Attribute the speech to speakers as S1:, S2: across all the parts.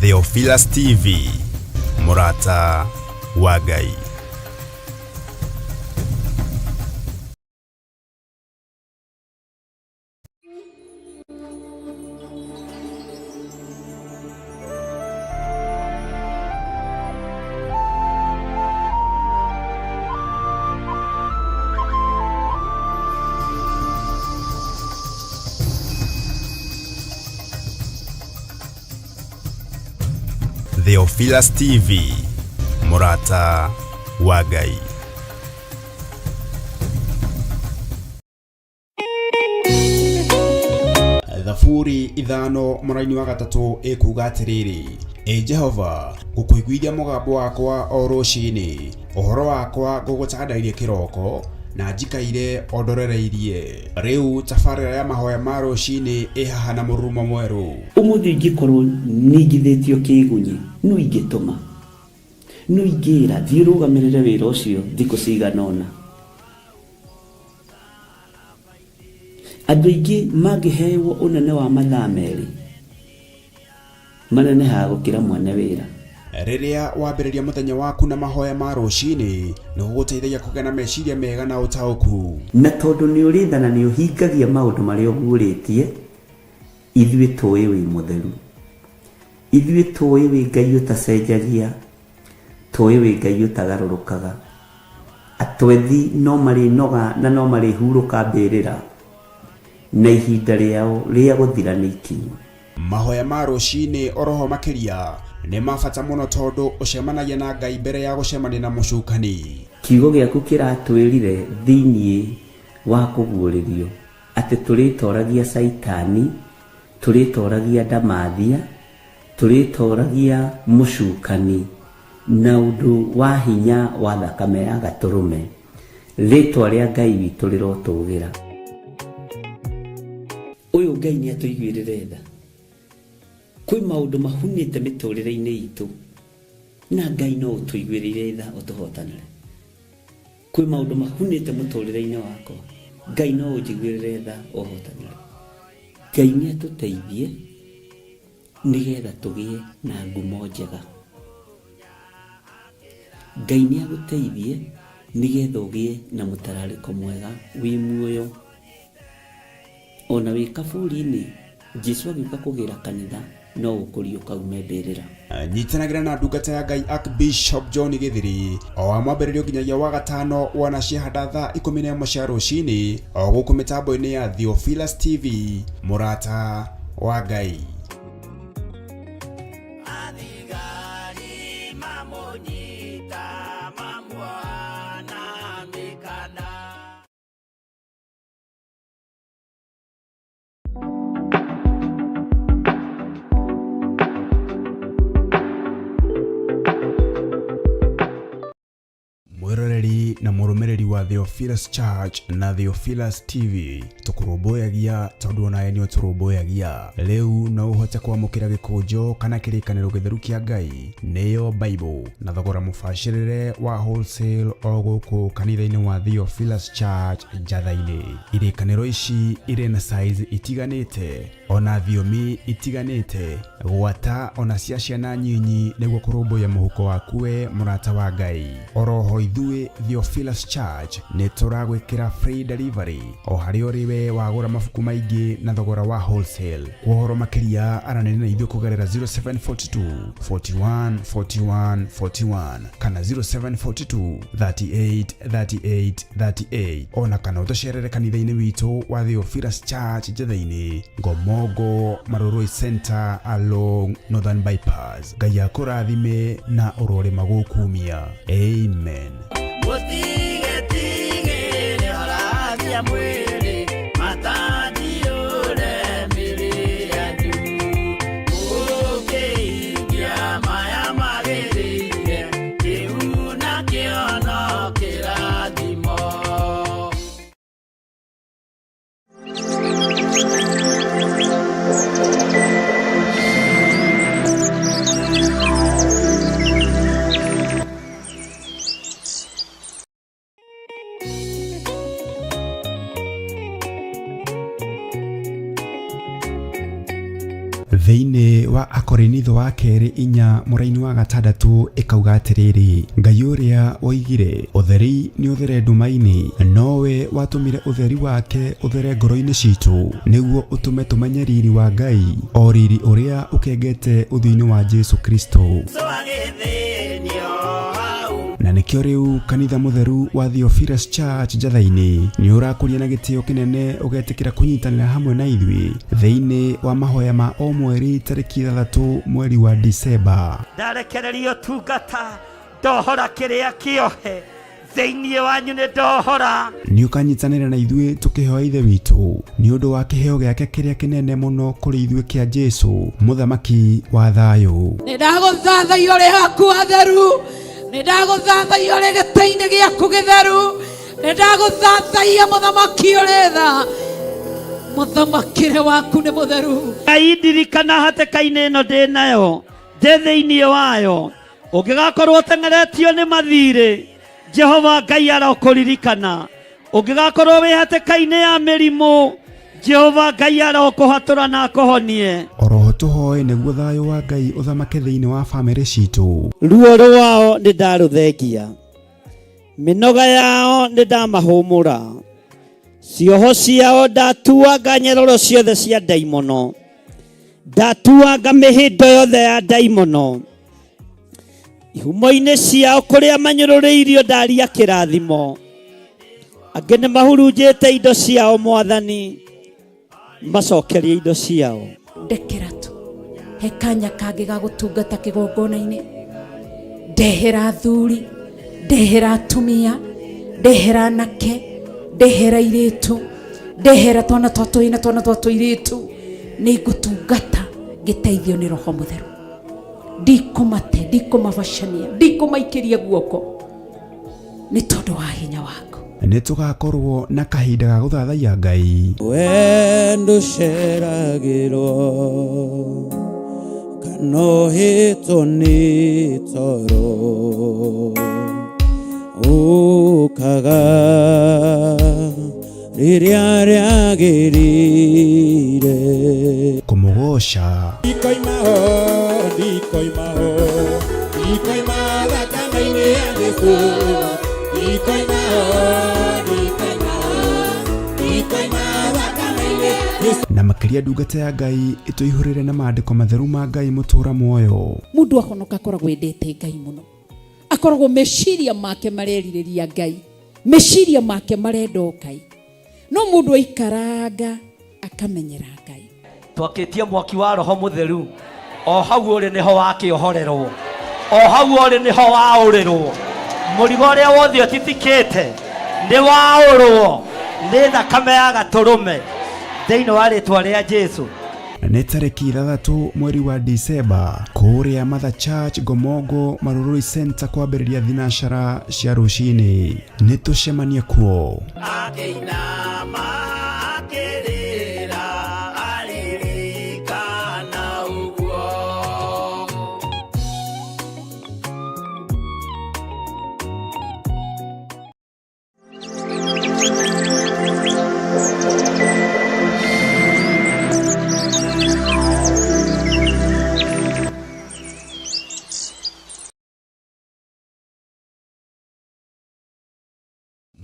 S1: Theophilus TV, mũrata wa Ngai. Theophilus TV, mũrata wa Ngai. Thaburi 5 mũraini wa 3 ĩkuga atĩrĩrĩ, Ĩ Jehova, ngũkũiguithia mũgambo wakwa o rũcinĩ, ũhoro wakwa ngũgũtandairie kĩroko, na njikaire o ndorereirie. Rĩu tabarĩra ya mahoya ma rũcinĩ ĩ haha na mũrurumo mwerũ.
S2: Ũmũthĩ ingĩkorwo ningithĩtio kĩĩgunyĩ, nũ ingĩtũma? Nũ ingĩĩra, 'Thiĩ ũrũgamĩrĩre wĩra ũcio thikũ cigana ũna'? Andũ aingĩ mangĩhewo ũnene wa mathaa 2, manenehaga gũkĩra mwene wĩra.
S1: Rĩrĩa wambĩrĩria mũthenya waku na mahoya ma rũcinĩ, nĩ gũgũteithagia kũgĩa na meciria mega na ũtaũku.
S2: Na tondũ nĩ ũrĩ tha na nĩ ũhingagia maũndũ marĩa ũguũrĩtie, ithuĩ tũĩ wĩ mũtheru. Ithuĩ tũĩ wĩ Ngai ũtacenjagia, tũĩ wĩ Ngai ũtagarũrũkaga. Atwethi no marĩnoga na no marĩhurũka mbĩrĩra, na ihinda rĩao rĩa gũthira nĩ ikinyu.
S1: Mahoya ma rũcinĩ oroho makĩria nĩ ma bata mũno tondũ ũcemanagia na Ngai mbere ya gũcemania na mũcukani.
S2: Kiugo gĩaku kĩratwĩrire thĩinĩ wa kũguũrĩrio atĩ tũrĩtoragia Caitani, tũrĩtoragia ndamathia, tũrĩtoragia mũcukani na ũndũ wa hinya wa thakame ya Gatũrũme. Rĩtwa rĩa Ngai witũ rĩrotũgĩra. Ũyũ Ngai nĩ atũiguĩrĩre tha. Kwĩ maũndũ mahunĩte mĩtũrĩre-inĩ itũ na Ngai no ũtũiguĩrĩire tha ũtũhotanĩre. Kwĩ maũndũ mahunĩte mũtũrĩre-inĩ wakwa, Ngai no ũnjiguĩrĩre tha ũhotanĩre. Ngai nĩ atũteithie nĩgetha tũgĩe na ngumo njega. Ngai nĩ agũteithie nĩgetha ũgĩe na mũtararĩko mwega wĩ muoyo. Ona wĩ kaburi-inĩ, Jesu agĩũka kũgĩra kanitha no ũkũriũka ume mbĩrĩra.
S1: Nyitanagĩra na ndungata ya Ngai Archbishop John Gĩthiri o wa mwambĩrĩrio nginyagia wa gatano wana ciahanda thaa 11 cia rũcinĩ o gũkũ mĩtambo-inĩ ya Theophilus TV, mũrata wa Ngai.
S3: Athigari mamũnyita mamuoha na mĩkanda.
S1: Mwĩroreri na mũrũmĩrĩri wa Theophilus Church na Theophilus TV, tũkũrũmbũyagia tondũ onawe nĩ ũtũrũmbũyagia. Rĩu no ũhote kwamũkĩra gĩkũnjo kana kĩrĩkanĩro gĩtheru kĩa Ngai nĩyo Bible na thogora mũbacĩrĩre wa wholesale o gũkũ kanitha-inĩ wa Theophilus Church Njatha-inĩ. Irĩkanĩro ici irĩ na size itiganĩte ona thiomi itiganĩte, gwata ona cia ciana nyinyi nĩguo kũrũmbũiya mũhuko waku we mũrata wa Ngai. Oroho ithuĩ Theophilus Church nĩ tũragwĩkĩra free delivery o harĩa ũrĩ we wagũra mabuku maingĩ na thogora wa wholesale. Kwa ũhoro makĩria aranĩria na ithuĩ kũgerera 0742 41 41 41 kana 0742 38 38 38 ona kana ũtũcerere kanitha-inĩ witũ wa Theophilus Church Njatha-inĩ, Ngomongo Marurui Center along Northern Bypass. Ngai akũrathime na ũrorĩma gũkumia. Amen.
S3: Mũtigetigĩre orathia mwĩrĩ, matanjiũre mĩrĩ yanyu. Mũkĩhingia maya magĩrĩire, kĩu nakĩo no kĩrathimo.
S1: Thĩinĩ wa Akorinitho wa kerĩ 4 mũraini wa 6 ĩkauga atĩrĩrĩ, Ngai ũrĩa woigire ũtheri nĩ ũthere nduma-inĩ, nowe watũmire ũtheri wake ũthere ngoro-inĩ citũ, nĩguo ũtũme tũmenye riri wa Ngai, o riri ũrĩa ũkengete ũthiũ-inĩ wa Jesu Kristo. Na nĩkĩo rĩu kanitha mũtheru wa Theophilus Church Njatha-inĩ nĩ ũrakũria na gĩtĩo kĩnene ũgetĩkĩra kũnyitanĩra hamwe na ithuĩ thĩinĩ wa mahoya ma o mweri tarĩki 6 mweri wa Disemba.
S3: Ndarekereria ũtungata, ndohora kĩrĩa kĩohe thĩinĩ wanyu, nĩ ndohora.
S1: Nĩ ũkanyitanĩra na ithuĩ tũkĩhoya Ithe witũ nĩ ũndũ wa kĩheo gĩake kĩrĩa kĩnene mũno kũrĩ ithuĩ kĩa Jesu, mũthamaki wa thayũ.
S4: Nĩ ndagũthathaiya ũrĩ haku hatheru, nĩ ndagũthathaiya ũrĩ gĩtĩ-inĩ gĩaku gĩtheru, nĩ ndagũthathaiya mũthamaki ũrĩ tha, mũthamakĩre waku nĩ mũtheru.
S3: Ngai ndirikana hatĩka-inĩ ĩno ndĩ nayo, ndĩ thĩinĩ wayo, ũngĩgakorwo ũteng'eretio nĩ mathirĩ, Jehova Ngai arokũririkana. Ũngĩgakorwo wĩ hatĩka-inĩ ya mĩrimũ, Jehova Ngai arokũhatũra na akũhonie.
S1: Oroho tũhoe nĩguo thayũ wa Ngai ũthamake thĩinĩ wa bamĩrĩ citũ.
S2: Ruo rwao nĩ ndarũthengia, mĩnoga yao nĩ ndamahũmũra, cioho ciao ndatuanga nyeroro ciothe cia ndaimono, ndatuanga mĩhĩndo yothe ya ndaimono, ihumo-inĩ ciao kũrĩa manyũrũrĩirio ndaria kĩrathimo, angĩ nĩ mahurunjĩte indo ciao mwathani, macokerie indo ciao.
S4: Ndekera tu he kanya kangĩ ga gũtungata kĩgongona-inĩ, ndehera athuri, ndehera atumia, ndehera anake, ndehera airĩtu, ndehera twana twa tũhĩĩ na twana twa tũirĩtu, nĩ ngũtungata ngĩteithio nĩ Roho Mũtheru. Ndikũmate, ndikũmabacania, ndikũmaikĩria guoko nĩ tondũ wa hinya waku.
S1: Nĩ tũgakorwo na kahinda ga gũthathaiya Ngai.
S5: Wendo ũceragĩrwo kana ũhĩtwo nĩ toro, ũkaga rĩrĩa rĩagĩrĩire.
S1: Kũmũgoca.
S5: Ndikoima ho, ndikoima ho, ndikoima thakame-inĩ ya Jesũ. Ndikoima ho, ndikoima ho, ndikoima thakame-inĩ ya Jesũ.
S1: Na makĩria ndungata ya Ngai ĩtũihũrĩre na maandĩko matheru ma Ngai mũtũra muoyo.
S4: Mũndũ ahonoka akoragwo endete Ngai mũno, akoragwo meciria make marerirĩria Ngai, meciria make marenda o Ngai, no mũndũ aikaranga akamenyera Ngai.
S3: Twakĩtie mwaki wa Roho Mũtheru, o hau ũrĩ nĩho wakĩohorerwo, o hau ũrĩ nĩho waũrĩrwo, mũrigo ũrĩa wothe ũtitikĩte nĩ waũrwo nĩ thakame ya gatũrũme thĩinĩ wa rĩtwa rĩa Jesu.
S1: Nĩ tarĩki 6 mweri wa Disemba kũrĩa Mother Church Ngomongo Marurui Center kwambĩrĩria thinacara cia rũcinĩ. Nĩ tũcemanie kuo.
S3: Akĩinama akĩrĩra aririkana ũguo.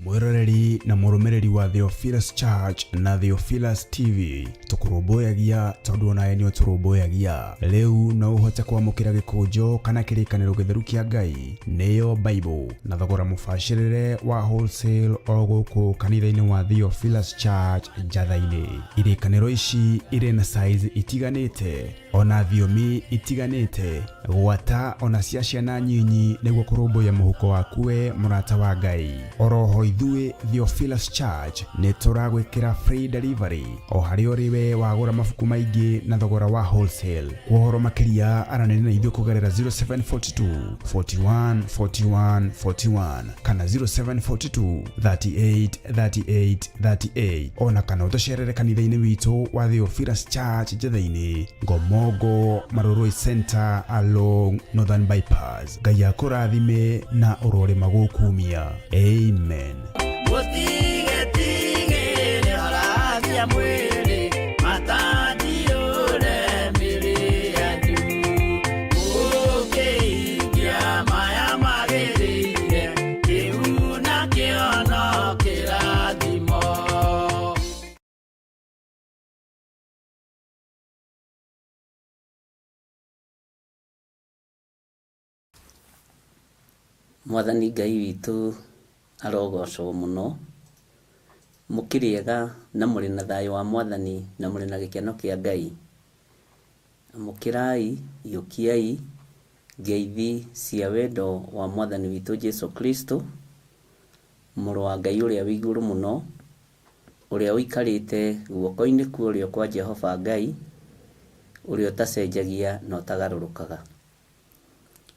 S1: Mwĩroreri na mũrũmĩrĩri wa Theophilus Church na Theophilus TV, tũkũrũmbũyagia tondũ onawe nĩ ũtũrũmbũyagia. Rĩu no ũhote kwamũkĩra gĩkũnjo kana kĩrĩkanĩro gĩtheru kĩa Ngai, nĩyo Bible, na thogora mũbacĩrĩre wa wholesale o gũkũ kanitha-inĩ wa Theophilus Church Njatha-inĩ. Irĩkanĩro ici irĩ na size itiganĩte, ona thiomi itiganĩte, gwata ona cia ciana nyinyi nĩguo kũrũmbũiya mũhuko waku we mũrata wa Ngai. Oroho ithuĩ Theophilus Church nĩ tũragwĩkĩra free delivery o harĩa ũrĩ we wagũra mabuku maingĩ na thogora wa wholesale. Kwa ũhoro makĩria aranĩria na ithuĩ kũgerera 0742 41 41 41 kana 0742 38 38 38, ona kana ũtũcerere kanitha-inĩ witũ wa Theophilus Church Njatha-inĩ, Ngomongo Marurui Center along Northern Bypass. Ngai akũrathime na ũrorĩma gũkumia. Amen.
S3: Mũtigetigĩre harathia mwĩrĩ matanjiũre mĩrĩ.
S2: Mwathani Ngai witũ arogocwo mũno. Mũkĩrĩ ega na mũrĩ na thayũ wa Mwathani na mũrĩ na gĩkeno kĩa Ngai. Amũkĩrai, iyũkiai ngeithi cia wendo wa Mwathani witũ Jesu Kristo, Mũrũ wa Ngai ũrĩa wĩ igũrũ mũno, ũrĩa ũikarĩte guoko-inĩ kwa ũrĩo kwa Jehova Ngai, ũrĩa ũtacenjagia na ũtagarũrũkaga.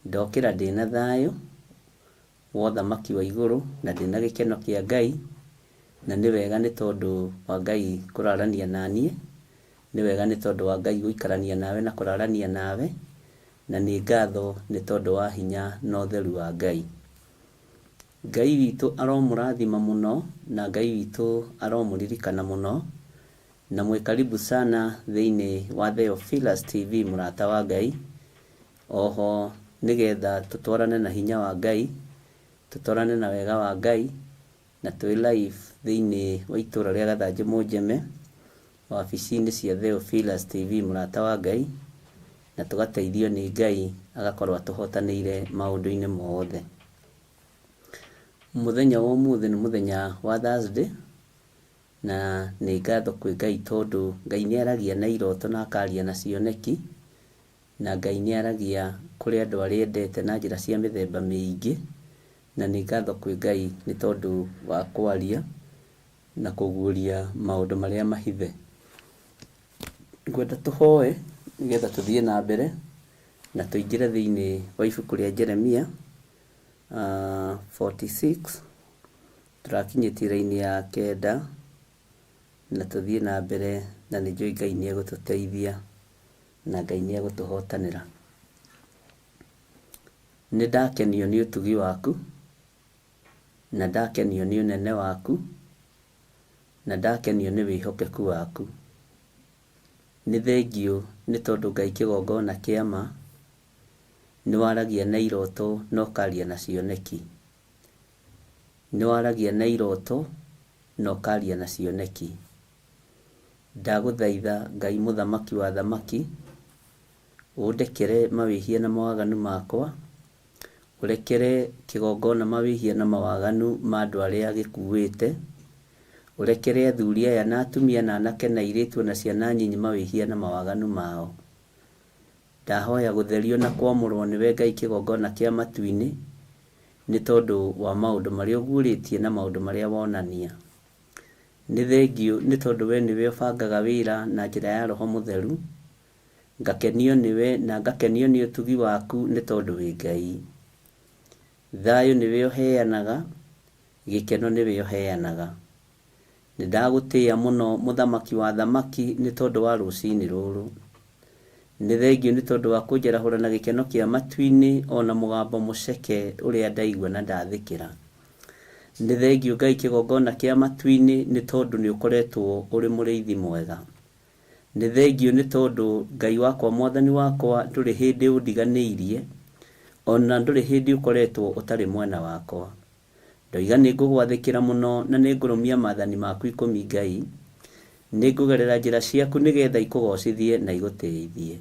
S2: Ndokĩra ndĩna thayũ wa ũthamaki wa igũrũ na ndĩna gĩkeno kĩa Ngai, na nĩ wega nĩ tondũ wa Ngai kũrarania na niĩ, nĩ wega nĩ tondũ wa Ngai gũikarania nawe na kũrarania nawe, na nĩ ngatho nĩ tondũ wa hinya na ũtheru wa Ngai. Ngai witũ aromũrathima mũno na Ngai witũ aromũririkana mũno, na mwĩ karibu sana thĩinĩ wa Theophilus TV mũrata wa Ngai, oho nĩgetha tũtwarane na hinya wa Ngai, tũtwarane na wega wa Ngai, na twĩ live thĩinĩ wa itũra rĩa Gathanjĩ Mũnjeme, wabici-inĩ cia Theophilus TV mũrata wa Ngai, na tũgateithio nĩ Ngai agakorwo atũhotanĩire maũndũ-inĩ mothe. Mũthenya wa ũmũthĩ nĩ mũthenya wa Thursday, na nĩ ngatho kwĩ Ngai tondũ Ngai nĩ aragia na iroto na akaria na cioneki, na Ngai nĩ aragia kũrĩ andũ arĩa endete na njĩra cia mĩthemba mĩingĩ, na nĩ ngatho kwĩ Ngai nĩ tondũ wa kwaria na kũguũria maũndũ marĩa mahithe. Ngwenda tũhoe nĩgetha tũthiĩ na mbere na tũingĩre thĩinĩ wa ibuku rĩa Jeremia 46, tũrakinyĩtie raini ya kenda na tũthiĩ na mbere, na nĩ njũĩ Ngai nĩ egũtũteithia na Ngai nĩ egũtũhotanĩra. Nĩ ndakenio nĩ ũtugi waku, na ndakenio nĩ ũnene waku, na ndakenio nĩ wĩhokeku waku. Nĩ thengiũ nĩ tondũ Ngai kĩgongona kĩa ma, nĩ waragia na iroto na ũkaria na cioneki. Nĩ waragia na iroto na ũkaria na cioneki. Ndagũthaitha Ngai mũthamaki wa athamaki, ũndekere mawĩhia na mawaganu makwa, ũrekere kĩgongona mawĩhia na mawaganu ma andũ arĩa gĩkuĩte, ũrekere athuri aya na atumia na anake na airĩtu na ciana nyinyi mawĩhia na mawaganu mao. Ndahoya gũtherio na kwamũrwo nĩwe Ngai kĩgongona kĩa matu-inĩ, nĩ tondũ wa maũndũ marĩa ũguũrĩtie na maũndũ marĩa wonania. Nĩ thengiũ nĩ tondũ we nĩwe ũbangaga wĩra na njĩra ya Roho Mũtheru, ngakenio nĩwe na ngakenio nĩ ũtugi waku nĩ tondũ wĩ Ngai. Thayũ nĩwe ũheanaga, gĩkeno nĩwe ũheanaga. Nĩ ndagũtĩĩa mũno mũthamaki wa athamaki nĩ tondũ wa rũcinĩ rũrũ. Nĩ thengiũ nĩ tondũ wa kũnjarahũra na gĩkeno kĩa matu-inĩ ona mũgambo mũceke ũrĩa ndaigua na ndathĩkĩra. Nĩ thengiũ Ngai kĩgongona kĩa matu-inĩ nĩ tondũ nĩ ũkoretwo ũrĩ mũrĩithi mwega. Nĩ thengiũ nĩ tondũ Ngai wakwa mwathani wakwa ndũrĩ hĩndĩ ũndiganĩirie, ona ndũrĩ hĩndĩ ũkoretwo ũtarĩ mwena wakwa. Ndoiga nĩ ngũgwathĩkĩra mũno na nĩ ngũrũmia maathani maku ikũmi Ngai, nĩ ngũgerera njĩra ciaku nĩgetha ikũgocithie na igũtĩithie.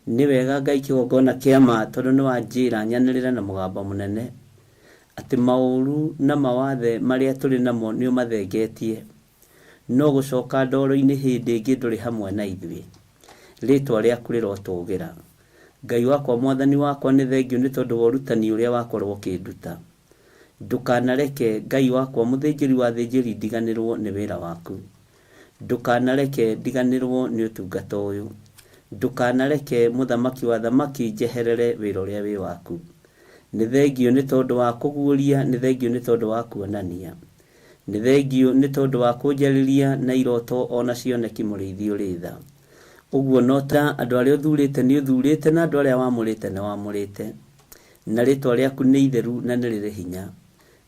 S2: Nĩ wega Ngai kĩgongona kĩa ma tondũ nĩ wanjĩra nyanĩrĩre na mũgambo mũnene atĩ maũru na mawathe marĩa tũrĩ namo nĩ ũmathengetie, no gũcoka ndoro-inĩ hĩndĩ ĩngĩ ndũrĩ hamwe na ithuĩ. Rĩtwa rĩaku rĩrotũgĩra. Ngai wakwa mwathani wakwa nĩ thengiũ nĩ tondũ wa ũrutani ũrĩa wakorwo ũkĩnduta. Ndũkanareke Ngai wakwa mũthĩnjĩri wa athĩnjĩri ndiganĩrwo nĩ wĩra waku. Ndũkanareke ndiganĩrwo nĩ ũtungata ũyũ. Ndũkanareke mũthamaki wa athamaki njeherere wĩra ũrĩa wĩ waku. Nĩ thengiũ nĩ tondũ wa kũguũria, nĩ thengiũ nĩ tondũ wa kuonania. Nĩ thengiũ nĩ tondũ wa kũnjarĩria na iroto ona cioneki mũrĩithi ũrĩ tha. Ũguo no ta andũ arĩa ũthurĩte nĩ ũthurĩte na andũ arĩa wamũrĩte nĩ wamũrĩte. Na rĩtwa rĩaku nĩ itheru na nĩ rĩrĩ hinya.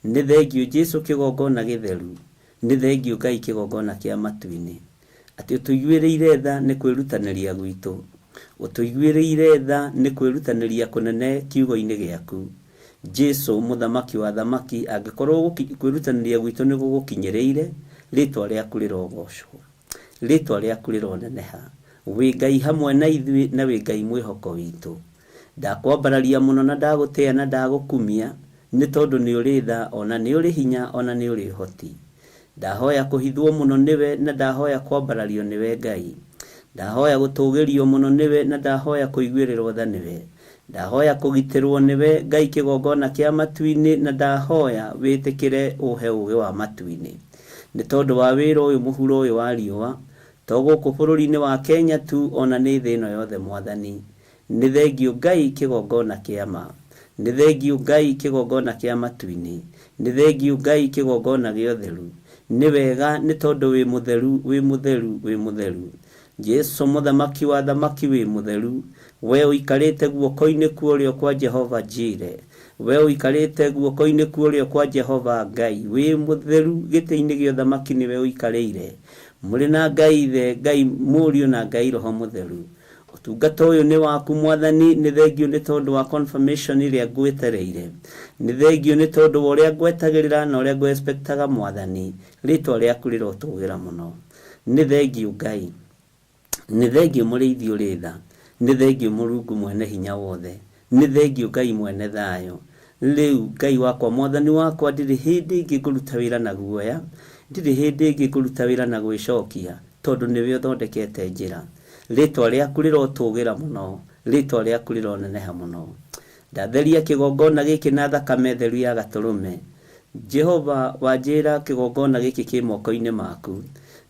S2: Nĩ thengiũ Jesu kĩgongona gĩtheru, nĩ thengiũ Ngai kĩgongona kĩa matu-inĩ. Atĩ ũtũiguĩrĩire tha nĩ kwĩrutanĩria gwitũ. Ũtũiguĩrĩire tha nĩ kwĩrutanĩria kũnene kiugo-inĩ gĩaku. Jesu mũthamaki wa athamaki, angĩkorwo kwĩrutanĩria gwitũ nĩ gũgũkinyĩrĩire, rĩtwa rĩaku rĩrogocwo. Rĩtwa rĩaku rĩroneneha. Wĩ Ngai hamwe na ithuĩ na wĩ Ngai mwĩhoko witũ. Ndakwambararia mũno na ndagũtĩĩa na ndagũkumia Nĩ tondũ nĩ ũrĩ tha, ona nĩ ũrĩ hinya, ona nĩ ũrĩ ũhoti. Ndahoya kũhithwo mũno nĩwe, na ndahoya kwambarario nĩwe Ngai. Ndahoya gũtũgĩrio mũno nĩwe, na ndahoya kũiguĩrĩrwo tha nĩwe. Ndahoya kũgitĩrwo nĩwe Ngai kĩgongona kĩa matu-inĩ, na ndahoya wĩtĩkĩre ũhe ũgĩ wa matu-inĩ. Nĩ tondũ wa wĩra ũyũ mũhuro ũyũ wa riũa, to gũkũ bũrũri-inĩ wa Kenya tu, ona nĩ thĩ ĩno yothe Mwathani. Nĩ thengiũ Ngai kĩgongona kĩa ma. Nĩ thengiũ Ngai kĩgongona kĩa matu-inĩ. Nĩ thengiũ Ngai kĩgongona gĩa ũtheru. Nĩ wega nĩ tondũ wĩ mũtheru, wĩ mũtheru, wĩ mũtheru. Jesu mũthamaki wa thamaki wĩ mũtheru. We ũikarĩte guoko-inĩ kwa ũrĩo kwa Jehova Jire. We ũikarĩte guoko-inĩ kwa ũrĩo kwa Jehova Ngai. Wĩ mũtheru gĩtĩ-inĩ gĩa ũthamaki nĩwe ũikarĩire. Mũrĩ na Ngai Ithe, Ngai Mũriũ na Ngai Roho Mũtheru. Ũtungata ũyũ nĩ waku Mwathani, nĩ thengiũ nĩ tondũ wa confirmation ĩrĩa ngwetereire. Nĩ thengiũ nĩ tondũ wa ũrĩa ngwetagĩrĩra na ũrĩa ngũ-expectaga Mwathani. Rĩtwa rĩaku rĩrotũgĩra mũno. Nĩ thengiũ Ngai. Nĩ thengiũ mũrĩithi ũrĩ tha. Nĩ thengiũ Mũrungu mwene hinya wothe. Nĩ thengiũ Ngai mwene thayũ. Rĩu Ngai wakwa, Mwathani wakwa, ndirĩ hĩndĩ ĩngĩ ngũruta wĩra na guoya, ndirĩ hĩndĩ ĩngĩ ngũruta wĩra na gwĩcokia, tondũ nĩwe ũthondekete njĩra. Rĩtwa rĩaku rĩrotũgĩra mũno, rĩtwa rĩaku rĩroneneha mũno. Ndatheria kĩgongona gĩkĩ na thakame theru ya gatũrũme. Jehova wanjĩra kĩgongona gĩkĩ kĩ moko-inĩ maku,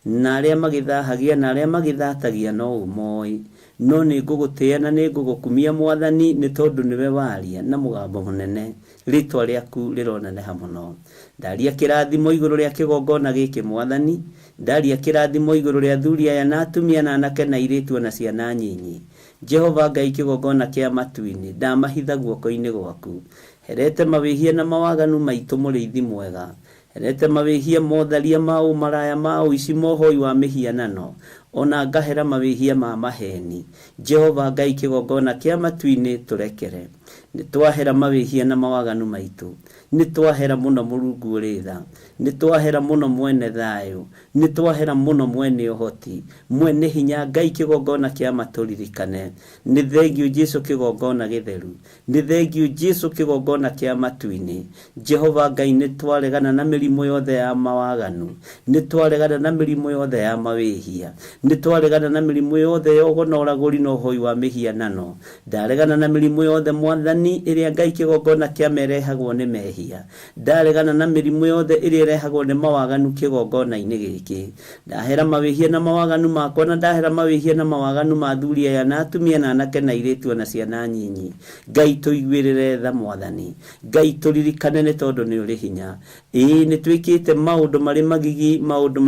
S2: na arĩa magĩthahagia na arĩa magĩthatagia no ũmoĩ. No nĩ ngũgũtĩĩa na nĩ ngũgũkumia Mwathani, nĩ tondũ nĩwe waria na mũgambo mũnene, rĩtwa rĩaku rĩroneneha mũno. Ndaria kĩrathimo igũrũ rĩa kĩgongona gĩkĩ Mwathani, ndaria kĩrathimo igũrũ rĩa athuri aya na atumia na anake na airĩtu ona ciana nyinyi. Jehova Ngai kĩgongona kĩa matu-inĩ, ndamahitha guoko-inĩ gwaku. Herete mawĩhia na mawaganu maitũ mũrĩithi mwega. Herete mawĩhia motharia ma ũmaraya ma ũici mohoi wa mĩhianano, ona ngahera mawĩhia ma maheni. Jehova Ngai kĩgongona kĩa matu-inĩ tũrekere. Nĩ twahera mawĩhia na mawaganu maitũ. Nĩ twahera mũno Mũrungu ũrĩ tha. Nĩ twahera mũno mwene thayũ. Nĩ twahera mũno mwene ũhoti. Mwene hinya Ngai kĩgongona kĩa matũririkane. Nĩ thengiũ Jesu kĩgongona gĩtheru. Nĩ thengiũ Jesu kĩgongona kĩa matu-inĩ. Jehova Ngai nĩ twaregana na mĩrimũ yothe ya mawaganu. Nĩ twaregana na mĩrimũ yothe ya mawĩhia. Nĩ twaregana na mĩrimũ yothe ya ũgo na ũragũri na ũhoi wa mĩhianano. Ndaregana na mĩrimũ yothe Mwathani ĩrĩa Ngai kĩgongona kĩa merehagwo nĩ mehia. Ndaregana na mĩrimũ yothe ĩrĩa ĩrehagwo nĩ mawaganu kĩgongona-inĩ gĩkĩ. Ndahera mawĩhia na mawaganu makwa na ndahera mawĩhia na mawaganu ma athuri aya na atumia na anake na airĩtu ona ciana nyinyi. Ngai tũiguĩrĩre tha Mwathani. Ngai tũririkane nĩ tondũ nĩ ũrĩ hinya. Ĩĩ nĩ twĩkĩte maũndũ marĩ magigi, maũndũ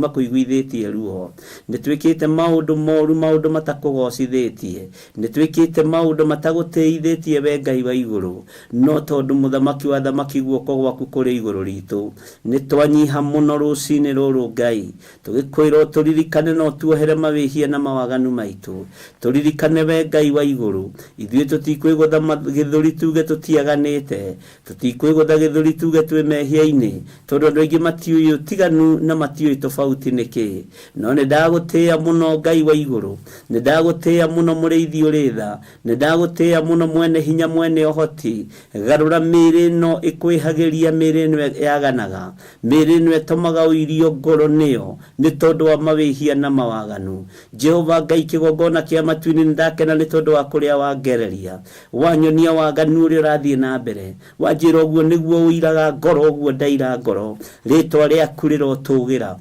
S2: makũiguithĩtie ruo. Nĩ twĩkĩte maũndũ moru, maũndũ matakũgocithĩtie. Nĩ twĩkĩte maũndũ matagũtĩithĩtie we Ngai wa igũrũ. No tondũ mũthamaki wa thamaki guoko gwaku kũrĩ igũrũ ritũ, nĩ twanyiha mũno rũcinĩ rũrũ Ngai. Tũgĩkwĩra ũtũririkane na ũtuohere mawĩhia na mawaganu maitũ. Tũririkane we Ngai wa igũrũ. Ithuĩ tũtikwĩgũtha gĩthũri tuge tũtiaganĩte. Tũtikwĩgũtha gĩthũri tuge twĩ mehia-inĩ, tondũ andũ aingĩ matiũĩ ũtiganu na matiũĩ tofauti nĩ kĩĩ. No nĩ ndagũtĩĩa mũno Ngai wa igũrũ. Nĩ ndagũtĩĩa mũno mũrĩithi ũrĩ tha. Nĩ ndagũtĩĩa mũno mwene hinya mwene ũhoti. Garũra mĩĩrĩ ĩno ĩkwĩhagĩria, mĩĩrĩ ĩno yaganaga, mĩĩrĩ ĩno ĩtũmaga ũirio ngoro nĩyo, nĩ tondũ wa mawĩhia na mawaganu. Jehova Ngai kĩgongona kĩa matu-inĩ, nĩ ndakena nĩ tondũ wa kũrĩa wangereria. Wanyonia waganu ũrĩa ũrathiĩ na mbere. Wanjĩra ũguo nĩguo ũiraga ngoro, ũguo ndaira ngoro. Rĩtwa rĩaku rĩrotũgĩra.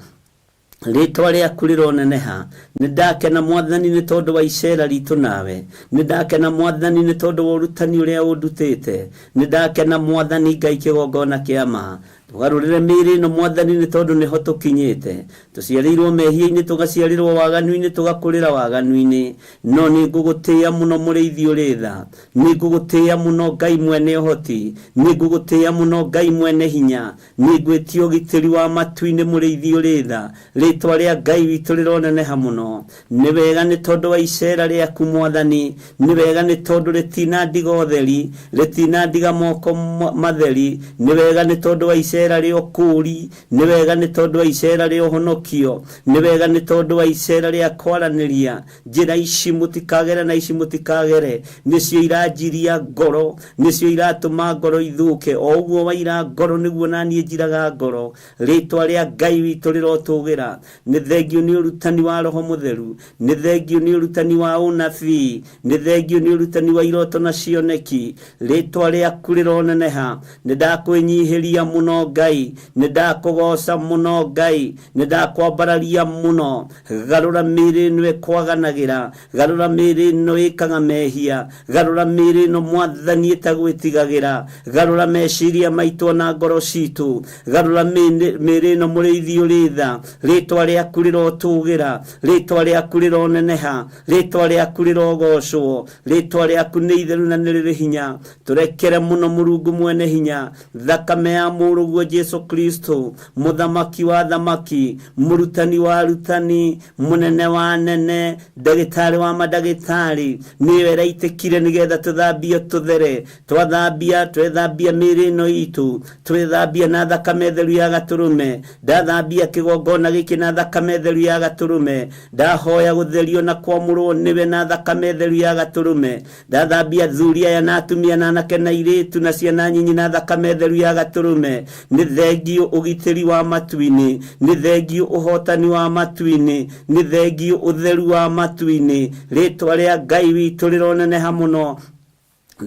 S2: Rĩtwa rĩaku rĩroneneha. Nĩ ndakena Mwathani nĩ tondũ wa icera ritũ nawe. Nĩ ndakena Mwathani nĩ tondũ wa ũrutani ũrĩa ũndutĩte. Nĩ ndakena Mwathani Ngai kĩgongona kĩa ma. Tũgarũrĩre mĩĩrĩ ĩno Mwathani nĩ tondũ nĩho tũkinyĩte. Tũciarĩirwo mehia-inĩ, tũgaciarĩrwo waganu-inĩ, tũgakũrĩra waganu-inĩ. No nĩ ngũgũtĩĩa mũno mũrĩithi ũrĩ tha. Nĩ ngũgũtĩĩa mũno Ngai mwene ũhoti. Nĩ ngũgũtĩĩa mũno Ngai mwene hinya. Nĩ ngwĩtia ũgitĩri wa matu-inĩ mũrĩithi ũrĩ tha. Rĩtwa rĩa Ngai witũ rĩroneneha mũno. Nĩ wega nĩ tondũ wa icera rĩaku Mwathani. Nĩ wega nĩ tondũ rĩtinandiga ũtheri, rĩtinandiga moko matheri. Nĩ wega nĩ tondũ wa icera icera rĩa ũkũũri, nĩ wega nĩ tondũ wa icera rĩa ũhonokio, nĩ wega nĩ tondũ wa icera rĩa kwaranĩria. Njĩra ici mũtikagere na ici mũtikagere, nĩcio iranjiria ngoro, nĩcio iratũma ngoro ithũke. O ũguo waira ngoro nĩguo naniĩ njiraga ngoro. Rĩtwa rĩa Ngai witũ rĩrotũgĩra. Nĩ thengio nĩ ũrutani wa Roho Mũtheru, nĩ thengio nĩ ũrutani wa ũnabii, nĩ thengio nĩ ũrutani wa iroto na cioneki. Rĩtwa rĩaku rĩroneneha. Nĩ ndakwĩnyihĩria mũno Ngai, nĩ ndakũgoca mũno Ngai, nĩ ndakwambararia mũno. Garũra mĩĩrĩ ĩno ĩkwaganagĩra, garũra mĩĩrĩ ĩno ĩkaga mehia, garũra mĩĩrĩ ĩno Mwathani ĩtagwĩtigagĩra, garũra meciria maitũ na ngoro citũ, garũra mĩĩrĩ ĩno mũrĩithi ũrĩ tha. Rĩtwa rĩaku rĩrotũgĩra, rĩtwa rĩaku rĩroneneha, rĩtwa rĩaku rĩrogocwo, rĩtwa rĩaku nĩ itheru na nĩ rĩrĩ hinya. Tũrekere mũno Mũrungu mwene hinya. Thakame ya mũrũguo Jesu Kristo, mũthamaki wa thamaki, mũrutani wa arutani, mũnene wa anene, ndagĩtarĩ wa mandagĩtarĩ, nĩyo ĩraitĩkire nĩgetha tũthambio tũthere. Twathambia, twethambia mĩĩrĩ ĩno itũ, twethambia na thakame theru ya gatũrũme. Ndathambia kĩgongona gĩkĩ na thakame theru ya gatũrũme. Ndahoya gũtherio na kwamũrwo nĩwe na thakame theru ya gatũrũme. Ndathambia athuri aya na atumia na anake na airĩtu na ciana nyinyi na thakame theru ya gatũrũme. Nĩ thengio ũgitĩri wa matu-inĩ, nĩ thengio ũhotani wa matu-inĩ, nĩ thengio ũtheru wa matu-inĩ. Rĩtwa rĩa Ngai witũ rĩroneneha mũno.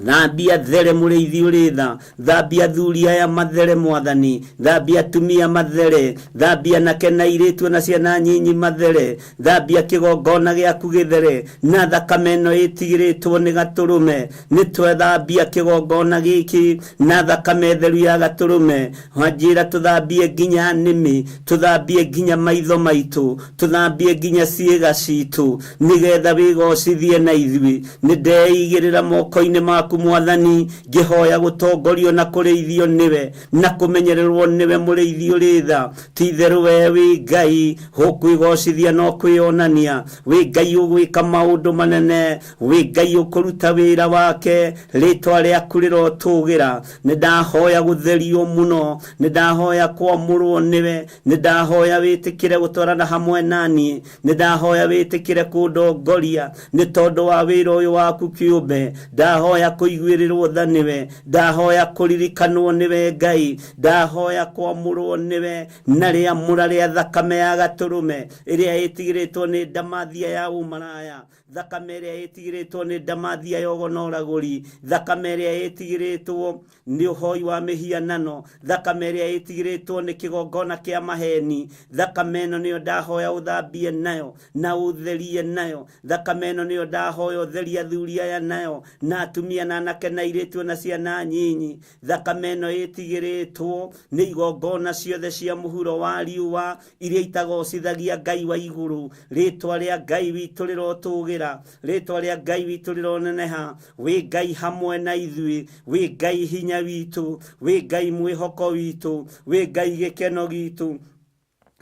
S2: Thambia there mũrĩithi ũrĩ tha, thambia athuri aya mathere Mwathani, thambia atumia mathere, thambia anake na airĩtu na ciana nyinyi mathere, thambia kĩgongona gĩaku gĩthere na thakame ĩno ĩtigĩrĩtwo nĩ gatũrũme. Nĩ twethambia kĩgongona gĩkĩ na thakame theru ya gatũrũme. Wanjĩra tũthambie nginya nĩmĩ, tũthambie nginya maitho maitũ, tũthambie nginya ciĩga citũ, nĩgetha wĩgocithie na ithuĩ. Nĩ ndeigĩrĩra moko-inĩ maku Mwathani, ngĩhoya gũtongorio na kũrĩithio nĩwe na kũmenyererwo nĩwe mũrĩithi ũrĩ tha. Ti itherũ we wĩ Ngai ũkwĩgocithia na ũkwĩonania, wĩ Ngai ũgwĩka maũndũ manene, wĩ Ngai ũkũruta wĩra wake. Rĩtwa rĩaku rĩrotũgĩra. Nĩ ndahoya gũtherio mũno, nĩ ndahoya kwamũrwo nĩwe, nĩ ndahoya wĩtĩkĩre gũtwarana hamwe naniĩ, nĩ ndahoya wĩtĩkĩre kũndongoria nĩ tondũ wa wĩra ũyũ waku kĩũmbe. Ndahoya kũiguĩrĩrwo tha nĩwe, ndahoya kũririkanwo nĩwe Ngai, ndahoya kwamũrwo nĩwe na rĩamũra rĩa thakame ya gatũrũme ĩrĩa ĩtigĩrĩtwo nĩ ndamathia ya ũmaraya, thakame ĩrĩa ĩtigĩrĩtwo nĩ ndamathia ya ũgonoragũri, thakame ĩrĩa ĩtigĩrĩtwo nĩ ũhoi wa mĩhianano, thakame ĩrĩa ĩtigĩrĩtwo nĩ kĩgongona kĩa maheni. Thakame ĩno nĩyo ndahoya ũthambie nayo na ũtherie nayo. Thakame ĩno nĩyo ndahoya ũtherie athuri aya nayo na atumia na anake na airĩtu na ciana nyinyi. Thakame ĩno ĩtigĩrĩtwo nĩ igongona ciothe cia mũhuro wa riũa iria itagocithagia Ngai wa igũrũ. Rĩtwa rĩa Ngai witũ rĩrotũgĩra, rĩtwa rĩa Ngai witũ rĩroneneha. Wĩ Ngai hamwe na ithuĩ, wĩ Ngai hinya witũ, wĩ Ngai mwĩhoko witũ, wĩ Ngai gĩkeno gitũ.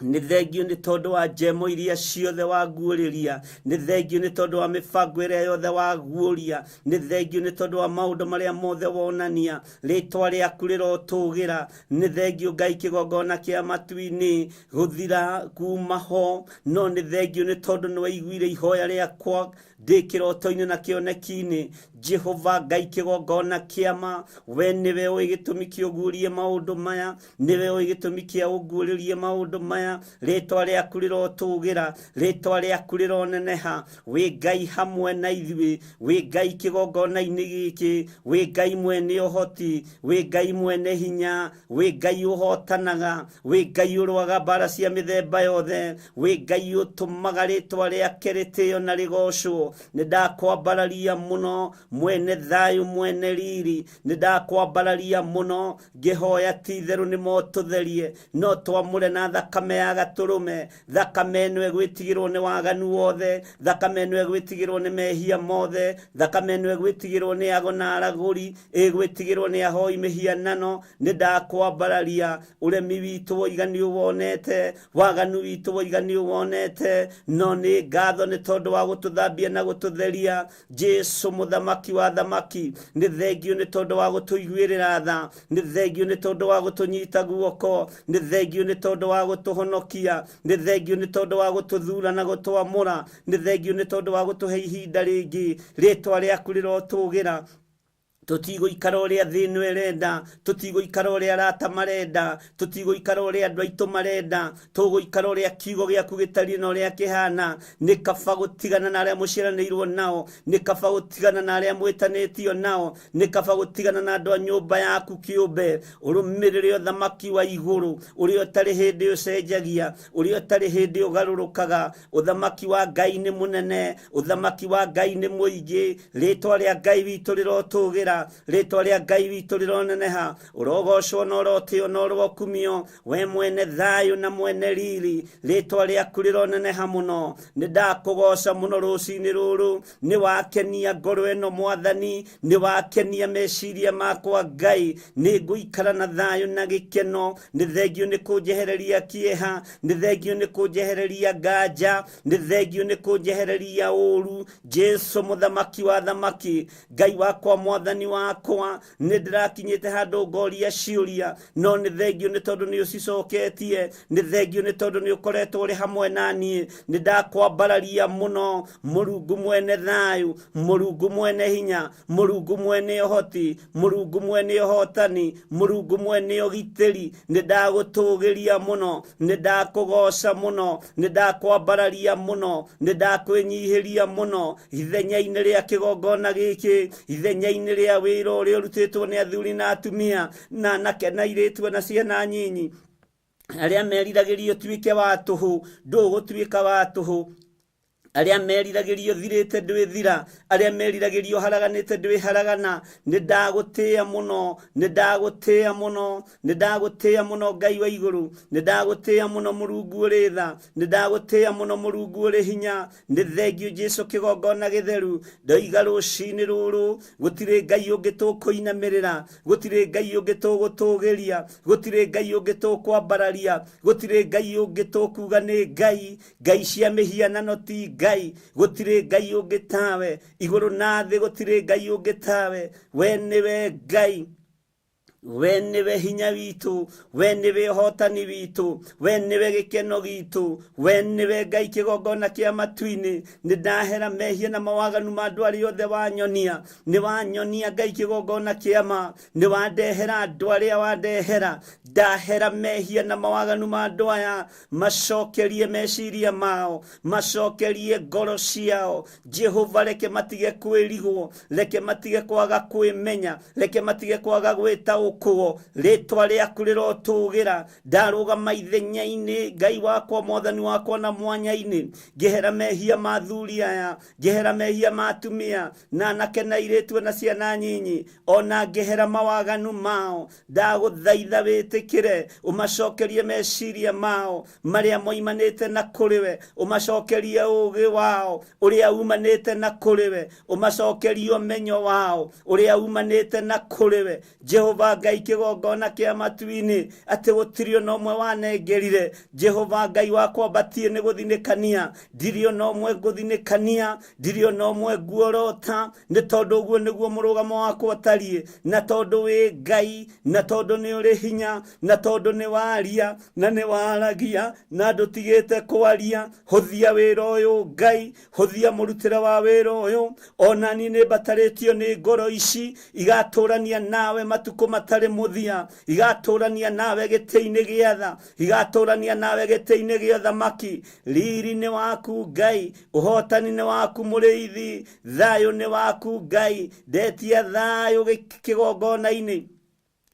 S2: Nĩ thengio nĩ tondũ wa njemo iria ciothe waguũrĩria, nĩ thengio nĩ tondũ wa mĩbango ĩrĩa yothe waguũria, nĩ thengio nĩ tondũ wa maũndũ marĩa mothe wonania. Rĩtwa rĩaku rĩrotũgĩra. Nĩ thengio Ngai kĩgongona kĩa matu-inĩ gũthira kuma ho, no nĩ thengio nĩ tondũ nĩ waiguire ihoya rĩakwa ndĩ kĩroto-inĩ na kĩoneki-inĩ. Jehova Ngai kĩgongona kĩama, we nĩwe ũĩ gĩtũmi kĩa ũguũrie maũndũ maya, nĩwe ũĩ gĩtũmi kĩa ũguũrĩrie maũndũ maya. Rĩtwa rĩaku rĩrotũgĩra, rĩtwa rĩaku rĩroneneha. Wĩ Ngai hamwe na ithuĩ, wĩ Ngai kĩgongona-inĩ gĩkĩ, wĩ Ngai mwene ũhoti, wĩ Ngai mwene hinya, wĩ Ngai ũhotanaga, wĩ Ngai ũrũaga mbara cia mĩthemba yothe, wĩ Ngai ũtũmaga rĩtwa rĩake rĩtĩo na rĩgocwo. Nĩ ndakwambararia mũno mwene thayũ mwene riri, nĩ ndakwambararia mũno ngĩhoya ti itherũ nĩ motũtherie, no twamũre na thakame ya gatũrũme. Thakame ĩno ĩgwĩtigĩrwo nĩ waganu wothe, thakame ĩno ĩgwĩtigĩrwo nĩ mehia mothe, thakame ĩno ĩgwĩtigĩrwo nĩ ago na aragũri, ĩgwĩtigĩrwo nĩ ahoi mĩhianano. Nĩ ndakwambararia. Ũremi witũ woiga nĩ ũwonete, waganu witũ woiga nĩ ũwonete, no nĩ ngatho nĩ tondũ wa gũtũthambia na gũtũtheria. Jesu mũthamaki Mũthamaki wa thamaki, nĩ thengio nĩ tondũ wa gũtũiguĩrĩra tha, nĩ thengio nĩ tondũ wa gũtũnyita guoko, nĩ thengio nĩ tondũ wa gũtũhonokia, nĩ thengio nĩ tondũ wa gũtũthura na gũtwamũra, nĩ thengio nĩ tondũ wa gũtũhe ihinda rĩngĩ. Rĩtwa rĩaku rĩrotũgĩra. Tũtigũikara ũrĩa thĩ ĩno ĩrenda, tũtigũikara ũrĩa arata marenda, tũtigũikara ũrĩa andũ aitũ marenda, tũgũikara ũrĩa kiugo gĩaku gĩtariĩ na ũrĩa kĩhana. Nĩ kaba gũtigana na arĩa mũciaranĩirwo nao, nĩ kaba gũtigana na arĩa mwĩtanĩtio nao, nĩ kaba gũtigana na andũ a nyũmba yaku kĩũmbe, ũrũmĩrĩre ũthamaki wa igũrũ ũrĩa ũtarĩ hĩndĩ ũcenjagia, ũrĩa ũtarĩ hĩndĩ ũgarũrũkaga. Ũthamaki wa Ngai nĩ mũnene, ũthamaki wa Ngai nĩ mũingĩ. Rĩtwa rĩa Ngai witũ rĩrotũgĩra, rĩtwa rĩa Ngai witũ rĩroneneha. Ũrogocwo na ũrotĩo na ũrokumio, we mwene thayũ na mwene riri. Rĩtwa rĩaku rĩroneneha mũno. Nĩ ndakũgoca mũno rũcinĩ rũrũ, nĩ wakenia ngoro ĩno Mwathani, nĩ wakenia meciria makwa Ngai. Nĩ ngũikara na thayũ na gĩkeno. Nĩ thengio nĩ kũnjehereria kĩeha, nĩ thengio nĩ kũnjehereria nganja, nĩ thengio nĩ kũnjehereria ũru. Jesu Mũthamaki wa thamaki, Ngai wakwa, Mwathani wakwa, nĩ ndĩrakinyĩte handũ ngoria ciũria, no nĩ thengio nĩ tondũ nĩ ũcicoketie, nĩ thengio nĩ tondũ nĩ ũkoretwo ũrĩ hamwe na niĩ. Nĩ ndakwambararia mũno, Mũrungu mwene thayũ, Mũrungu mwene hinya, Mũrungu mwene ũhoti, Mũrungu mwene ũhotani, Mũrungu mwene ũgitĩri. Nĩ ndagũtũgĩria mũno, nĩ ndakũgoca mũno, nĩ ndakwambararia mũno, nĩ ndakwĩnyihĩria mũno ithenya-inĩ rĩa kĩgongona gĩkĩ, ithenya-inĩ rĩa wĩra ũrĩa ũrutĩtwo nĩ athuri na atumia na anake na airĩtu na ciana nyinyi, arĩa meriragĩria ũtuĩke wa tũhũ, ndũgũtuĩka wa tũhũ. Arĩa meriragĩria ũthirĩte ndwĩthira, arĩa meriragĩria ũharaganĩte ndwĩharagana. Nĩ ndagũtĩĩa mũno, nĩ ndagũtĩĩa mũno, nĩ ndagũtĩĩa mũno Ngai wa igũrũ, nĩ ndagũtĩĩa mũno Mũrungu ũrĩ tha, nĩ ndagũtĩĩa mũno Mũrungu ũrĩ hinya. Nĩ thengio Jesu kĩgongona gĩtheru. Ndoiga rũcinĩ rũrũ gũtirĩ Ngai ũngĩ tũkũinamĩrĩra, gũtirĩ Ngai ũngĩ tũgũtũgĩria, gũtirĩ Ngai ũngĩ tũkwambararia, gũtirĩ Ngai ũngĩ tũkuga nĩ Ngai. Ngai cia mĩhianano ti Ngai, gũtirĩ Ngai ũngĩ tawe igũrũ na thĩ, gũtirĩ Ngai ũngĩ tawe. We nĩwe Ngai, we nĩwe hinya witũ, we nĩwe ũhotani witũ, we nĩwe gĩkeno gitũ, we nĩwe Ngai kĩgongona kĩa matu-inĩ. Nĩ ndahera mehia na mawaganu ma andũ arĩa othe wanyonia, nĩ wanyonia Ngai kĩgongona kĩa ma, nĩ wandehera andũ arĩa wandehera. Ndahera mehia na mawaganu ma andũ aya, macokerie meciria mao, macokerie ngoro ciao. Jehova, reke matige kwĩrigwo, reke matige kwaga kwĩmenya, reke matige kwaga gwĩtaũkwo. Rĩtwa rĩaku rĩrotũgĩra. Ndarũgama ithenya-inĩ Ngai wakwa, Mwathani wakwa, na mwanya-inĩ, ngĩhera mehia ma athuri aya, ngĩhera mehia ma atumia na anake na airĩtu na ciana nyinyi, ona ngĩhera mawaganu mao. Ndagũthaitha wĩtĩkĩre ũmacokerie meciria mao marĩa moimanĩte na kũrĩ we, ũmacokerie ũũgĩ wao ũrĩa umanĩte na kũrĩ we, ũmacokerie ũmenyo wao ũrĩa umanĩte na kũrĩ we. Jehova Ngai kĩgongona kĩa matu-inĩ, atĩ gũtirĩ ona ũmwe wanengerire. Jehova Ngai wakwa, mbatie nĩ gũthinĩkania, ndirĩ ona ũmwe ngũthinĩkania, ndirĩ ona ũmwe nguorota, nĩ tondũ ũguo nĩguo mũrũgamo wakwa ũtariĩ, na tondũ wĩ Ngai, na tondũ nĩ ũrĩ hinya, na tondũ nĩ waria na nĩ waragia na ndũtigĩte kwaria. Hũthia wĩra ũyũ Ngai, hũthia mũrutĩre wa wĩra ũyũ. Ona niĩ nĩ mbatarĩtio nĩ ngoro ici igatũrania nawe matukũ matarĩ mũthia, igatũrania nawe gĩtĩ-inĩ gĩa tha, igatũrania nawe gĩtĩ-inĩ gĩa ũthamaki. Riri nĩ waku Ngai, ũhotani nĩ waku mũrĩithi, thayũ nĩ waku Ngai. Ndetia thayũ kĩgongona-inĩ,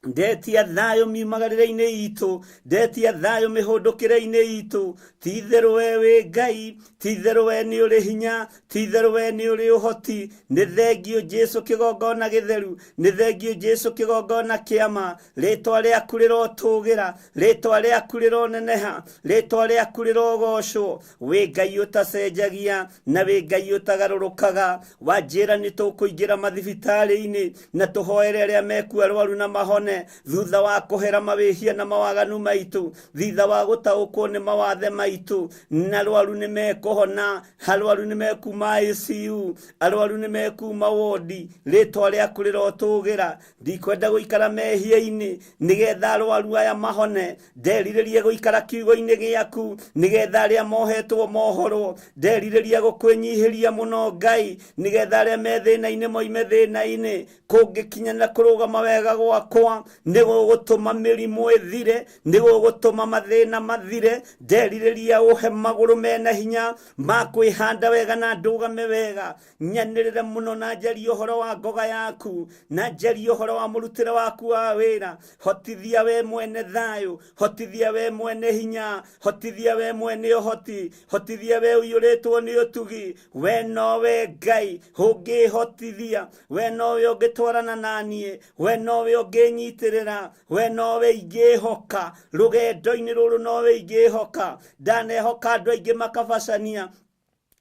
S2: ndetia thayũ miumagarĩre-inĩ itũ, ndetia thayũ mĩhũndũkĩre-inĩ itũ. Ti itherũ we wĩ Ngai, ti itherũ we nĩ ũrĩ hinya, ti itherũ we nĩ ũrĩ ũhoti. Nĩ thengio Jesu kĩgongona gĩtheru, nĩ thengio Jesu kĩgongona kĩa ma. Rĩtwa rĩaku rĩrotũgĩra, rĩtwa rĩaku rĩroneneha, rĩtwa rĩaku rĩrogocwo. Wĩ Ngai ũtacenjagia na wĩ Ngai ũtagarũrũkaga. Wanjĩra nĩ tũkũingĩra mathibitarĩ-inĩ na tũhoere arĩa mekuo arwaru na mahone.
S6: mahone thutha wa kũhera mawĩhia na mawaganu maitũ, thutha wa gũtaũkwo nĩ mawathe maitũ, na arwaru nĩ mekũhona, arwaru nĩ mekuma ICU, arwaru nĩ mekuma wodi, rĩtwa rĩaku rĩrotũgĩra. Ndikwenda gũikara mehia-inĩ nĩgetha arwaru aya mahone, nderirĩria gũikara kiugo-inĩ gĩaku nĩgetha arĩa mohetwo mohorwo, nderirĩria gũkwĩnyihĩria mũno Ngai nĩgetha arĩa me thĩna-inĩ moime thĩna-inĩ. Kũngĩkinya na kũrũgama wega gwakwa nĩ gũgũtũma mĩrimũ ĩthire, nĩ gũgũtũma mathĩna mathire. Nderirĩria ũhe magũrũ mena hinya ma kwĩhanda wega na ndũgame wega, nyanĩrĩre mũno na njarie ũhoro wa ngoga yaku, na njarie ũhoro wa mũrutĩre waku wa wĩra. Hotithia we mwene thayũ, hotithia we mwene hinya, hotithia we mwene ũhoti, hotithia we ũiyũrĩtwo nĩ ũtugi. We nowe Ngai ũngĩhotithia, we nowe ũngĩtwarana na niĩ, we nowe ũngĩnyitĩrĩra, we nowe ingĩhoka rũgendo-inĩ rũrũ, nowe ingĩhoka. Ndanehoka andũ aingĩ makabacania,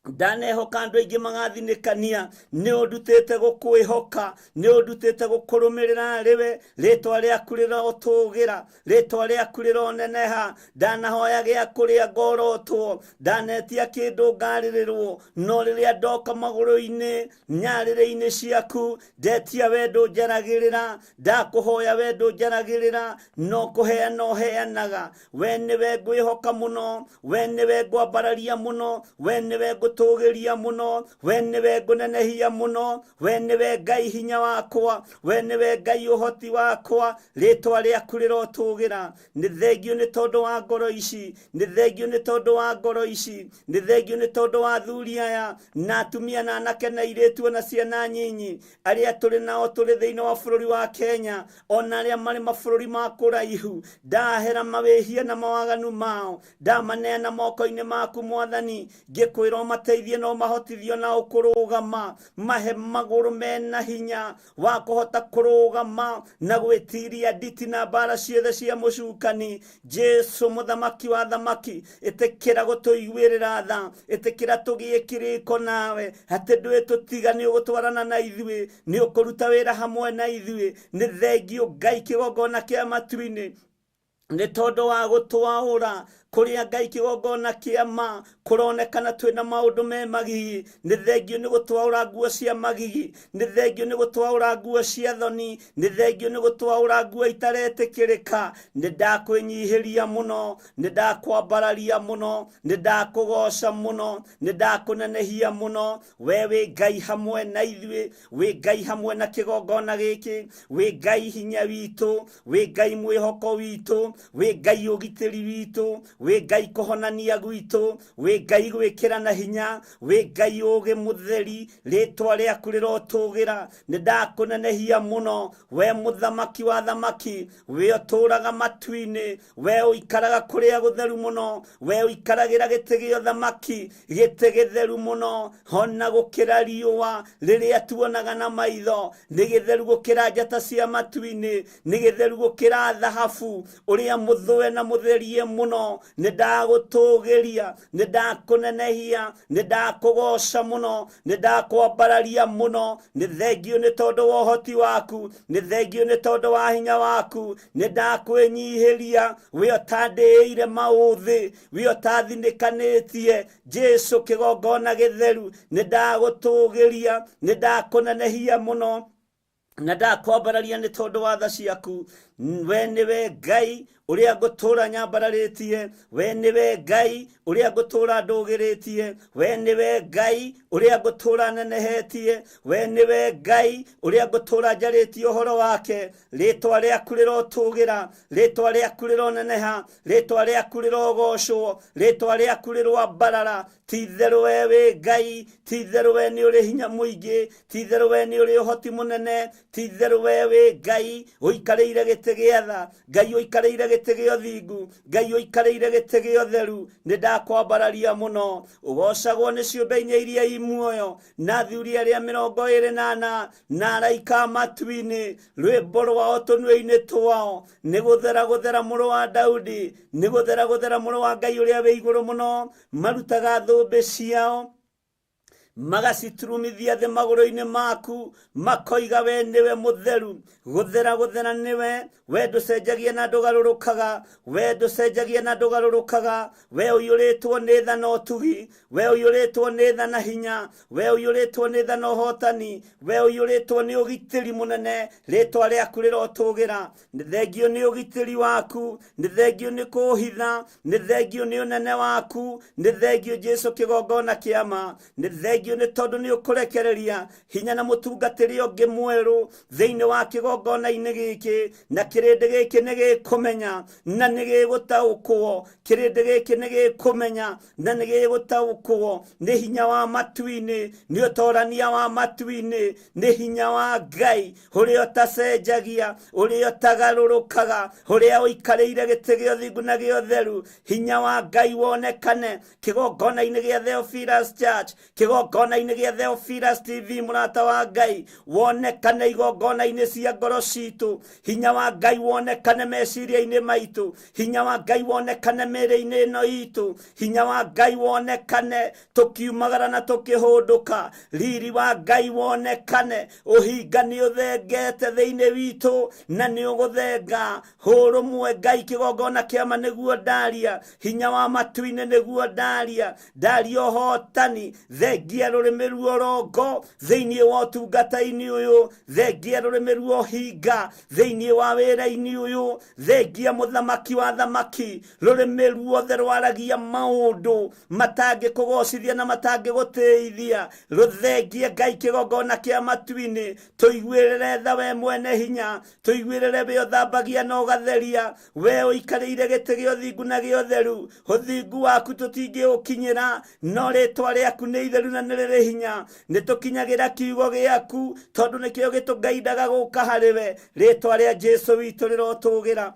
S6: ndanehoka andũ aingĩ magathinĩkania, nĩ ũndutĩte gũkwĩhoka, nĩ ũndutĩte gũkũrũmĩrĩra rĩwe. Rĩtwa rĩaku rĩrotũgĩra, rĩtwa rĩaku rĩroneneha. Ndanahoya gĩa kũrĩa ngorotwo, ndanetia kĩndũ ngarĩrĩrwo, no rĩrĩa ndoka magũrũ-inĩ nyarĩrĩ-inĩ ciaku, ndetia wendo njaragĩrĩra, ndakũhoya wendo njaragĩrĩra, no kũheana ũheanaga. We nĩwe ngwĩhoka mũno, we nĩwe ngwambararia mũno, we nĩwe ngũtũgĩria mũno, we nĩwe ngũnenehia mũno, we nĩwe Ngai hinya wakwa, we nĩwe Ngai ũhoti wakwa. Rĩtwa rĩaku rĩrotũgĩra. Nĩ thengio nĩ tondũ wa ngoro ici, nĩ thengio nĩ tondũ wa ngoro ici, nĩ thengio nĩ tondũ wa athuri aya na atumia na anake na airĩtu na ciana nyinyi arĩa tũrĩ nao tũrĩ thĩinĩ wa bũrũri wa Kenya, ona arĩa marĩ mabũrũri ma kũraihu. Ndahera mawĩhia na mawaganu mao, ndamaneana moko-inĩ maku Mwathani, ngĩkwĩra ũmateithie na ũmahotithie na ũkũrũgama, mahe magũrũ mena hinya wa kũhota kũrũgama na gwĩtiria nditi na mbara ciothe cia mũcukani. Jesu mũthamaki wa thamaki, ĩtĩkĩra gũtũiguĩrĩra tha, ĩtĩkĩra tũgĩe kĩrĩko nawe, atĩ ndũĩ tũtiga, nĩ ũgũtwarana na ithuĩ, nĩ ũkũruta wĩra hamwe na ithuĩ. Nĩ thengio Ngai kĩgongona kĩa matu-inĩ nĩ tondũ wa gũtwaũra kũrĩa Ngai kĩgongona kĩa ma kũronekana twĩna maũndũ me magigi. Nĩ thengio nĩ gũtwaũra nguo cia magigi, nĩ thengio nĩ gũtwaũra nguo cia thoni, nĩ thengio nĩ gũtwaũra nguo itaretĩkĩrĩka. Nĩ ndakwĩnyihĩria mũno, nĩ ndakwambararia mũno, nĩ ndakũgoca mũno, nĩ ndakũnenehia mũno. We wĩ Ngai hamwe na ithuĩ, wĩ Ngai hamwe na kĩgongona gĩkĩ, wĩ Ngai hinya witũ, wĩ Ngai mwĩhoko witũ, wĩ Ngai ũgitĩri witũ, wĩ Ngai kũhonania gwitũ, wĩ Ngai gwĩkĩra na hinya, wĩ Ngai ũgĩ mũtheri. Rĩtwa rĩaku rĩrotũgĩra. Nĩ ndakũnenehia mũno, we mũthamaki wa thamaki, we ũtũraga matu-inĩ, we ũikaraga kũrĩa gũtheru mũno, we ũikaragĩra gĩtĩ gĩa ũthamaki, gĩtĩ gĩtheru mũno ona gũkĩra riũa rĩrĩa tuonaga na maitho, nĩ gĩtheru gũkĩra njata cia matu-inĩ, nĩ gĩtheru gũkĩra thahabu ũrĩa mũthũe na mũtherie mũno. Nĩ ndagũtũgĩria, nĩ ndakũnenehia, nĩ ndakũgoca mũno, nĩ ndakwambararia mũno. Nĩ thengio nĩ tondũ wa ũhoti waku, nĩ thengio nĩ tondũ wa hinya waku. Nĩ ndakwĩnyihĩria, we ũtandĩĩire maũthĩ, we ũtathinĩkanĩtie. Jesu kĩgongona gĩtheru, nĩ ndagũtũgĩria, nĩ ndakũnenehia mũno na ndakwambararia nĩ tondũ wa tha ciaku. We nĩwe Ngai ũrĩa ngũtũra nyambararĩtie, we nĩwe Ngai ũrĩa ngũtũra ndũgĩrĩtie, we nĩwe Ngai ũrĩa ngũtũra nenehetie, we nĩwe Ngai ũrĩa ngũtũra njarĩtie ũhoro wake. Rĩtwa rĩaku rĩrotũgĩra, rĩtwa rĩaku rĩroneneha, rĩtwa rĩaku rĩrogocwo, rĩtwa rĩaku rĩroambarara. Ti itherũ we wĩ Ngai, ti itherũ we nĩ ũrĩ hinya mũingĩ, ti itherũ we nĩ ũrĩ ũhoti mũnene, ti itherũ we wĩ Ngai ũikarĩire gĩtĩ gĩa tha, Ngai ũikarĩire gĩtĩ gĩa ũthingu, Ngai ũikarĩire gĩtĩ gĩa ũtheru. Nĩ ndakwambararia mũno. Ũgocagwo nĩ ciũmbe inya iria i muoyo na athuri arĩa 24 na araika a matu-inĩ. Rwĩmbo rwao tũnua-inĩ twao nĩ gũthera gũthera mũrũ wa Daudi, nĩ gũthera gũthera mũrũ wa Ngai ũrĩa wĩ igũrũ mũno. Marutaga thũmbĩ ciao Magaciturumithia thĩ magũrũ-inĩ maku, makoiga we nĩwe mũtheru. Gũthera gũthera nĩwe, we ndũcenjagia na ndũgarũrũkaga, we ndũcenjagia na ndũgarũrũkaga, we ũiyũrĩtwo nĩ tha na ũtugi, we ũiyũrĩtwo nĩ tha na hinya, we ũiyũrĩtwo nĩ tha na ũhotani, we ũiyũrĩtwo nĩ ũgitĩri mũnene. Rĩtwa rĩaku rĩrotũgĩra. Nĩ thengio nĩ ũgitĩri waku, nĩ thengio nĩ kũhitha, nĩ thengio nĩ ũnene waku, nĩ thengio Jesu kĩgongona kĩama, nĩ thengio nĩ tondũ nĩ ũkũrekereria hinya na mũtungatĩri ũngĩ mwerũ thĩinĩ wa kĩgongona-inĩ gĩkĩ, na kĩrĩndĩ gĩkĩ nĩ gĩkũmenya na nĩ gĩgũtaũkwo, kĩrĩndĩ gĩkĩ nĩ gĩkũmenya na nĩ gĩgũtaũkwo nĩ hinya wa matu-inĩ, nĩ ũtorania wa matu-inĩ, nĩ hinya wa Ngai ũrĩa ũtacenjagia, ũrĩa ũtagarũrũkaga, ũrĩa ũikarĩire gĩtĩ gĩa ũthingu na gĩa ũtheru. Hinya wa Ngai wonekane kĩgongona-inĩ gĩa Theophilus Church, kĩgongona-inĩ gĩa Theophilus TV, mũrata wa Ngai wonekane igongona-inĩ cia ngoro citũ. Hinya wa Ngai wonekane meciria-inĩ maitũ, hinya wa Ngai wonekane mĩĩrĩ-inĩ ĩno itũ, hinya wa Ngai wonekane tũkiumagara na tũkĩhũndũka. Riri wa Ngai wonekane, ũhinga nĩ ũthengete thĩinĩ witũ na nĩ ũgũthenga. Hũrũmwe Ngai kĩgongona kĩama nĩguo ndaria, hinya wa matu-inĩ nĩguo ndaria, ndaria ũhotani, thengia rũrĩmĩ ruorongo thĩinĩ wa ũtungata-inĩ ũyũ, thengia rũrĩmĩ rwa ũhinga thĩinĩ wa wĩra-inĩ ũyũ, thengia mũthamaki wa thamaki, rũrĩmĩ ruothe rwaragia maũndũ matangĩkũgocithia na matangĩgũtĩithia, rũthengie Ngai kĩgongona kĩa matu-inĩ. Tũiguĩrĩre tha we mwene hinya, tũiguĩrĩre we ũthambagia na ũgatheria, we ũikarĩire gĩtĩ gĩa ũthingu na gĩa ũtheru. Ũthingu waku tũtingĩũkinyĩra, no rĩtwa rĩaku nĩ itheru na nĩ rĩrĩ hinya. Nĩ tũkinyagĩra kiugo gĩaku tondũ nĩkĩo gĩtũngaindaga gũka harĩ we. Rĩtwa rĩa Jesu witũ rĩrotũgĩra.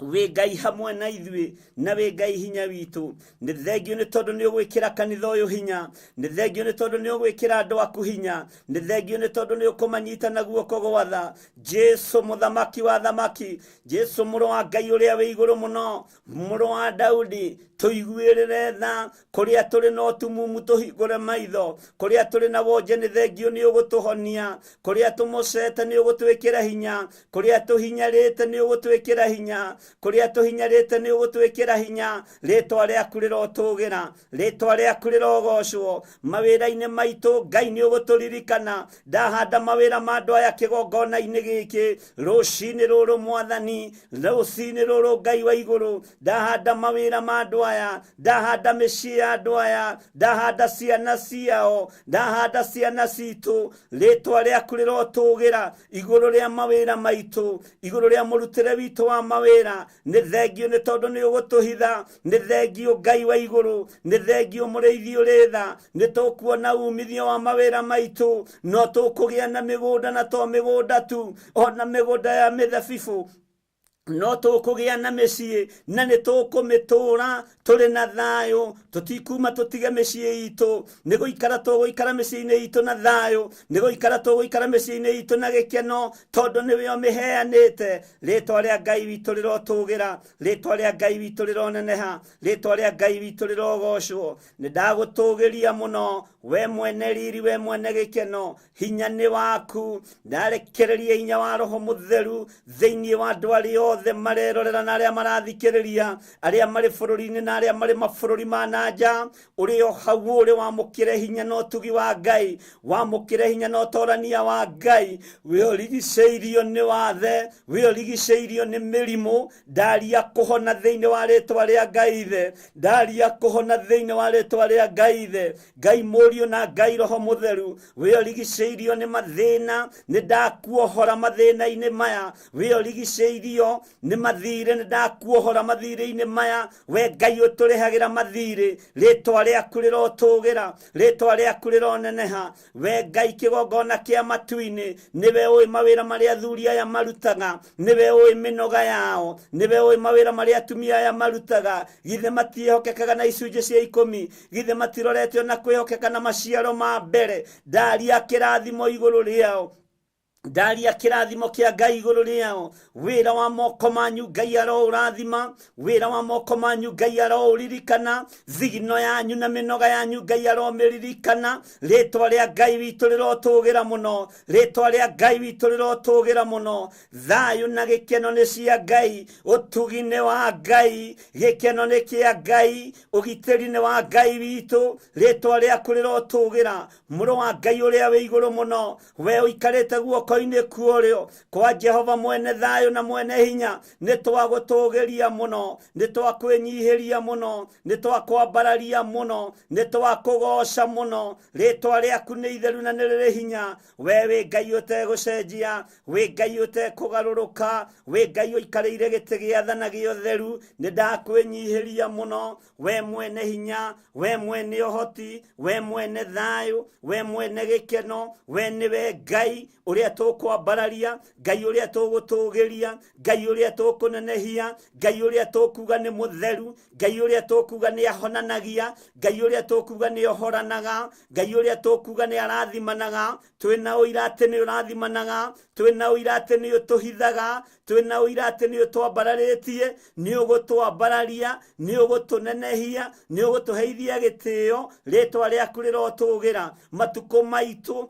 S6: Wĩ Ngai hamwe na ithuĩ na wĩ Ngai hinya witũ. Nĩ thengio nĩ tondũ nĩ ũgwĩkĩra kanitha ũyũ hinya, nĩ thengio nĩ tondũ nĩ ũgwĩkĩra andũ aku hinya, nĩ thengio nĩ tondũ nĩ ũkũmanyita na guoko gwa tha. Jesu mũthamaki wa thamaki, Jesu mũrũ wa Ngai ũrĩa wĩ igũrũ mũno, mũrũ wa Daudi, tũiguĩrĩre tha. Kũrĩa tũrĩ na ũtumumu tũhingũre maitho, kũrĩa tũrĩ na wonje nĩ thengio nĩ ũgũtũhonia, kũrĩa tũmocete nĩ ũgũtwĩkĩra hinya, kũrĩa tũhinyarĩte nĩ ũgũtwĩkĩra hinya, kũrĩa tũhinyarĩte nĩ ũgũtwĩkĩra hinya. Rĩtwa rĩaku rĩrotũgĩra, rĩtwa rĩaku rĩrogocwo. Mawĩra-inĩ maitũ Ngai nĩ ũgũtũririkana. Ndahanda mawĩra ma andũ aya kĩgongona-inĩ gĩkĩ rũcinĩ rũrũ Mwathani, rũcinĩ rũrũ Ngai wa igũrũ, ndahanda mawĩra ma andũ aya, ndahanda mĩciĩ ya andũ aya, ndahanda ciana ciao, ndahanda ciana citũ. Rĩtwa rĩaku rĩrotũgĩra igũrũ rĩa mawĩra maitũ, igũrũ rĩa mũrutĩre witũ wa mawĩra. Nĩ thengio nĩ tondũ nĩ ũgũtũhitha, nĩ thengio Ngai wa igũrũ, nĩ thengio mũrĩithi ũrĩ tha. Nĩ tũkuona umithio wa mawĩra maitũ, no tũkũgĩa na mĩgũnda na to mĩgũnda tu, ona mĩgũnda ya mĩthabibũ, no tũkũgĩa na mĩciĩ na nĩ tũkũmĩtũra tũrĩ na thayũ. Tũtikuma tũtige mĩciĩ itũ, nĩ gũikara tũgũikara mĩciĩ-inĩ itũ na thayũ, nĩ gũikara tũgũikara mĩciĩ-inĩ itũ na gĩkeno, tondũ nĩwe ũmĩheanĩte. Rĩtwa rĩa Ngai witũ rĩrotũgĩra, rĩtwa rĩa Ngai witũ rĩroneneha, rĩtwa rĩa Ngai witũ rĩrogocwo. Nĩ ndagũtũgĩria mũno we mwene riri, we mwene gĩkeno, hinya nĩ waku. Ndarekereria hinya wa Roho Mũtheru thĩinĩ wa andũ arĩa othe marerorera na arĩa marathikĩrĩria, arĩa marĩ bũrũri-inĩ na arĩa marĩ mabũrũri ma na nja. Ũrĩ o hau ũrĩ, wamũkĩre hinya na ũtugi wa Ngai, wamũkĩre hinya na ũtorania wa Ngai. We ũrigicĩirio nĩ wathe, we ũrigicĩirio nĩ mĩrimũ, ndaria kũhona thĩinĩ wa rĩtwa rĩa Ngai Ithe, ndaria kũhona thĩinĩ wa rĩtwa rĩa Ngai Ithe, Ngai Mũriũ na Ngai Roho Mũtheru. We ũrigicĩirio nĩ mathĩna, nĩ ndakuohora mathĩna-inĩ maya. We ũrigicĩirio nĩ mathirĩ, nĩ ndakuohora mathirĩ-inĩ maya. We Ngai ũtũrĩhagĩra mathirĩ, rĩtwa rĩaku rĩrotũgĩra, rĩtwa rĩaku rĩroneneha. We Ngai kĩgongona kĩa matu-inĩ, nĩwe ũĩ mawĩra marĩa athuri aya marutaga, nĩwe ũĩ mĩnoga yao, nĩwe ũĩ mawĩra marĩa atumia aya marutaga. Githĩ matiĩhokekaga na icunjĩ cia ikũmi? Githĩ matirorete ona kwĩhokeka na maciaro ma mbere? Ndaria kĩrathimo igũrũ rĩao. Ndaria kĩrathimo kĩa Ngai igũrũ rĩao. Wĩra wa moko manyu Ngai aroũrathima, wĩra wa moko manyu Ngai aroũririkana, thigino yanyu na mĩnoga yanyu Ngai aromĩririkana. Rĩtwa rĩa Ngai witũ rĩrotũgĩra mũno, rĩtwa rĩa Ngai witũ rĩrotũgĩra mũno. Thayũ na gĩkeno nĩ cia Ngai, ũtugi nĩ wa Ngai, gĩkeno nĩ kĩa Ngai, ũgitĩri nĩ wa Ngai witũ. Rĩtwa rĩaku rĩrotũgĩra, mũrũ wa Ngai ũrĩa wĩ igũrũ mũno, we ũikarĩte guoko-inĩ kuorĩo kwa Jehova mwene thayũ na mwene hinya. Nĩ twagũtũgĩria mũno, nĩ twakwĩnyihĩria mũno, nĩ twakwambararia mũno, nĩ twakũgoca mũno. Rĩtwa rĩaku nĩ itheru na nĩ rĩrĩ hinya. We wĩ Ngai ũtegũcenjia, wĩ Ngai ũtekũgarũrũka, wĩ Ngai ũikarĩire gĩtĩ gĩa tha na gĩa ũtheru. Nĩ ndakwĩnyihĩria mũno, we mwene hinya, we mwene ũhoti, we mwene thayũ, we mwene gĩkeno, we nĩwe Ngai ũrĩa tũkwambararia, Ngai ũrĩa tũgũtũgĩria, Ngai ũrĩa tũkũnenehia, Ngai ũrĩa tũkuga nĩ mũtheru, Ngai ũrĩa tũkuga nĩ ahonanagia, Ngai ũrĩa tũkuga nĩ ohoranaga, Ngai ũrĩa tũkuga nĩ arathimanaga. Twĩna ũira atĩ nĩ ũrathimanaga, twĩna ũira atĩ nĩ ũtũhithaga, twĩna ũira atĩ nĩ ũtwambararĩtie, nĩ ũgũtwambararia, nĩ ũgũtũnenehia, nĩ ũgũtũheithia gĩtĩo. Rĩtwa rĩaku rĩrotũgĩra. Matukũ maitũ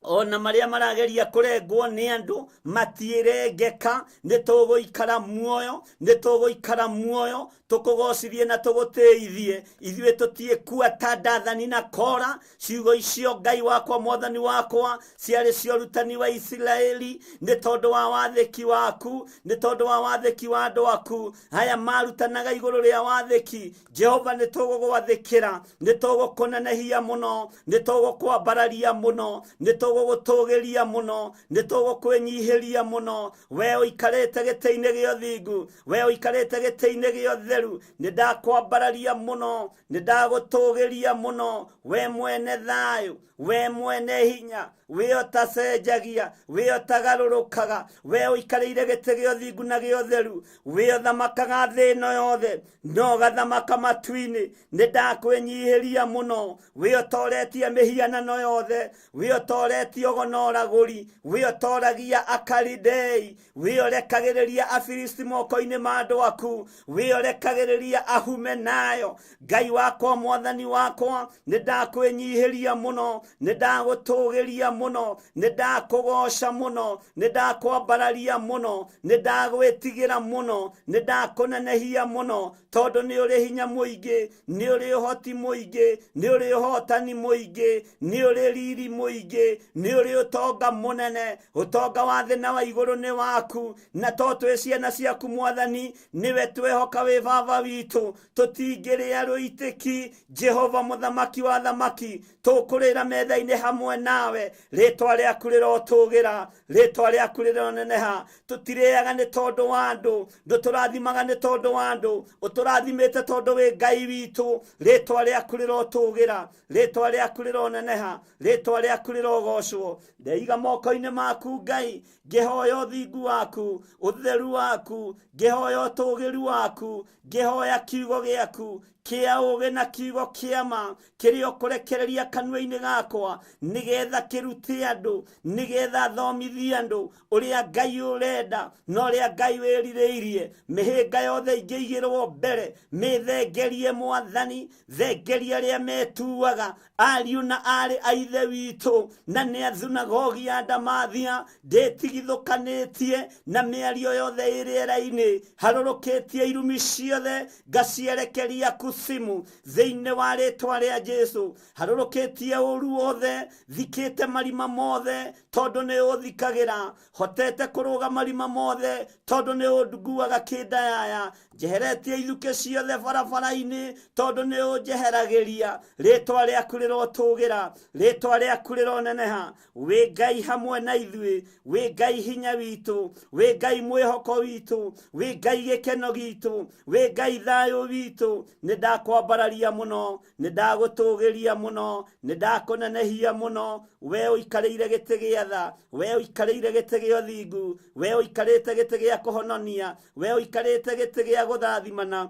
S6: ona marĩa marageria kũrengwo nĩ andũ matiĩrengeka. Nĩ tũgũikara muoyo, nĩ tũgũikara muoyo, tũkũgocithie na tũgũtĩithie. Ithuĩ tũtiĩkua ta Ndathani na Kora. Ciugo icio Ngai wakwa mwathani wakwa ciarĩ cia ũrutani wa Isiraeli, nĩ tondũ wa wathĩki waku, nĩ tondũ wa wathĩki wa andũ aku aya marutanaga igũrũ rĩa wathĩki. Jehova, nĩ tũgũgwathĩkĩra, nĩ tũgũkũnenehia mũno, nĩ tũgũkwambararia mũno, nĩ tũgũgũtũgĩria mũno, nĩ tũgũkwĩnyihĩria mũno. We ũikarĩte gĩtĩ-inĩ gĩa ũthingu, we ũikarĩte gĩtĩ-inĩ gĩa ũtheru, nĩ ndakwambararia mũno, nĩ ndagũtũgĩria mũno. We mwene thayũ, we mwene hinya, we ũtacenjagia, we ũtagarũrũkaga, we ũikarĩire gĩtĩ gĩa ũthingu na gĩa ũtheru, we ũthamakaga thĩ ĩno yothe no ũgathamaka matu-inĩ, nĩ ndakwĩnyihĩria mũno. We ũtoretie mĩhianano yothe, we ũtoretie ũgo na ũragũri, we ũtoragia Akalidei, we ũrekagĩrĩria Afilisti moko-inĩ ma andũ aku, we ũrekagĩrĩria ahume nayo. Ngai wakwa mwathani wakwa, nĩ ndakwĩnyihĩria mũno, nĩ ndagũtũgĩria mũno, nĩ ndakũgoca mũno, nĩ ndakwambararia mũno, nĩ ndagwĩtigĩra mũno, nĩ ndakũnenehia mũno, tondũ nĩ ũrĩ hinya mũingĩ, nĩ ũrĩ ũhoti mũingĩ, nĩ ũrĩ ũhotani mũingĩ, nĩ ũrĩ riri mũingĩ, nĩ ũrĩ ũtonga mũnene. Ũtonga wa thĩ na wa igũrũ nĩ waku, na to twĩ ciana ciaku mwathani, nĩwe twehoka wĩ baba witũ. Tũtingĩrĩa rũitĩki, Jehova mũthamaki wa thamaki, tũkũrĩra metha-inĩ hamwe nawe. Rĩtwa rĩaku rĩrotũgĩra, rĩtwa rĩaku rĩroneneha. Tũtirĩaga nĩ tondũ wa andũ, ndũtũrathimaga nĩ tondũ wa andũ, ũtũrathimĩte tondũ wĩ Ngai witũ. Rĩtwa rĩaku rĩrotũgĩra, rĩtwa rĩaku rĩroneneha, rĩtwa rĩaku rĩrogocwo. Ndeiga moko-inĩ maku Ngai, ngĩhoya ũthingu waku, ũtheru waku, ngĩhoya ũtũgĩru waku, ngĩhoya kiugo gĩaku kĩa ũũgĩ na kiugo kĩa ma kĩrĩa ũkũrekereria kanua-inĩ gakwa, nĩgetha kĩrute andũ, nĩgetha thomithie andũ ũrĩa Ngai ũrenda na ũrĩa Ngai wĩrirĩirie. Mĩhĩnga yothe ingĩigĩrwo mbere, mĩthengerie mwathani, thengeria arĩa metuaga ariũ na aarĩ a ithe witũ, na nĩ a thunagogi ya Ndamathia. Ndĩtigithũkanĩtie na mĩario yothe ĩ rĩera-inĩ, harũrũkĩtie irumi ciothe ngacierekeria kusimu thĩinĩ wa rĩtwa rĩa Jesu. Harũrũkĩtie ũru wothe, thikĩte marima mothe tondũ nĩ ũthikagĩra, hotete kũrũga marima mothe tondũ nĩ ũnguaga kĩndayaya, njeheretie ithukĩ ciothe barabara-inĩ tondũ nĩ ũnjeheragĩria. Rĩtwa rĩaku rĩrotũgĩra, rĩtwa rĩaku rĩroneneha. Wĩ Ngai hamwe na ithuĩ, wĩ Ngai hinya witũ, wĩ Ngai mwĩhoko witũ, wĩ Ngai gĩkeno gitũ, wĩ Ngai thayũ witũ. Nĩ ndakwambararia mũno, nĩ ndagũtũgĩria mũno, nĩ ndakũnenehia mũno. We ũikarĩire gĩtĩ gĩa tha, we ũikarĩire gĩtĩ gĩa ũthingu, we ũikarĩte gĩtĩ gĩa kũhononia, we ũikarĩte gĩtĩ gĩa gũthathimana.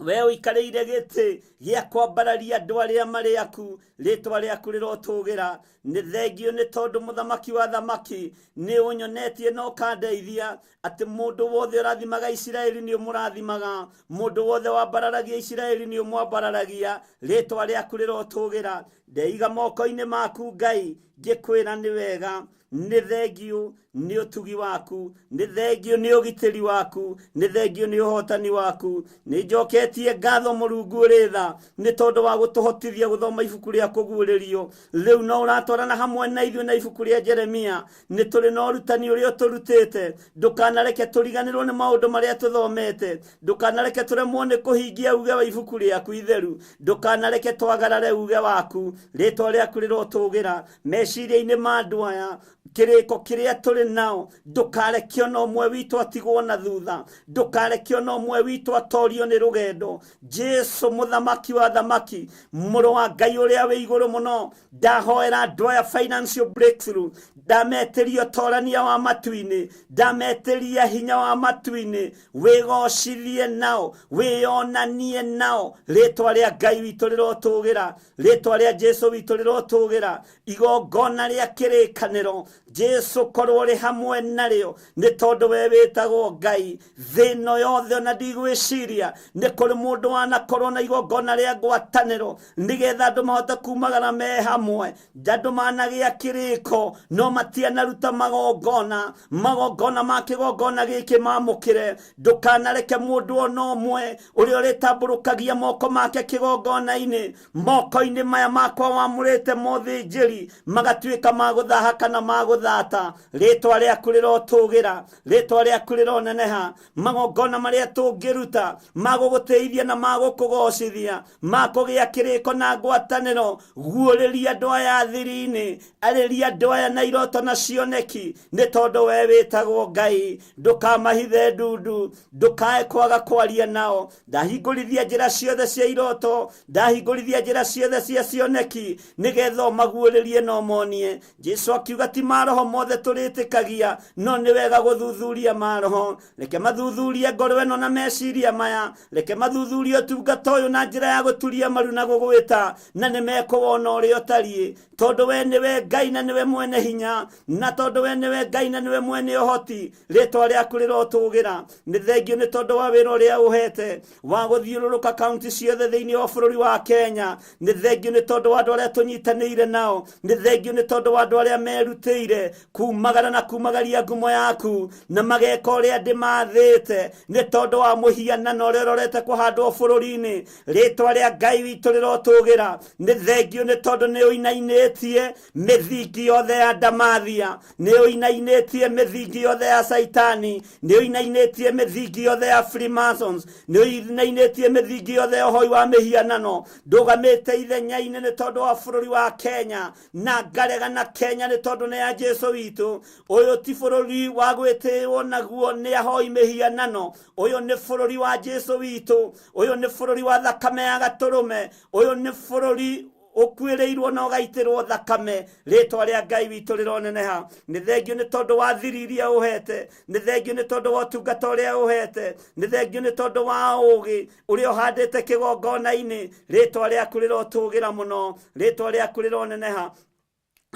S6: We ũikarĩire gĩtĩ gĩa kwambararia andũ arĩa marĩ aku, rĩtwa rĩaku rĩrotũgĩra. Nĩ thengio nĩ tondũ mũthamaki wa thamaki nĩ ũnyonetie na ũkandeithia atĩ mũndũ wothe ũrathimaga Isiraeli nĩ ũmũrathimaga, mũndũ wothe wambararagia Isiraeli nĩ ũmwambararagia. Rĩtwa rĩaku rĩrotũgĩra. Ndeiga moko-inĩ maku Ngai, ngĩkwĩra nĩ wega. Nĩ thengio nĩ ũtugi waku, nĩ thengio nĩ ũgitĩri waku, nĩ thengio nĩ ũhotani waku. Nĩ njoketie ngatho Mũrungu ũrĩ tha nĩ tondũ wa gũtũhotithia gũthoma ibuku rĩa kũguũrĩrio. Rĩu no ũratwarana hamwe na ithuĩ na ibuku rĩa Jeremia. Nĩ tũrĩ na ũrutani ũrĩa ũtũrutĩte. Ndũkanareke tũriganĩrwo nĩ maũndũ marĩa tũthomete, ndũkanareke tũremwo nĩ kũhingia uge wa ibuku rĩaku itheru, ndũkanareke twagarare uge waku. Rĩtwa rĩaku rĩrotũgĩra meciria-inĩ ma andũ aya. Kĩrĩko kĩrĩa tũrĩ nao, ndũkareke ona ũmwe witũ atigwo na thutha, ndũkareke ona ũmwe witũ atorio nĩ rũgendo. Jesu mũthamaki wa thamaki, mũrũ wa Ngai ũrĩa wĩ igũrũ mũno, ndahoera andũ aya financial breakthrough, ndametĩria ũtorania wa matu-inĩ, ndametĩria hinya wa matu-inĩ. Wĩgocithie nao, wĩyonanie nao. Rĩtwa rĩa Ngai witũ rĩrotũgĩra, rĩtwa rĩa Jesu witũ rĩrotũgĩra. Igongona rĩa kĩrĩkanĩro, Jesu korwo rĩ hamwe narĩo, nĩ tondũ we wĩtagwo Ngai. Thĩ ĩno yothe ona ndigwĩciria nĩ kũrĩ mũndũ wanakorwo na igongona rĩa ngwatanĩro nĩgetha andũ mahote kumagara me hamwe. Andũ managĩa kĩrĩko no matianaruta magongona, magongona ma kĩgongona gĩkĩ mamũkĩre. Ndũkanareke mũndũ ona ũmwe ũrĩa ũrĩtambũrũkagia moko make kĩgongona-inĩ, moko-inĩ maya makwa wamũrĩte mothĩnjĩri magatuĩka ma gũthaha kana ma gũthata. Rĩtwa rĩaku rĩrotũgĩra, rĩtwa rĩaku rĩroneneha. Magongona marĩa tũngĩruta ma gũgũtĩithia na ma gũkũgocithia, ma kũgĩa kĩrĩko na ngwatanĩro, guũrĩria andũ aya thiri-inĩ, arĩria andũ aya na iroto na cioneki, nĩ tondũ we wĩtagwo Ngai. Ndũkamahithe ndundu, ndũkae kwaga kwaria nao. Ndahingũrithia njĩra ciothe cia iroto, ndahingũrithia njĩra ciothe cia cioneki, nĩgetha ũmaguũrĩrie na ũmonie. Jesu akiuga ti maroho mothe tũrĩtĩkagia, no nĩ wega gũthuthuria maroho. Reke mathuthurie ngoro ĩno na meciria maya, reke mathuthurie ũtungata ũyũ na njĩra ya gũturia maru na gũgwĩta, na nĩ mekũwona ũrĩa ũtariĩ, tondũ we nĩwe Ngai na nĩwe mwene hinya, na tondũ we nĩwe Ngai na nĩwe mwene ũhoti. Rĩtwa rĩaku rĩrotũgĩra. Nĩ thengio nĩ tondũ wa wĩra ũrĩa ũhete wa gũthiũrũrũka kaunti ciothe thĩinĩ wa bũrũri wa Kenya. Nĩ thengio nĩ tondũ wa andũ arĩa tũnyitanĩire nao. Nĩ thengio nĩ tondũ wa andũ arĩa merutĩire kumagara na kumagaria ngumo yaku na mageka ũrĩa ndĩmathĩte, nĩ tondũ wa mũhianano ũrĩa ũrorete kũhandwo bũrũri-inĩ. Rĩtwa rĩa Ngai witũ rĩrotũgĩra. Nĩ thengio nĩ tondũ nĩ ũinainĩtie mĩthingi yothe ya Ndamathia, nĩ ũinainĩtie mĩthingi yothe ya Saitani, nĩ ũinainĩtie mĩthingi yothe ya Freemasons, nĩ ũinainĩtie mĩthingi yothe ya ũhoi wa mĩhianano. Ndũgamĩte ithenya-inĩ nĩ tondũ wa bũrũri wa Kenya, na ngaregana Kenya nĩ tondũ nĩ ya Jesu witũ. Ũyũ ti bũrũri wa gwĩtĩĩrwo naguo nĩ ahoi mĩhianano, ũyũ nĩ bũrũri wa Jesu witũ, ũyũ nĩ bũrũri wa thakame ya gatũrũme, ũyũ nĩ bũrũri ũkuĩrĩirwo na ũgaitĩrwo thakame. Rĩtwa rĩa Ngai witũ rĩroneneha. Nĩ thengio nĩ tondũ wa thiri iria ũhete, nĩ thengio nĩ tondũ wa ũtungata ũrĩa ũhete, nĩ thengio nĩ tondũ wa ũũgĩ ũrĩa ũhandĩte kĩgongona-inĩ. Rĩtwa rĩaku rĩrotũgĩra mũno, rĩtwa rĩaku rĩroneneha.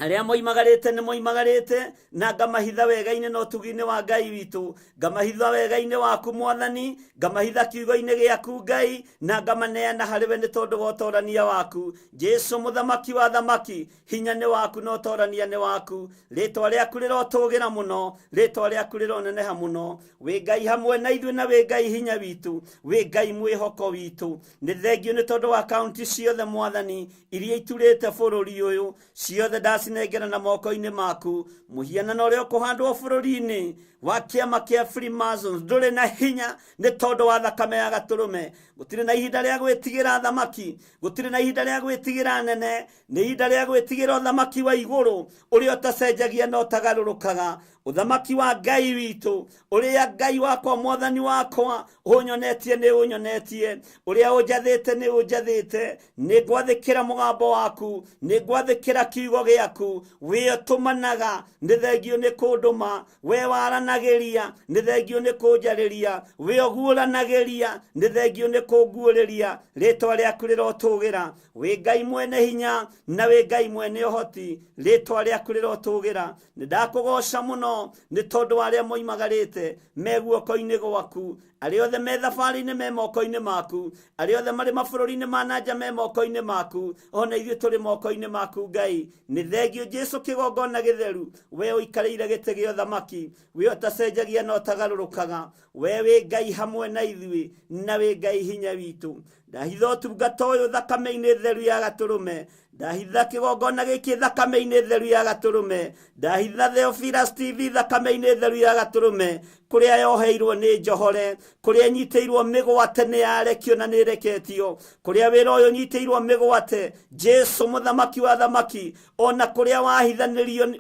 S6: Arĩa moimagarĩte nĩ moimagarĩte, na ngamahitha wega-inĩ na ũtugi-inĩ wa Ngai witũ, ngamahitha wega-inĩ waku Mwathani, ngamahitha kiugo-inĩ gĩaku Ngai, na ngamaneana harĩ we nĩ tondũ wa ũtorania waku. Jesu mũthamaki wa thamaki, hinya nĩ waku na ũtorania nĩ waku. Rĩtwa rĩaku rĩrotũgĩra mũno, rĩtwa rĩaku rĩroneneha mũno. Wĩ Ngai hamwe na ithuĩ na wĩ Ngai hinya witũ, wĩ Ngai mwĩhoko witũ. Nĩ thengio nĩ tondũ wa kaunti ciothe Mwathani iria iturĩte bũrũri ũyũ, ciothe ndacinengera na moko-inĩ maku. Mũhianano ũrĩa ũkũhandwo bũrũri-inĩ wa kĩama kĩa Freemasons ndũrĩ na hinya nĩ tondũ wa thakame ya gatũrũme. Gũtirĩ na ihinda rĩa gwĩtigĩra thamaki, gũtirĩ na ihinda rĩa gwĩtigĩra nene, nĩ ihinda rĩa gwĩtigĩra ũthamaki wa igũrũ ũrĩa ũtacenjagia na ũtagarũrũkaga. Ũthamaki wa Ngai witũ, ũrĩa Ngai wakwa mwathani wakwa ũnyonetie nĩ ũnyonetie, ũrĩa ũnjathĩte nĩ ũnjathĩte. Nĩ ngwathĩkĩra mũgambo waku, nĩ ngwathĩkĩra kiugo gĩaku. Wĩ ũtũmanaga, nĩ thengio nĩ kũndũma. We waranagĩria, nĩ thengio nĩ kũnjarĩria. We ũguũranagĩria, nĩ thengio nĩ kũnguũrĩria. Rĩtwa rĩaku rĩrotũgĩra. Wĩ Ngai mwene hinya na wĩ Ngai mwene ũhoti, rĩtwa rĩaku rĩrotũgĩra. Nĩ ndakũgoca mũno nĩ tondũ wa arĩa moimagarĩte me guoko-inĩ gwaku, arĩa othe me thabarĩ-inĩ me moko-inĩ maku, arĩa othe marĩ mabũrũri-inĩ ma na nja me moko-inĩ maku, ona ithuĩ tũrĩ moko-inĩ maku Ngai. Nĩ thengio Jesu kĩgongona gĩtheru, we ũikarĩire gĩtĩ gĩa ũthamaki, we ũtacenjagia na ũtagarũrũkaga, we wĩ Ngai hamwe na ithuĩ na wĩ Ngai hinya witũ. Ndahitha ũtungata ũyũ thakame-inĩ theru ya gatũrũme, ndahitha kĩgongona gĩkĩ thakame-inĩ theru ya gatũrũme, ndahitha Theophilus TV thakame-inĩ theru ya gatũrũme, kũrĩa yoheirwo nĩ njohore, kũrĩa ĩnyitĩirwo mĩgwate nĩ yarekio na nĩ ĩreketio, kũrĩa wĩra ũyũ ũnyitĩirwo mĩgwate, Jesu mũthamaki wa thamaki, ona kũrĩa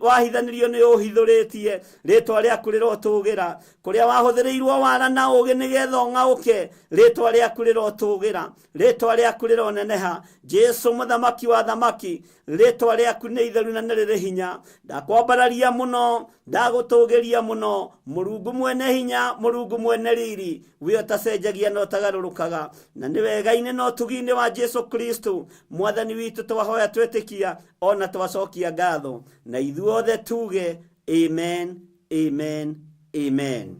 S6: wahithanĩrio nĩ ũhithũrĩtie, rĩtwa rĩaku rĩrotũgĩra. Kũrĩa wahũthĩrĩirwo wara na ũũgĩ nĩgetha ũng'aũke, rĩtwa rĩaku rĩrotũgĩra, rĩtwa rĩaku rĩroneneha. Jesu mũthamaki wa thamaki, rĩtwa rĩaku nĩ itheru na nĩ rĩrĩ hinya. Ndakwambararia mũno, ndagũtũgĩria mũno, Mũrungu mwene hinya, Mũrungu mwene riri, we ũtacenjagia na ũtagarũrũkaga. Na nĩ wega-inĩ na ũtugi-inĩ wa Jesu Kristo mwathani witũ twahoya twetĩkia ona twacokia ngatho, na ithuothe tuge amen, amen, amen.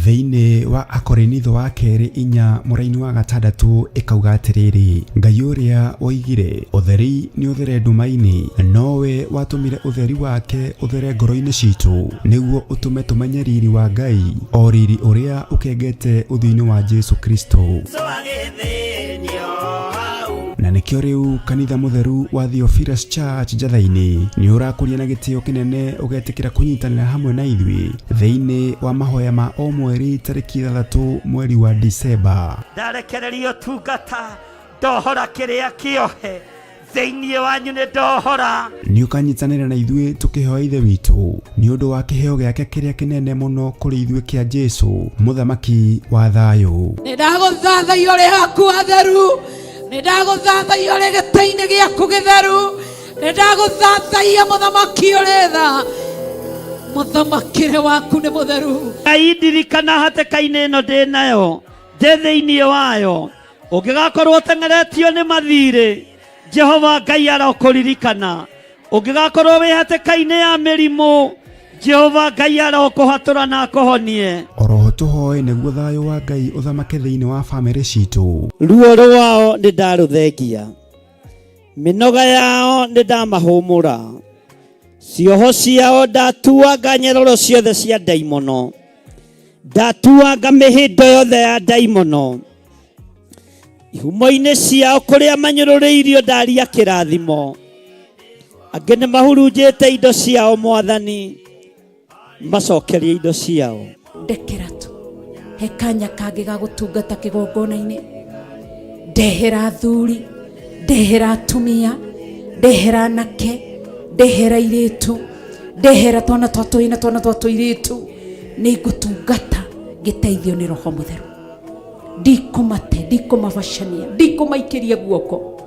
S1: Thĩinĩ wa Akorinitho wa kerĩ 4 mũraini wa 6 ĩkauga atĩrĩrĩ, Ngai ũrĩa woigire ũtheri nĩ ũthere nduma-inĩ, nowe watũmire ũtheri wake ũthere ngoro-inĩ citũ, nĩguo ũtũme tũmenye riri wa Ngai, o riri ũrĩa ũkengete ũthiũ-inĩ wa Jesu Kristo. Na nĩkĩo rĩu kanitha mũtheru wa Theophilus Church Njatha-inĩ nĩ ũrakũria na gĩtĩo kĩnene ũgetĩkĩra kũnyitanĩra hamwe na ithuĩ thĩinĩ wa mahoya ma o mweri tarĩki 6 mweri wa Disemba.
S3: Ndarekereria ũtungata, ndohora kĩrĩa kĩohe thĩinĩ wanyu, nĩ ndohora.
S1: Nĩ ũkanyitanĩra na ithuĩ tũkĩhoya Ithe witũ nĩ ũndũ wa kĩheo gĩake kĩrĩa kĩnene mũno kũrĩ ithuĩ kĩa Jesu mũthamaki wa thayũ.
S4: Nĩ ndagũthathaiya ũrĩ haku hatheru, nĩ ndagũthathaiya ũrĩ gĩtĩ-inĩ gĩaku gĩtheru, nĩ ndagũthathaiya mũthamaki ũrĩ tha, mũthamakĩre waku nĩ mũtheru.
S3: Ngai ndirikana hatĩka-inĩ ĩno ndĩ nayo, ndĩ thĩinĩ wayo, ũngĩgakorwo ũteng'eretio nĩ mathirĩ, Jehova Ngai arokũririkana. Ũngĩgakorwo wĩ hatĩka-inĩ ya mĩrimũ, Jehova Ngai arokũhatũra na akũhonie.
S1: Oroho tũhoe nĩguo thayũ wa Ngai ũthamake thĩinĩ wa bamĩrĩ citũ.
S3: Ruo rwao nĩ ndarũthengia, mĩnoga yao nĩ ndamahũmũra, cioho ciao ndatuanga nyeroro ciothe cia ndaimono, ndatuanga mĩhĩndo yothe ya ndaimono, ihumo-inĩ ciao kũrĩa manyũrũrĩirio ndaria kĩrathimo, angĩ nĩ mahurunjĩte indo ciao, Mwathani macokerie indo ciao.
S4: Ndekera tu he kanya kangĩ ga gũtungata kĩgongona-inĩ, ndehera athuri, ndehera atumia, ndehera anake, ndehera airĩtu, ndehera twana twa tũhĩĩ na twana twa tũirĩtu. Nĩ ngũtungata ngĩteithio nĩ Roho Mũtheru. Ndikũmate, ndikũmabacania, ndikũmaikĩria guoko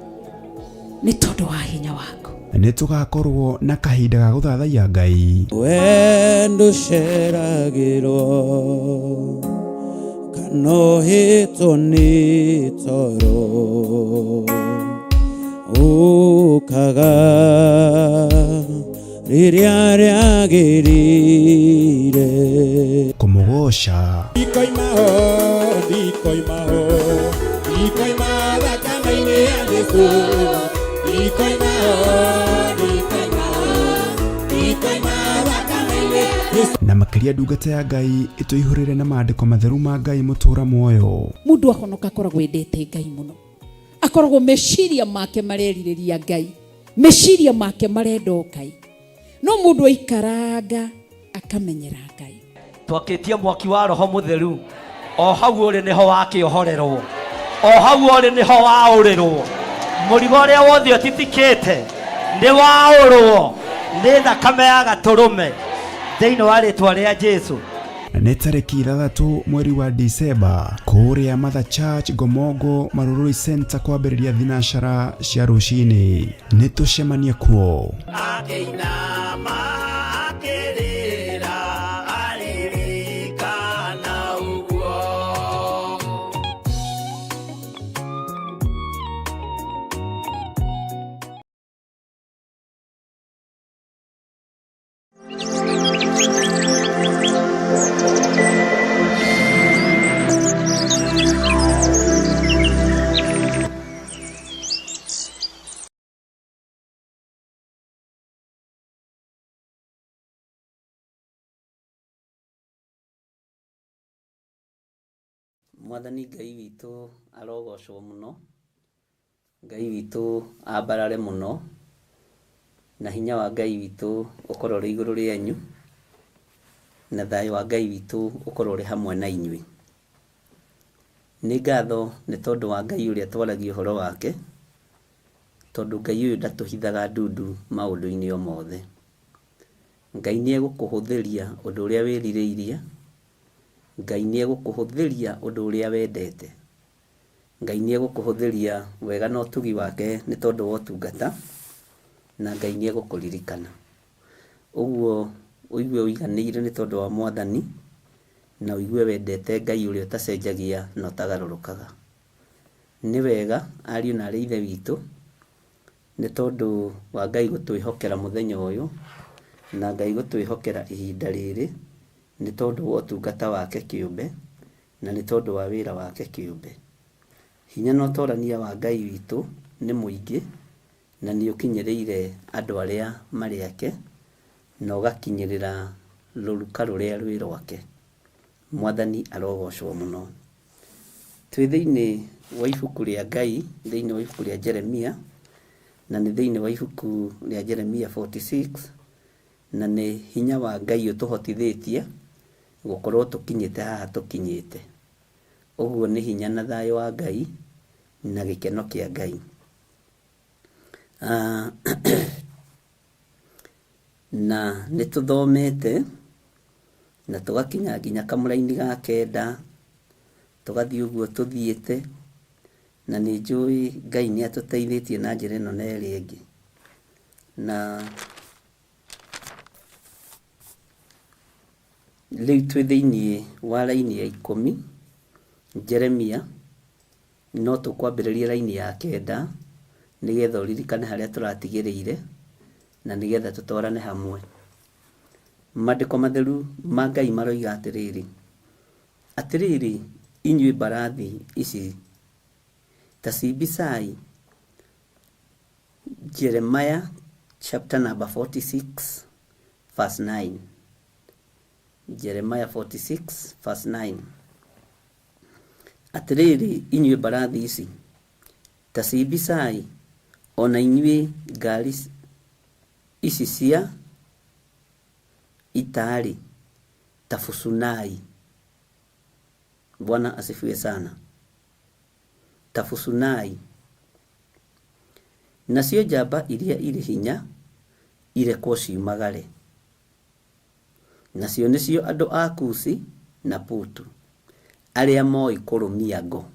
S4: nĩ tondũ wa hinya waku.
S1: Nĩ tũgakorwo na kahinda ga gũthathaiya Ngai.
S5: Wendo ũceragĩrwo kana ũhĩtwo nĩ toro ũkaga rĩrĩa rĩagĩrĩire.
S1: Kũmũgoca.
S5: Ndikoima ho, ndikoima ho, ndikoima thakame-inĩ ya Jesũ. Ndikoima ho, ndikoima ho, ndikoima thakame-inĩ ya Jesũ.
S1: Na makĩria ndungata ya Ngai ĩtũihũrĩre na maandĩko matheru ma Ngai mũtũra muoyo.
S4: Mundu ahonoka akoragwo endete Ngai muno, akoragwo meciria make marerirĩria Ngai, meciria make marenda o Ngai. No mundu aikaranga akamenyera Ngai.
S3: Twakĩtie mwaki wa roho mũtheru o hau ũrĩ nĩho wakĩohorerwo, o hau ũrĩ nĩho waũrĩrwo. Mũrigo ũrĩa wothe ũtitikĩte nĩ waũrwo nĩ thakame ya gatũrũme thĩinĩ wa rĩtwa rĩa Jesu.
S1: Nĩ tarĩki 6 mweri wa Disemba kũrĩa Mother Church Ngomongo Marurui Center kwambĩrĩria thinacara cia rũcinĩ. Nĩ tũcemanie kuo.
S6: Akĩinama akĩrĩra aririkana ũguo.
S2: Mwathani Ngai witũ arogocwo mũno, Ngai witũ ambarare mũno, na hinya wa Ngai witũ ũkorwo ũrĩ igũrũ rĩanyu, na thayũ wa Ngai witũ ũkorwo ũrĩ hamwe na inyuĩ. Nĩ ngatho nĩ tondũ wa Ngai ũrĩa twaragia ũhoro wake, tondũ Ngai ũyũ ndatũhithaga ndundu maũndũ-inĩ o mothe. Ngai nĩ egũkũhũthĩria ũndũ ũrĩa wĩrirĩirie, Ngai nĩ egũkũhũthĩria ũndũ ũrĩa wendete, Ngai nĩ egũkũhũthĩria wega na ũtugi wake nĩ tondũ wa ũtungata, na Ngai nĩ egũkũririkana. Ũguo ũigue ũiganĩire nĩ tondũ wa Mwathani, na ũigue wendete Ngai ũrĩa ũtacenjagia na ũtagarũrũkaga. Nĩ wega ariũ na arĩ Ithe witũ, nĩ tondũ wa Ngai gũtwĩhokera mũthenya ũyũ, na Ngai gũtwĩhokera ihinda rĩrĩ, nĩ tondũ wa ũtungata wake kĩũmbe, na nĩ tondũ wa wĩra wake kĩũmbe. Hinya na ũtorania wa Ngai witũ nĩ mũingĩ, na nĩ ũkinyĩrĩire andũ arĩa marĩ ake, na ũgakinyĩrĩra rũruka rũrĩa rwĩ rwake. Mwathani arogocwo mũno. Twĩ thĩinĩ wa ibuku rĩa Ngai, thĩinĩ wa ibuku rĩa Jeremia, na nĩ thĩinĩ wa ibuku rĩa Jeremia 46, na nĩ hinya wa Ngai ũtũhotithĩtie gũkorwo tũkinyĩte haha tũkinyĩte. Ũguo nĩ hinya na thayũ wa Ngai na gĩkeno kĩa Ngai. Na nĩ tũthomete na tũgakinya nginya kamũraini ga 9, tũgathiĩ ũguo tũthiĩte, na nĩ njũĩ Ngai nĩ atũteithĩtie na njĩra ĩno na ĩrĩa ĩngĩ. Na rĩu twĩ thĩinĩ wa raini ya 10, Jeremia, no tũkwambĩrĩria raini ya 9 nĩgetha ũririkane harĩa tũratigĩrĩire na nĩgetha tũtwarane hamwe. Maandĩko matheru ma Ngai maroiga atĩrĩrĩ, atĩrĩrĩ inyuĩ mbarathi ici ta cimbicai. Jeremiah chapter number 46 verse 9. Jeremiah 46 verse 9. Atĩrĩrĩ inyuĩ mbarathi ici ta cimbicai, ona inyuĩ ngari ici cia ita-rĩ, ta bucunai. Bwana asifiwe sana. Ta bucunai. Nacio njamba iria irĩ hinya irekwo ciumagare. Nacio nĩcio andũ a Kusi na Putu, arĩa moĩ kũrũmia ngo.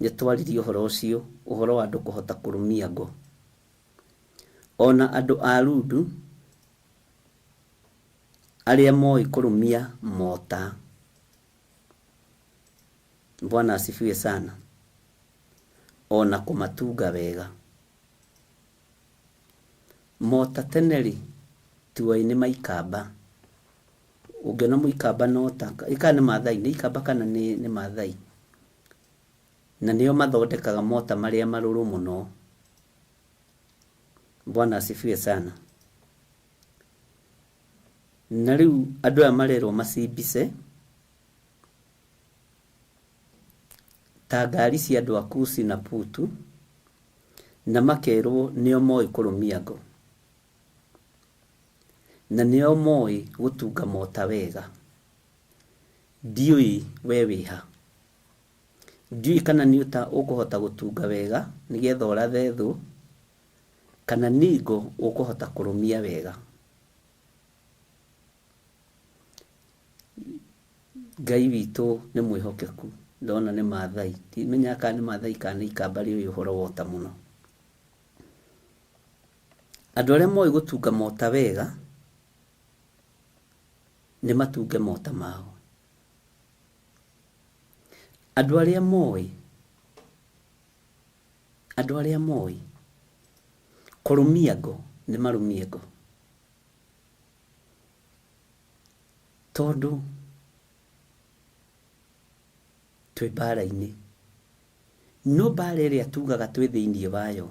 S2: Nĩ twaririe ũhoro ũcio, ũhoro wa andũ kũhota kũrũmia ngo. Ona andũ a Ludu arĩa moĩ kũrũmia mota. Bwana asifiwe sana. Ona kũmatunga wega. Mota tene rĩ, tuoĩ nĩ maikamba. Ũngĩona mũikamba na ũta, kana nĩ Maathai, nĩ ikamba kana nĩ, nĩ Maathai. Na nĩo mathondekaga mota marĩa marũrũ mũno. Bwana asifiwe sana. Na rĩu andũ aya marerwo macimbice ta ngari cia andũ a Kusi na Putu, na makerwo nĩo moĩ kũrũmia ngo, na nĩo moĩ gũtunga mota wega. Ndiũĩ we wĩha, ndiũĩ kana nĩ ũta ũkũhota gũtunga wega nĩgetha ũrathe thũ, kana nĩ ngo ũkũhota kũrũmia wega. Ngai witũ nĩ mwĩhokeku. Ndona nĩ Maathai, ndimenyaga kana nĩ Maathai kana nĩ ikamba rĩũĩ ũhoro wa ũta mũno. Andũ arĩa moĩ gũtunga mota wega nĩ matunge mota mao. Andũ arĩa moĩ, andũ arĩa moĩ kũrũmia ngo nĩ marũmie ngo, tondũ twĩ mbara-inĩ. No mbara ĩrĩa tugaga twĩ thĩinĩ wayo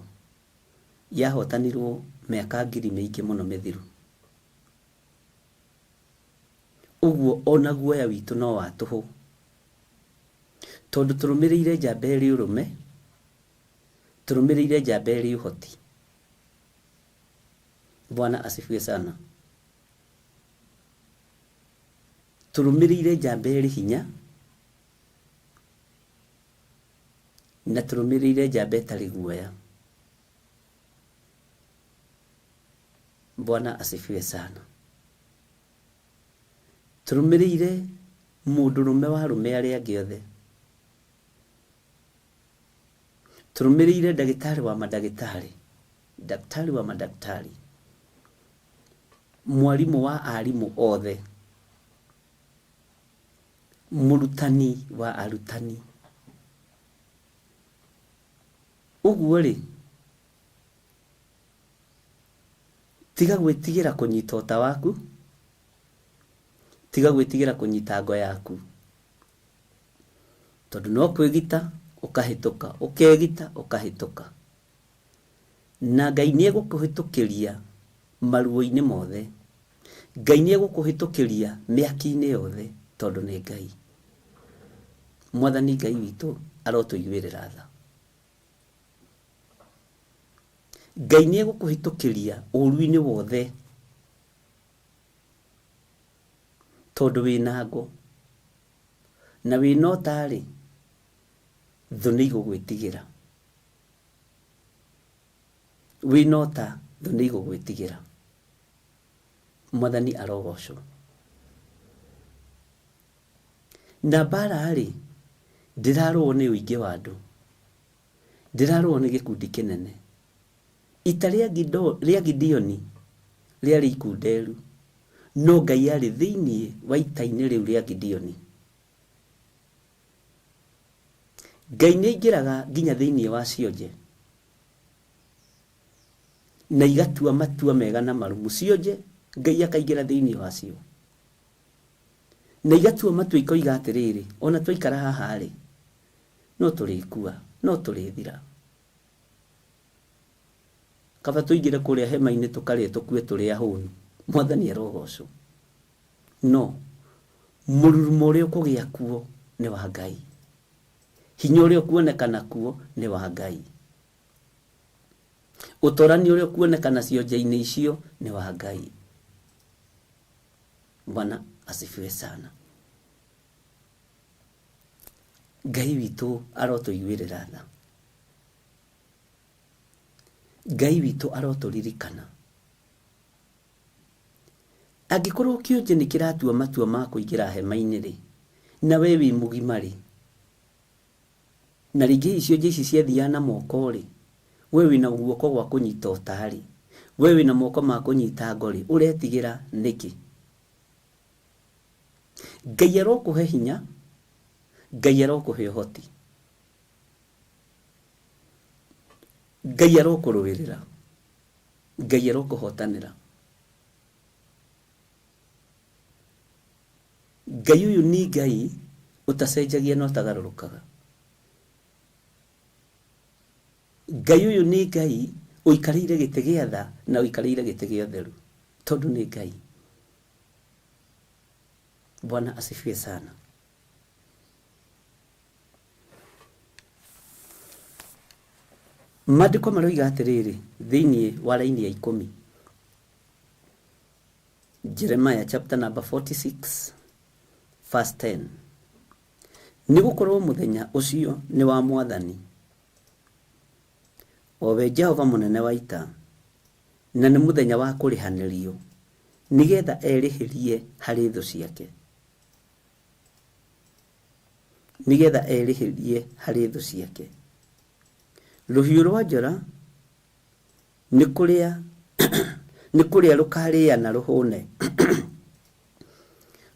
S2: yahotanirwo mĩaka ngiri mĩingĩ mũno mĩthiru. Ũguo ona guoya witũ no wa tũhũ, tondũ tũrũmĩrĩire njamba ĩrĩ ũrũme, tũrũmĩrĩire njamba ĩrĩ ũhoti. Bwana asifiwe sana. Tũrũmĩrĩire njamba ĩrĩ hinya, na tũrũmĩrĩire njamba ĩtarĩ guoya. Bwana asifiwe sana. Tũrũmĩrĩire mũndũrũme wa arũme arĩa angĩ othe. Tũrũmĩrĩire ndagĩtarĩ wa mandagĩtarĩ, daktari wa madaktari, mwarimũ wa arimũ othe, mũrutani wa arutani. Ũguo rĩ, tiga gwĩtigĩra kũnyita ũta waku, tiga gwĩtigĩra kũnyita ngo yaku, tondũ no kwĩgita ũkahĩtũka, ũkegita ũkahĩtũka. Na Ngai nĩ egũkũhĩtũkĩria maruo-inĩ mothe. Ngai nĩ egũkũhĩtũkĩria mĩaki-inĩ yothe, tondũ nĩ Ngai. Mwathani Ngai witũ arotũiguĩrĩra tha. Ngai nĩ egũkũhĩtũkĩria ũru-inĩ wothe, tondũ wĩna ngo na wĩna ũta-rĩ, thũ nĩ igũgwĩtigĩra. Wĩna ũta, thũ nĩ igũgwĩtigĩra. Mwathani arogocwo. Na mbara-rĩ, ndĩrarũo nĩ ũingĩ wa andũ, ndĩrarũo nĩ gĩkundi kĩnene. Ita rĩa rĩa Gideoni rĩarĩ ikunderu, no Ngai arĩ thĩinĩ wa ita-inĩ rĩu rĩa Gideoni. Ngai nĩ aingĩraga nginya thĩinĩ wa cionje na igatua matua mega na marumu. Cionje Ngai akaingĩra thĩinĩ wacio na igatua matua ikoiga atĩrĩrĩ, ona twaikara haha rĩ, no tũrĩkua, no tũrĩthira. Kaba tũingĩre kũrĩa hema-inĩ tũkarĩe tũkue tũrĩ ahũnu. Mwathani arogocwo. No mũrurumo ũrĩa ũkũgĩa kuo nĩ wa Ngai. Hinya ũrĩa ũkuonekana kuo nĩ wa Ngai. Ũtorani ũrĩa ũkuonekana cionje-inĩ icio nĩ wa Ngai. Bwana asifiwe sana. Ngai witũ arotũiguĩrĩra tha. Ngai witũ arotũririkana. Angĩkorwo kĩonje nĩ kĩratua matua ma kũingĩra hema-inĩ rĩ, na we wĩ mũgima rĩ, na rĩngĩ hihi cionje ici ciathiaga na moko rĩ, we wĩna guoko gwa kũnyita ũta rĩ, We wĩna moko ma kũnyita ngo-rĩ, ũretigĩra nĩkĩ? Ngai arokũhe hinya, Ngai arokũhe ũhoti, Ngai arokũrũĩrĩra, Ngai arokũhotanĩra. Ngai ũyũ ni Ngai ũtacenjagia na ũtagarũrũkaga. Ngai ũyũ nĩ Ngai ũikarĩire gĩtĩ gĩa tha na ũikarĩire gĩtĩ gĩa ũtheru, tondũ nĩ Ngai. Bwana asifiwe sana. Maandĩko maroiga atĩrĩrĩ thĩinĩ wa raini ya 10, Jeremiah chapter number 46 verse 10, nĩ gũkorwo mũthenya ũcio nĩ wa Mwathani, o we Jehova mũnene wa ita, na nĩ mũthenya wa kũrĩhanĩrio, nĩgetha erĩhĩrie harĩ thũ ciake. Nĩgetha erĩhĩrie harĩ thũ ciake. Rũhiũ rwa njora nĩ kũrĩa nĩ kũrĩa rũkarĩa na rũhũne.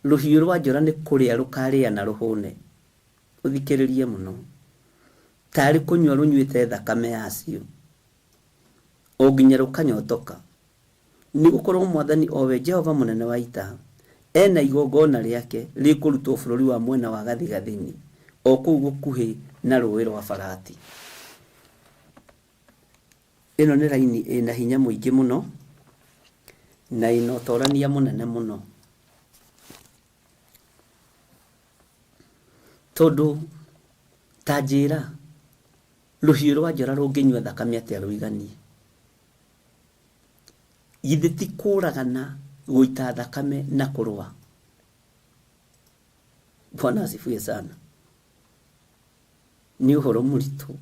S2: Rũhiũ rwa njora nĩ kũrĩa rũkarĩa na rũhũne. Ũthikĩrĩrie mũno. Tarĩ kũnyua rũnyuĩte thakame yacio, o nginya rũkanyotoka. Nĩ gũkorwo Mwathani, o we Jehova mũnene wa ita, e na igongona rĩake rĩkũrutwo bũrũri wa mwena wa gathigathini, o kũu gũkuhĩ na rũũĩ rwa Farati. Ĩno nĩ raini ĩna hinya mũingĩ mũno, na ĩna ũtorania mũnene mũno. Tondũ ta njĩra, rũhiũ rwa njora rũngĩnyua thakame atĩa rũiganie? Githĩ ti kũragana, gũita thakame na kũrũa? Bwana asifiwe sana. Nĩ ũhoro mũritũ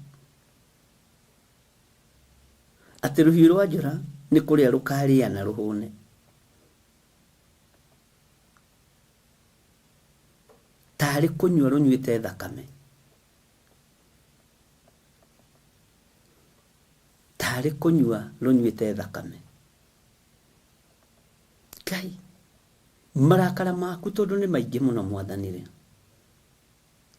S2: atĩ rũhiũ rwa njora nĩ kũrĩa rũkarĩa na rũhũne. Tarĩ kũnyua rũnyuĩte thakame. Tarĩ kũnyua rũnyuĩte thakame. Ngai, marakara maku tondũ nĩ maingĩ mũno Mwathani rĩ,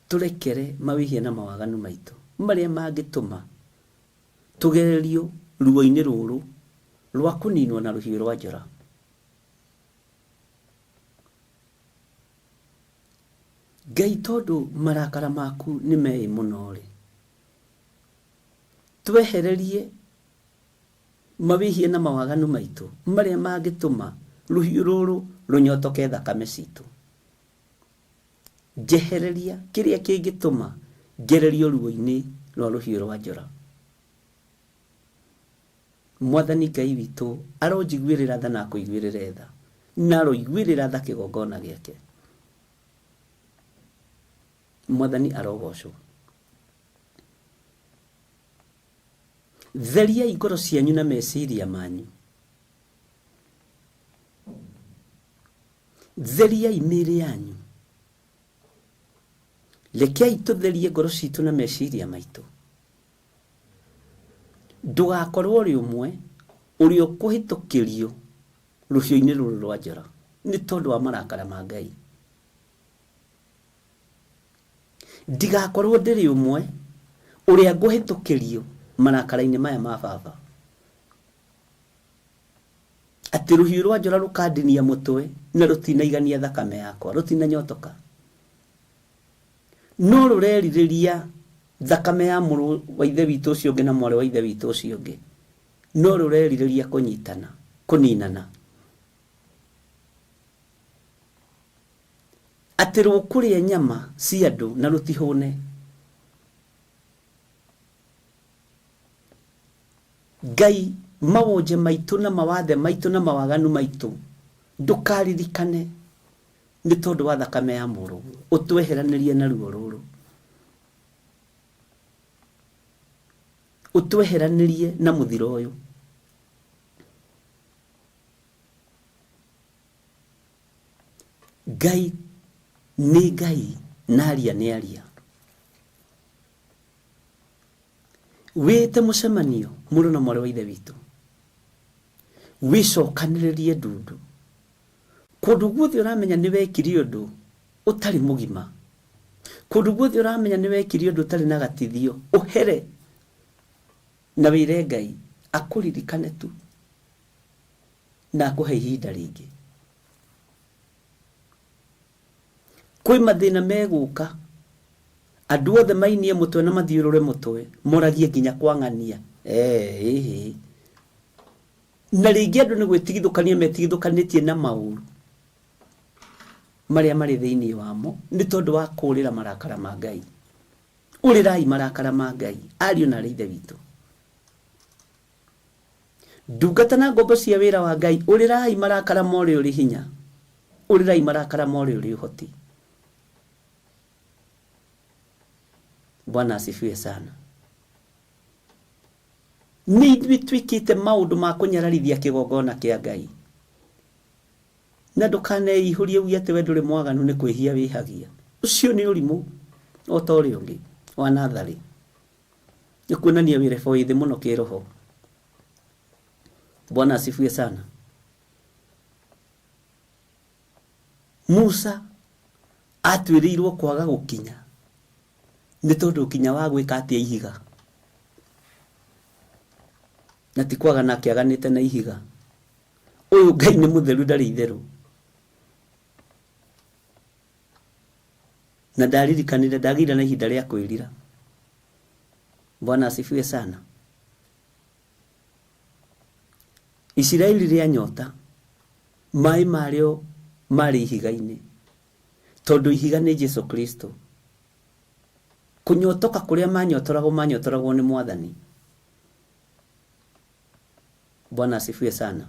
S2: tũrekere mawĩhia na mawaganu maitũ marĩa mangĩtũma tũgererio ruo-inĩ rũrũ rwa kũninwo na rũhiũ rwa njora. Ngai, tondũ marakara maku nĩ meĩ mũno rĩ, twehererie mawĩhia na mawaganu maitũ marĩa mangĩtũma rũhiũ rũrũ rũnyotoke thakame citũ. Njehereria kĩrĩa kĩngĩtũma ngererio ruo-inĩ rwa rũhiũ rwa njora. Mwathani Ngai witũ aronjiguĩrĩra tha na akũiguĩrĩre tha, na aroiguĩrĩra tha kĩgongona gĩake. Mwathani arogocwo. Theriai ngoro cianyu na meciria manyu. Theriai mĩĩrĩ yanyu. Rekei tũtherie ngoro citũ na meciria maitũ. Ndũgakorwo ũrĩ ũmwe ũrĩa ũkũhĩtũkĩrio rũhiũ-inĩ rũrũ rwa njora nĩ tondũ wa marakara ma Ngai. Ndigakorwo ndĩrĩ ũmwe ũrĩa ngũhĩtũkĩrio marakara-inĩ maya ma baba. Atĩ rũhiũ rwa njora rũkandinia mũtwe na rũtinaigania thakame yakwa, rũtinanyotoka. No rũrerirĩria thakame ya mũrũ wa ithe witũ ũcio ũngĩ na mwarĩ wa ithe witũ ũcio ũngĩ. No rũrerirĩria kũnyitana, kũninana. Atĩ rũkũrĩa nyama cia andũ na rũtihũne. Ngai, mawonje maitũ na mawathe maitũ na mawaganu maitũ ndũkaririkane nĩ tondũ wa thakame ya mũrũguo, ũtweheranĩrie na ruo rũrũ, ũtweheranĩrie na mũthiro ũyũ. Ngai nĩ Ngai na aria nĩ aria. Wĩte mũcemanio mũrũ na mwarĩ wa ithe witũ. Wĩcokanĩrĩrie ndundu. Kũndũ guothe ũramenya nĩ wekire ũndũ ũtarĩ mũgima, kũndũ guothe ũramenya nĩ wekire ũndũ ũtarĩ na gatithio, ũhere na wĩre Ngai akũririkane tu na akũhe ihinda rĩngĩ. Kwĩ mathĩna megũka, andũ othe mainie mũtwe na mathiũrũre mũtwe, moragie nginya kwang'ania. Ĩhĩ. Na rĩngĩ andũ nĩ gwĩtigithũkania metigithũkanĩtie na maũru marĩa marĩ thĩinĩ wamo nĩ tondũ wa kũũrĩra marakara ma Ngai. Ũrĩrai marakara ma Ngai, ariũ na aarĩ a Ithe witũ. Ndungata na ngombo cia wĩra wa Ngai, ũrĩrai marakara ma ũrĩa ũrĩ hinya, ũrĩrai marakara ma ũrĩa ũrĩ ũhoti. Bwana asifiwe sana. Nĩ ithuĩ twĩkĩte maũndũ ma kũnyararithia kĩgongona kĩa Ngai. Na ndũkaneihũrie uge atĩ we ndũrĩ mwaganu nĩ kwĩhia wĩhagia. Ũcio nĩ ũrimũ o ta ũrĩa ũngĩ wa natharĩ. Nĩ kuonania wĩ level ĩ thĩ mũno kĩroho. Bwana asifiwe sana. Musa atuĩrĩirwo kwaga gũkinya nĩ tondũ ũkinya wa gwĩka atĩa ihiga, na ti kwagana akĩaganĩte na ihiga. Ũyũ Ngai nĩ mũtheru ndarĩ itherũ. Na ndaririkanire ndagĩire na ihinda rĩa kwĩrira. Bwana asifiwe sana. Isiraeli rĩa nyota, maĩ marĩo marĩ ihiga-inĩ, tondũ ihiga nĩ Jesu Kristo. Kũnyotoka kũrĩa manyotoragwo, manyotoragwo nĩ Mwathani. Bwana asifiwe sana.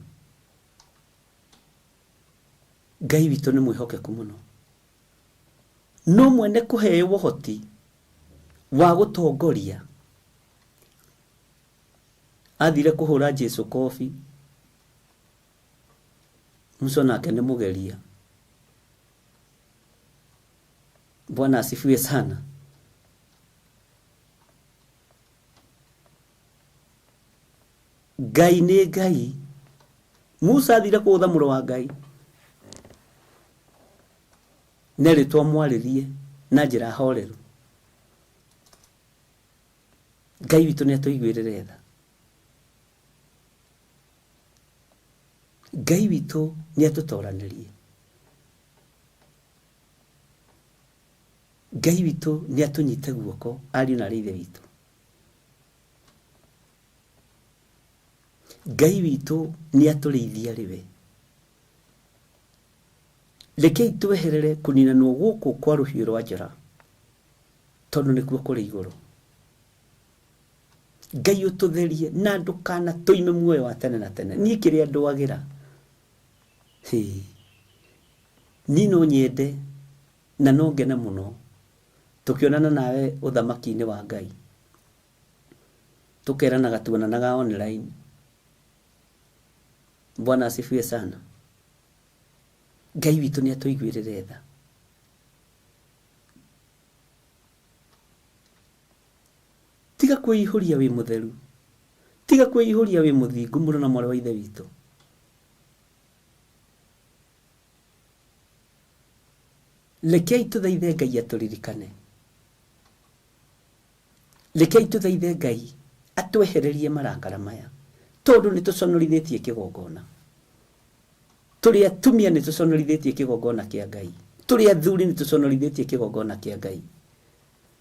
S2: Ngai witũ nĩ mwĩhokeku mũno. No mwene kũheo ũhoti wa gũtongoria athire kũhũra Jesu kobi. Musa nake nĩ mũgeria. Bwana asifiwe sana. Ngai nĩ Ngai. Musa athire kũgũtha mũrũ wa Ngai. Nerĩtwo amwarĩrie na njĩra horeru. Ngai witũ nĩ atũiguĩrĩre tha. Ngai witũ nĩ atũtoranĩrie. Ngai witũ nĩ atũnyite guoko ariũ na aarĩ a Ithe witũ. Ngai witũ nĩ atũrĩithie arĩ we. Rekei tweherere kũninanwo gũkũ kwa rũhiũ rwa njora, tondũ nĩkuo kũrĩ igũrũ. Ngai ũtũtherie na ndũkanatũime muoyo wa tene na tene. Niĩ kĩrĩa ndwagĩra, hĩ, niĩ no nyende na no ngene mũno tũkĩonana nawe ũthamaki-inĩ wa Ngai. Tũkeranaga tuonanaga online. Bwana asifiwe sana. Ngai witũ nĩ atũiguĩrĩre tha. Tiga kwĩihũria wĩ mũtheru. Tiga kwĩihũria wĩ mũthingu mũrũ na mwarĩ wa Ithe witũ. Rekei tũthaithe Ngai atũririkane. Rekei tũthaithe Ngai atwehererie marakara maya, tondũ nĩ tũconorithĩtie kĩgongona. Tũrĩ atumia nĩ tũconorithĩtie kĩgongona kĩa Ngai. Tũrĩ athuri nĩ tũconorithĩtie kĩgongona kĩa Ngai.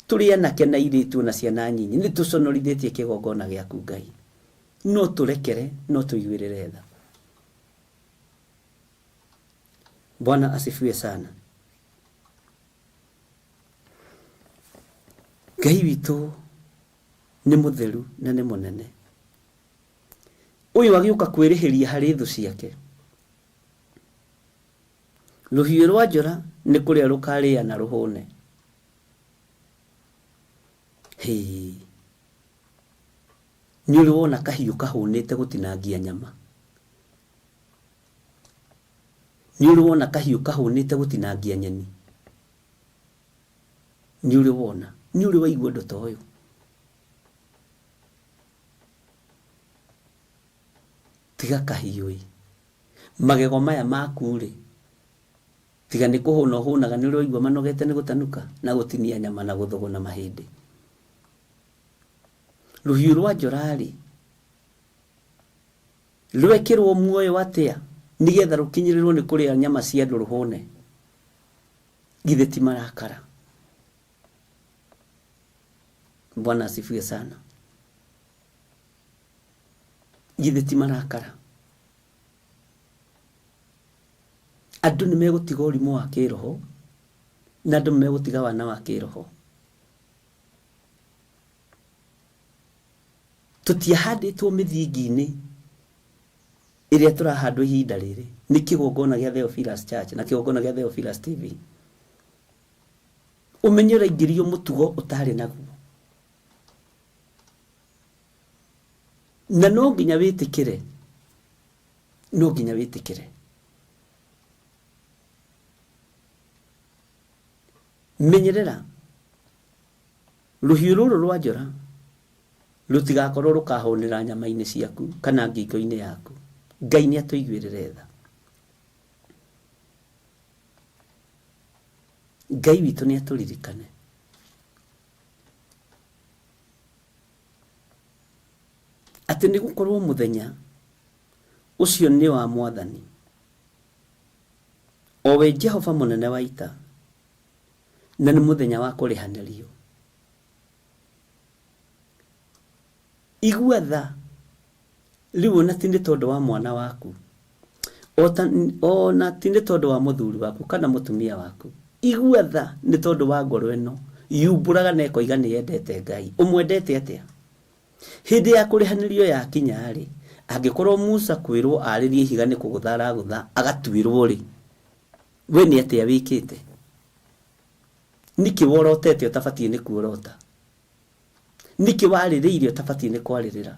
S2: Tũrĩ anake na airĩtu ona ciana nyinyi nĩ tũconorithĩtie kĩgongona gĩaku Ngai. No tũrekere, no tũiguĩrĩre tha. Bwana asifiwe sana. Ngai witũ nĩ mũtheru na nĩ mũnene. Ũyũ agĩũka kwĩrĩhĩria harĩ thũ ciake. Rũhiũ rwa njora nĩ kũrĩa rũkarĩa na rũhũne. Hĩ! Nĩ ũrĩ wona kahiũ kahũnĩte gũtinangia nyama? Nĩ ũrĩ wona kahiũ kahũnĩte gũtinangia nyeni? Nĩ ũrĩ wona? Nĩ ũrĩ waigua ũndũ ta ũyũ? Tiga kahiũi. Magego maya maku rĩ, tiga nĩ kũhũna ũhũnaga nĩ ũraigua manogete nĩ gũtanuka na gũtinia nyama na gũthũgũna mahĩndĩ. Rũhiũ rwa njora rĩ, rwekĩrwo muoyo atĩa nĩgetha rũkinyĩrĩrwo nĩ kũrĩa nyama cia andũ rũhũne? Githĩ ti marakara? Bwana asifiwe sana. Githĩ ti marakara? Andũ nĩ megũtiga ũrimũ wa kĩroho na andũ nĩ megũtiga wana wa kĩroho. Tũtiahandĩtwo mĩthingi-inĩ ĩrĩa tũrahandwo ihinda rĩrĩ nĩ kĩgongona gĩa Theophilus Church na kĩgongona gĩa Theophilus TV. Ũmenye ũraingĩrio mũtugo ũtarĩ naguo. Na no nginya wĩtĩkĩre, no nginya wĩtĩkĩre. Menyerera rũhiũ rũrũ rwa njora rũtigakorwo rũkahũnĩra nyama-inĩ ciaku kana ngingo-inĩ yaku. Ngai nĩ atũiguĩrĩre tha. Ngai witũ nĩ atũririkane. Atĩ nĩ gũkorwo mũthenya ũcio nĩ wa Mwathani, o we Jehova mũnene wa ita, na nĩ mũthenya wa kũrĩhanĩrio. Igua tha rĩu ona ti nĩ tondũ wa mwana waku, ona ti nĩ tondũ wa mũthuri waku kana mũtumia waku. Igua tha nĩ tondũ wa ngoro ĩno yumbũraga na ĩkoiga nĩ yendete Ngai. Ũmwendete atĩa? Hĩndĩ ya kũrĩhanĩrio yakinya-rĩ, angĩkorwo Musa kwĩrwo arĩrie ihiga nĩ kũgũtha aragũtha agatuĩrwo-rĩ, we nĩ atĩa wĩkĩte? Nĩkĩ worotete ũtabatiĩ nĩ kuorota? Nĩkĩ warĩrĩire ũtabatiĩ nĩ kwarĩrĩra?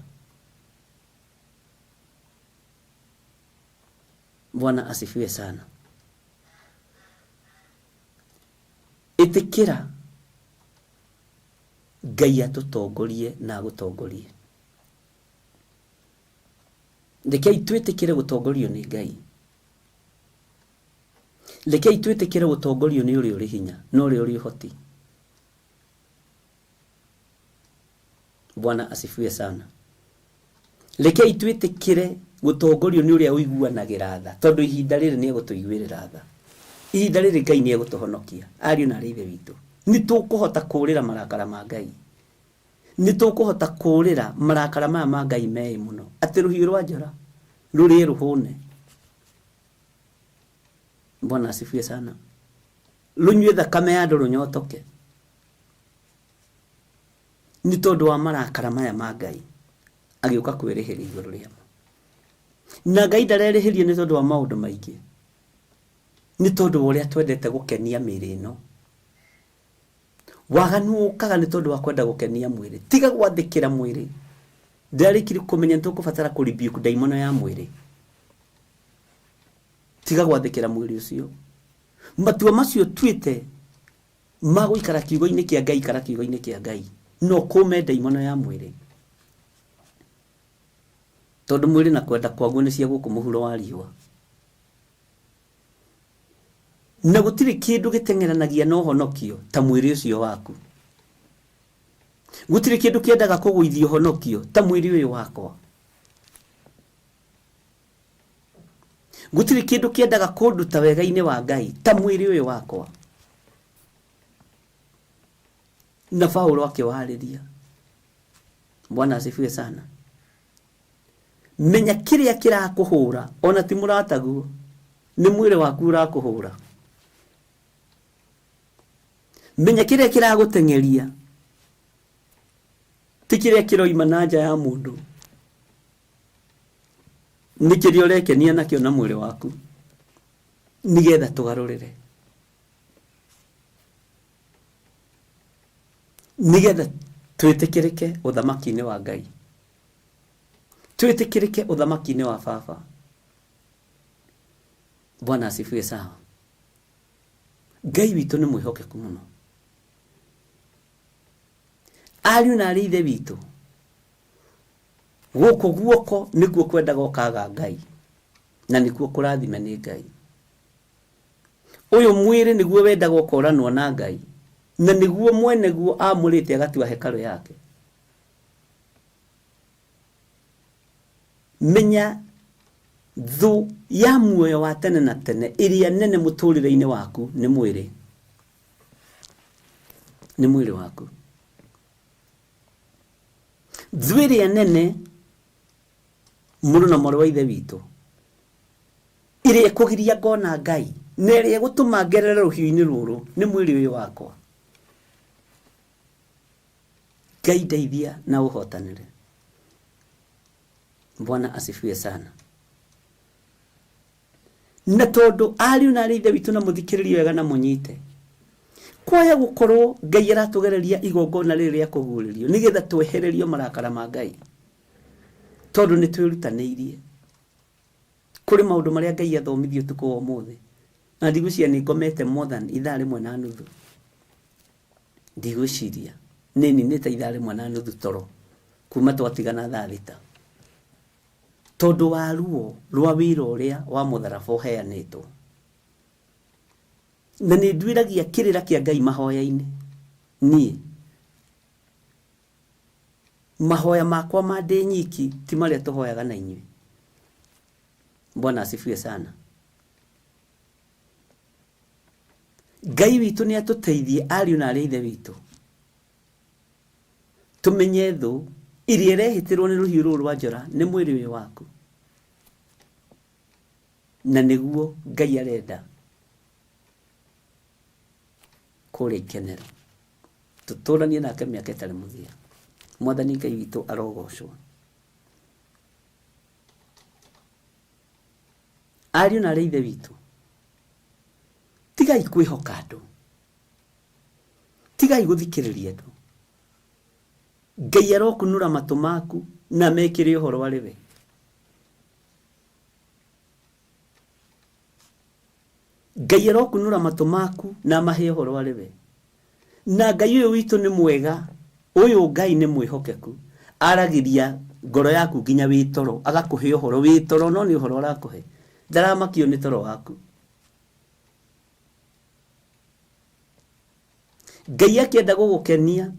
S2: Bwana asifiwe sana. Ĩtĩkĩra Ngai atũtongorie na agũtongorie. Rekei twĩtĩkĩre gũtongorio nĩ Ngai. Rekei twĩtĩkĩre gũtongorio nĩ ũrĩa ũrĩ hinya na ũrĩa ũrĩ ũhoti. Bwana asifiwe sana. Rekei twĩtĩkĩre gũtongorio nĩ ũrĩa ũiguanagĩra tha, tondũ ihinda rĩrĩ nĩ egũtũiguĩrĩra tha. Ihinda rĩrĩ Ngai nĩ egũtũhonokia. Ariũ na aarĩ a Ithe witũ, nĩ tũkũhota kũũrĩra marakara ma Ngai. Nĩ tũkũhota kũũrĩra marakara maya ma Ngai meĩ mũno, atĩ rũhiũ rwa njora rũrĩe rũhũne. Bwana asifiwe sana. Rũnyue thakame ya andũ rũnyotoke. Nĩ tondũ wa marakara maya ma Ngai agĩũka kwĩrĩhĩria igũrũ rĩamo. Na Ngai ndarerĩhĩria nĩ tondũ wa maũndũ maingĩ, nĩ tondũ wa ũrĩa twendete gũkenia mĩĩrĩ ĩno. Waganu ũkaga nĩ tondũ wa kwenda gũkenia mwĩrĩ. Tiga gwathĩkĩra mwĩrĩ. Ndĩrarĩkirie kũmenya nĩ tũkũbatara kũ rebuke ndaimono ya mwĩrĩ. Tiga gwathĩkĩra mwĩrĩ ũcio. Matua macio tuĩte ma gũikara kiugo-inĩ kĩa Ngai, ikara kiugo-inĩ kĩa Ngai, na ũkũme ndaimono ya mwĩrĩ. Tondũ mwĩrĩ na kwenda kwaguo nĩ cia gũkũ mũhuro wa riũa. Na gũtirĩ kĩndũ gĩteng'eranagia na ũhonokio ta mwĩrĩ ũcio waku. Gũtirĩ kĩndũ kĩendaga kũgũithia ũhonokio ta mwĩrĩ ũyũ wakwa. Gũtirĩ kĩndũ kĩendaga kũnduta wega-inĩ wa Ngai ta mwĩrĩ ũyũ wakwa. Na Paulo akĩwarĩria. Bwana asifiwe sana. Menya kĩrĩa kĩrakũhũra ona ti mũrataguo, nĩ mwĩrĩ waku ũrakũhũra. Menya kĩrĩa kĩragũteng'eria ti kĩrĩa kĩroima na nja ya mũndũ, nĩ kĩrĩa ũrekenia nakĩo na mwĩrĩ waku, nĩgetha tũgarũrĩre, nĩgetha twĩtĩkĩrĩke ũthamaki-inĩ wa Ngai, twĩtĩkĩrĩke ũthamaki-inĩ wa Baba. Bwana asifiwe sawa. Ngai witũ nĩ mwĩhokeku mũno. Ariũ na arĩ ithe witũ, Gũkũ guoko nĩkuo kwendaga ũkaga Ngai na nĩkuo kũrathime nĩ Ngai. Ũyũ mwĩrĩ nĩguo wendaga ũkoranwo na Ngai na nĩguo mwene guo amũrĩte agatua hekarũ yake. Menya thũ ya muoyo wa tene na tene ĩrĩa nene mũtũrĩre-inĩ waku nĩ mwĩrĩ, nĩ mwĩrĩ waku. Thũ ĩrĩa nene mũrũ na mwarĩ wa ithe witũ ĩrĩa ĩkũgiria ngona Ngai na ĩrĩa ĩgũtũma ngerere rũhiũ-inĩ rũrũ nĩ mwĩrĩ ũyũ wakwa. Ngai ndeithia na ũhotanĩre. Bwana asifiwe sana. Na tondũ ariũ na arĩ ithe witũ na mũthikĩrĩrie wega na mũnyite, kwaya gũkorwo Ngai aratũgereria igongona rĩrĩ rĩa kũguũrĩrio nĩgetha twehererio marakara ma Ngai, tondũ nĩ twĩrutanĩirie. Kũrĩ maũndũ marĩa Ngai athomithia ũtukũ wa ũmũthĩ, na ndigwĩciria nĩ ngomete more than ithaa rĩmwe na nuthu. Ndigwĩciria nĩ ninĩte ithaa rĩmwe na nuthu toro kuma twatigana thaa thita, tondũ wa ruo rwa wĩra ũrĩa wa mũtharaba ũheanĩtwo. Na nĩ nduĩragia kĩrĩra kĩa Ngai mahoya-inĩ. Niĩ mahoya makwa ma ndĩ nyiki ti marĩa tũhoyaga na inyuĩ. Bwana asifiwe sana. Ngai witũ nĩ atũteithie ariũ na arĩ ithe witũ, tũmenye thũ iria ĩrehĩtĩrwo nĩ rũhiũ rũrũ rwa njora nĩ mwĩrĩ ũyũ waku, na nĩguo Ngai arenda kũrĩa ikenero tũtũranie nake mĩaka ĩtarĩ mũthia. Mwathani Ngai witũ arogocwo. Ariũ na arĩ ithe witũ, tigai kwĩhoka andũ, tigai gũthikĩrĩria andũ. Ngai arokunũra matũ maku na mekĩre ũhoro arĩ we. Ngai arokunũra matũ maku na amahe ũhoro arĩ we. Na Ngai ũyũ witũ nĩ mwega, ũyũ Ngai nĩ mwĩhokeku, aragĩria ngoro yaku nginya wĩ toro, agakũhe ũhoro wĩ toro, no nĩ ũhoro arakũhe, ndaramakio nĩ toro waku. Ngai akĩenda gũgũkenia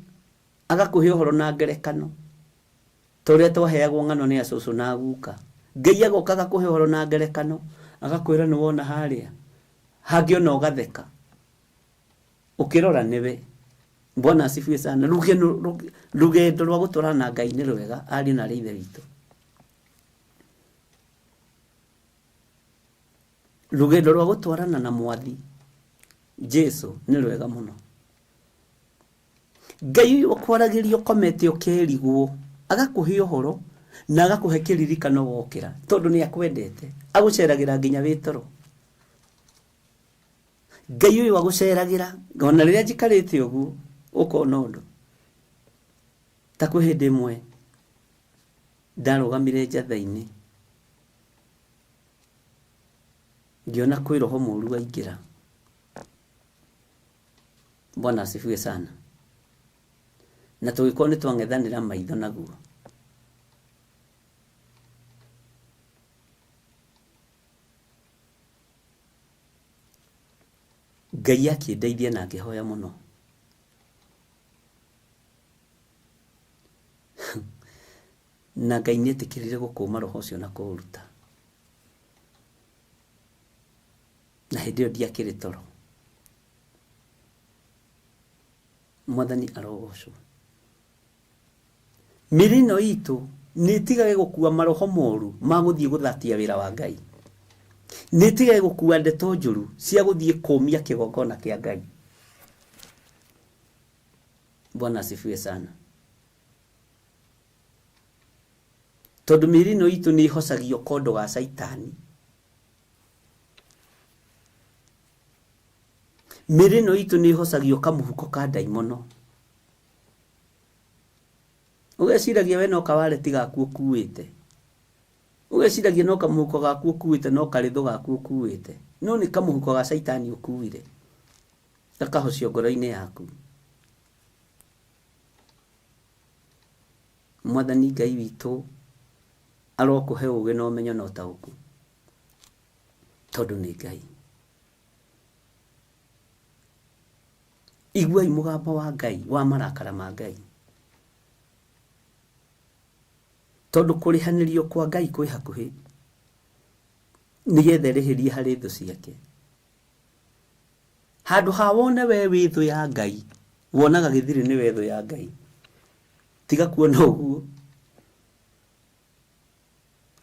S2: agakũhe ũhoro na ngerekano, ta ũrĩa twaheagwo ng'ano nĩ acũcũ na aguka. Ngai agoka agakũhe ũhoro na ngerekano, agakwĩra nĩ wona harĩa hangĩ ona ũgatheka ũkĩrora nĩwe. Bwana asifiwe sana. Rũgendo rwa gũtwarana na Ngai nĩ rwega, ariũ na arĩ ithe witũ. Rũgendo rwa gũtwarana na Mwathi Jesu nĩ rwega mũno. Ngai ũyũ ũkwaragĩria ũkomete ũkerigwo, agakũhe ũhoro na agakũhe kĩririkano wokĩra, tondũ nĩ akwendete, agũceragĩra nginya wĩ toro. Ngai ũyũ agũceragĩra ona rĩrĩa njikarĩte ũguo ũkona ũndũ. Ta kwĩ hĩndĩ ĩmwe ndarũgamire njatha-inĩ ngĩona kwĩ roho mũru waingĩra. Bwana asifiwe sana. Na tũgĩkorwo nĩ twang'ethanĩra maitho naguo. Ngai akĩndeithia na ngĩhoya mũno. Na Ngai nĩ etĩkĩrire gũkũma roho ũcio na kũũruta. Na hĩndĩ ĩyo ndiakĩrĩ toro. Mwathani arogocwo. Mĩĩrĩ ĩno itũ nĩ ĩtigage gũkua maroho moru ma gũthiĩ gũthatia wĩra wa Ngai. Nĩ ĩtigage gũkua ndeto njũru cia gũthiĩ kũmia kĩgongona kĩa Ngai. Bwana asifiwe sana. Tondũ mĩĩrĩ ĩno itũ nĩ ĩhocagio kondo ga Caitani. Mĩĩrĩ ĩno itũ nĩ ĩhocagio kamũhuko ka ndaimono. Ũgeciragia we no kawareti gaku ũkuĩte, ũgeciragia no kamũhuko gaku ũkuĩte, no karĩthũ gaku ũkuĩte, no nĩ kamũhuko ga Caitani ũkuire gakahocio ngoro-inĩ yaku. Mwathani Ngai witũ Arokũhe ũgĩ na ũmenyo na ũtaũku, tondũ nĩ Ngai. Iguai mũgambo wa Ngai, wa marakara ma Ngai, tondũ kũrĩhanĩrio kwa Ngai kwĩ hakuhĩ, nĩgetha erĩhĩrie harĩ thũ ciake. Handũ ha wone we wĩ thũ ya Ngai, wonaga gĩthirĩ nĩwe thũ ya Ngai. Tiga kuona ũguo.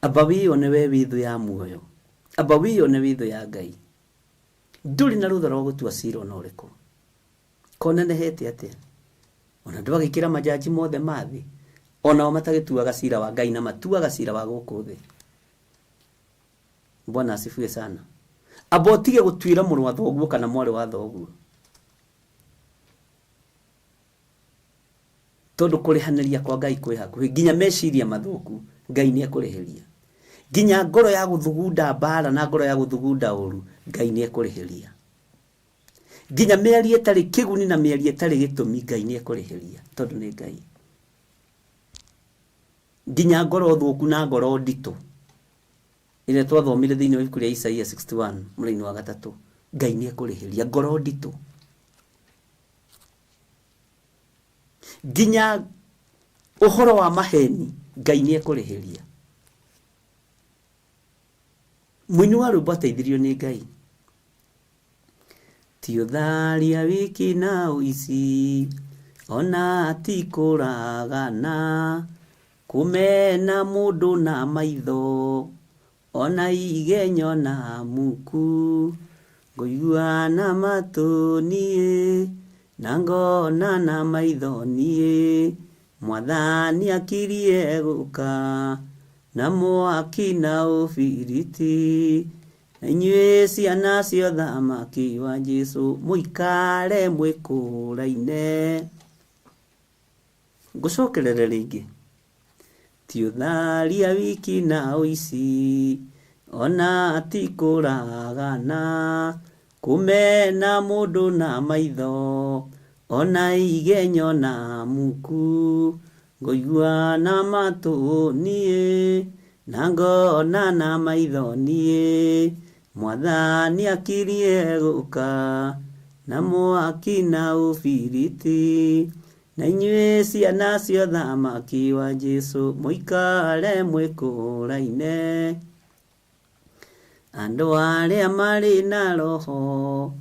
S2: Amba wĩyone we wĩ thũ ya muoyo. Amba wĩyone wĩ thũ ya Ngai. Ndũrĩ na rũtha rwa gũtua cira ona ũrĩkũ. Konenehete atĩa? Ona ndwagĩkĩra majaji mothe ma thĩ, onao matagĩtuaga cira wa Ngai na matuaga cira wa gũkũ thĩ. Bwana asifiwe sana. Amba ũtige gũtuĩra mũrũ wa thoguo kana mwarĩ wa thoguo, tondũ kũrĩhanĩria kwa Ngai kwĩ hakuhĩ. Nginya meciria mathũku Ngai nĩ ekũrĩhĩria, nginya ngoro ya gũthugunda mbara na ngoro ya gũthugunda ũru Ngai nĩ ekũrĩhĩria, nginya mĩario ĩtarĩ kĩguni na mĩario ĩtarĩ gĩtũmi Ngai nĩ ekũrĩhĩria, tondũ nĩ Ngai. Nginya ngoro thũku na ngoro nditũ ĩrĩa twathomire thĩinĩ wa ibuku rĩa Isaia 61 mũraini wa 3, Ngai nĩ ekũrĩhĩria ngoro nditũ. Nginya ũhoro wa maheni Ngai nĩ ekũrĩhĩria. Mũini wa rwĩmbo ateithirio nĩ Ngai. Ti ũtharia wiki na ũici, ona ti kũragana, kũmena mũndũ na maitho, ona igenyo na muku, ngũigua na matũ niĩ, na ngona na maitho niĩ, Mwathani akirie gũka, na mwaki na ũbiriti, na inyuĩ ciana cia ũthamaki wa Jesũ mũikare mwĩkũraine. Ngũcokerere rĩngĩ. Ti ũtharia wiki na ũici, ona ti kũragana, kũmena mũndũ na maitho, ona igenyo na muku, ngũigua na matũ niĩ, na ngona na maitho niĩ, Mwathani akirie gũka, na mwaki na ũbiriti, na inyuĩ ciana cia ũthamaki wa Jesũ mũikare mwĩkũraine. Andũ arĩa marĩ na roho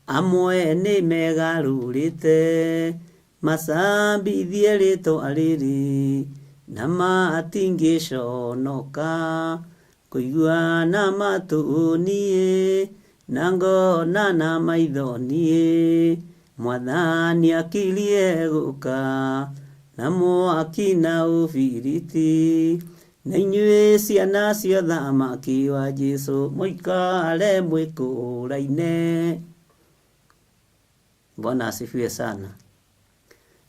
S2: amwe nĩ megarũrĩte, macambithie rĩtwa rĩrĩ, na matingĩconoka, kũigua na matũ niĩ, na ngona na maitho niĩ, Mwathani akirie gũka, na mwaki na ũbiriti, na inyuĩ ciana cia ũthamaki wa Jesũ mũikare mwĩkũraine. Bwana asifiwe sana.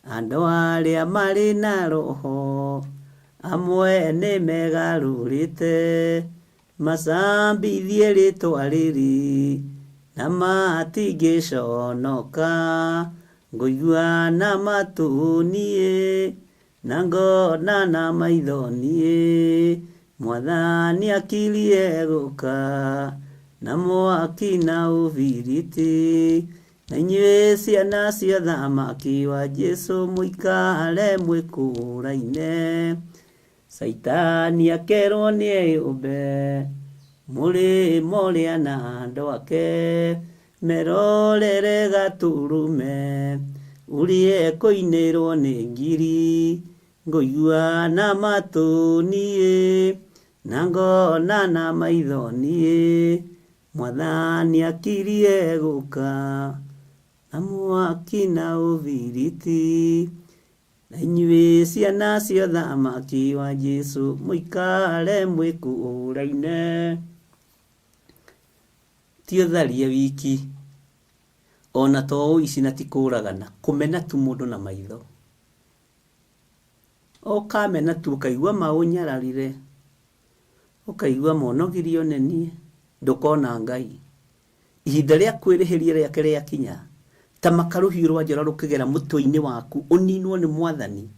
S2: Andũ arĩa marĩ na roho amwe nĩ megarũrĩte, macambithie rĩtwa rĩrĩ, na matingĩconoka, ngũigua na matũ niĩ, na ngona na maitho niĩ, Mwathani akirie gũka, na mwaki na ũbiriti, na inyuĩ ciana cia ũthamaki wa Jesũ mũikare mwĩkũraine. Caitani akerwo nĩ eyũmbe, mũrĩmo ũrĩa na andũ ake, merorere gatũrũme, ũrĩa ekũinĩrwo nĩ ngiri, ngũigua na matũ niĩ, na ngona na maitho niĩ, Mwathani akirie gũka, na mwaki na ũbiriti, na inyuĩ ciana cia ũthamaki wa Jesũ mũikare mwĩkũraine. Ti ũtharia wiki, ona to ũici na ti kũragana, kũmena tu mũndũ na maitho. Ũkamena tu ũkaigua maũnyararire, ũkaigua monogirio nĩ niĩ, ndũkona Ngai. Ihinda rĩa kwĩrĩhĩria rĩake rĩakinya, ta maka rũhiũ rwa njora rũkĩgera mũtwe-inĩ waku, ũninwo nĩ Mwathani.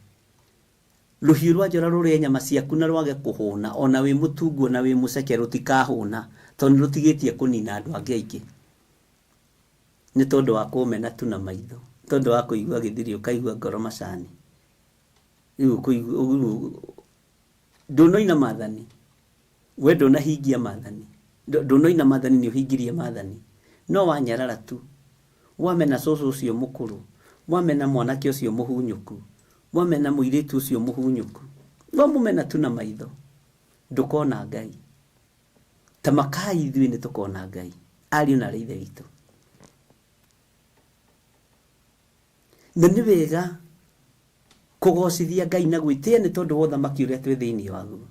S2: Rũhiũ rwa njora rũrĩe nyama ciaku na rwage kũhũna, ona wĩ mũtungu ona wĩ mũceke rũtikahũna, tondũ nĩ rũtigĩtie kũnina andũ angĩ aingĩ. Nĩ tondũ wa kũmena tu na maitho, tondũ wa kũigua gĩthiri ũkaigua ngoro macani. Rĩu ũkũigua ndũnoina maathani, we ndũnahingia maathani, ndũnoina maathani, nĩ ũhingirie maathani, no wanyarara tu, wamena cũcũ ũcio mũkũrũ, wamena mwanake ũcio mũhunyũku, wamena mũirĩtu ũcio mũhunyũku, wamũmena tu na maitho, ndũkona Ngai. Ta makai ithuĩ nĩ tũkona Ngai, ariũ na arĩ ithe witũ. Na nĩ wega kũgocithia Ngai na gwĩtĩa nĩ tondũ wa ũthamaki ũrĩa twĩ thĩinĩ waguo.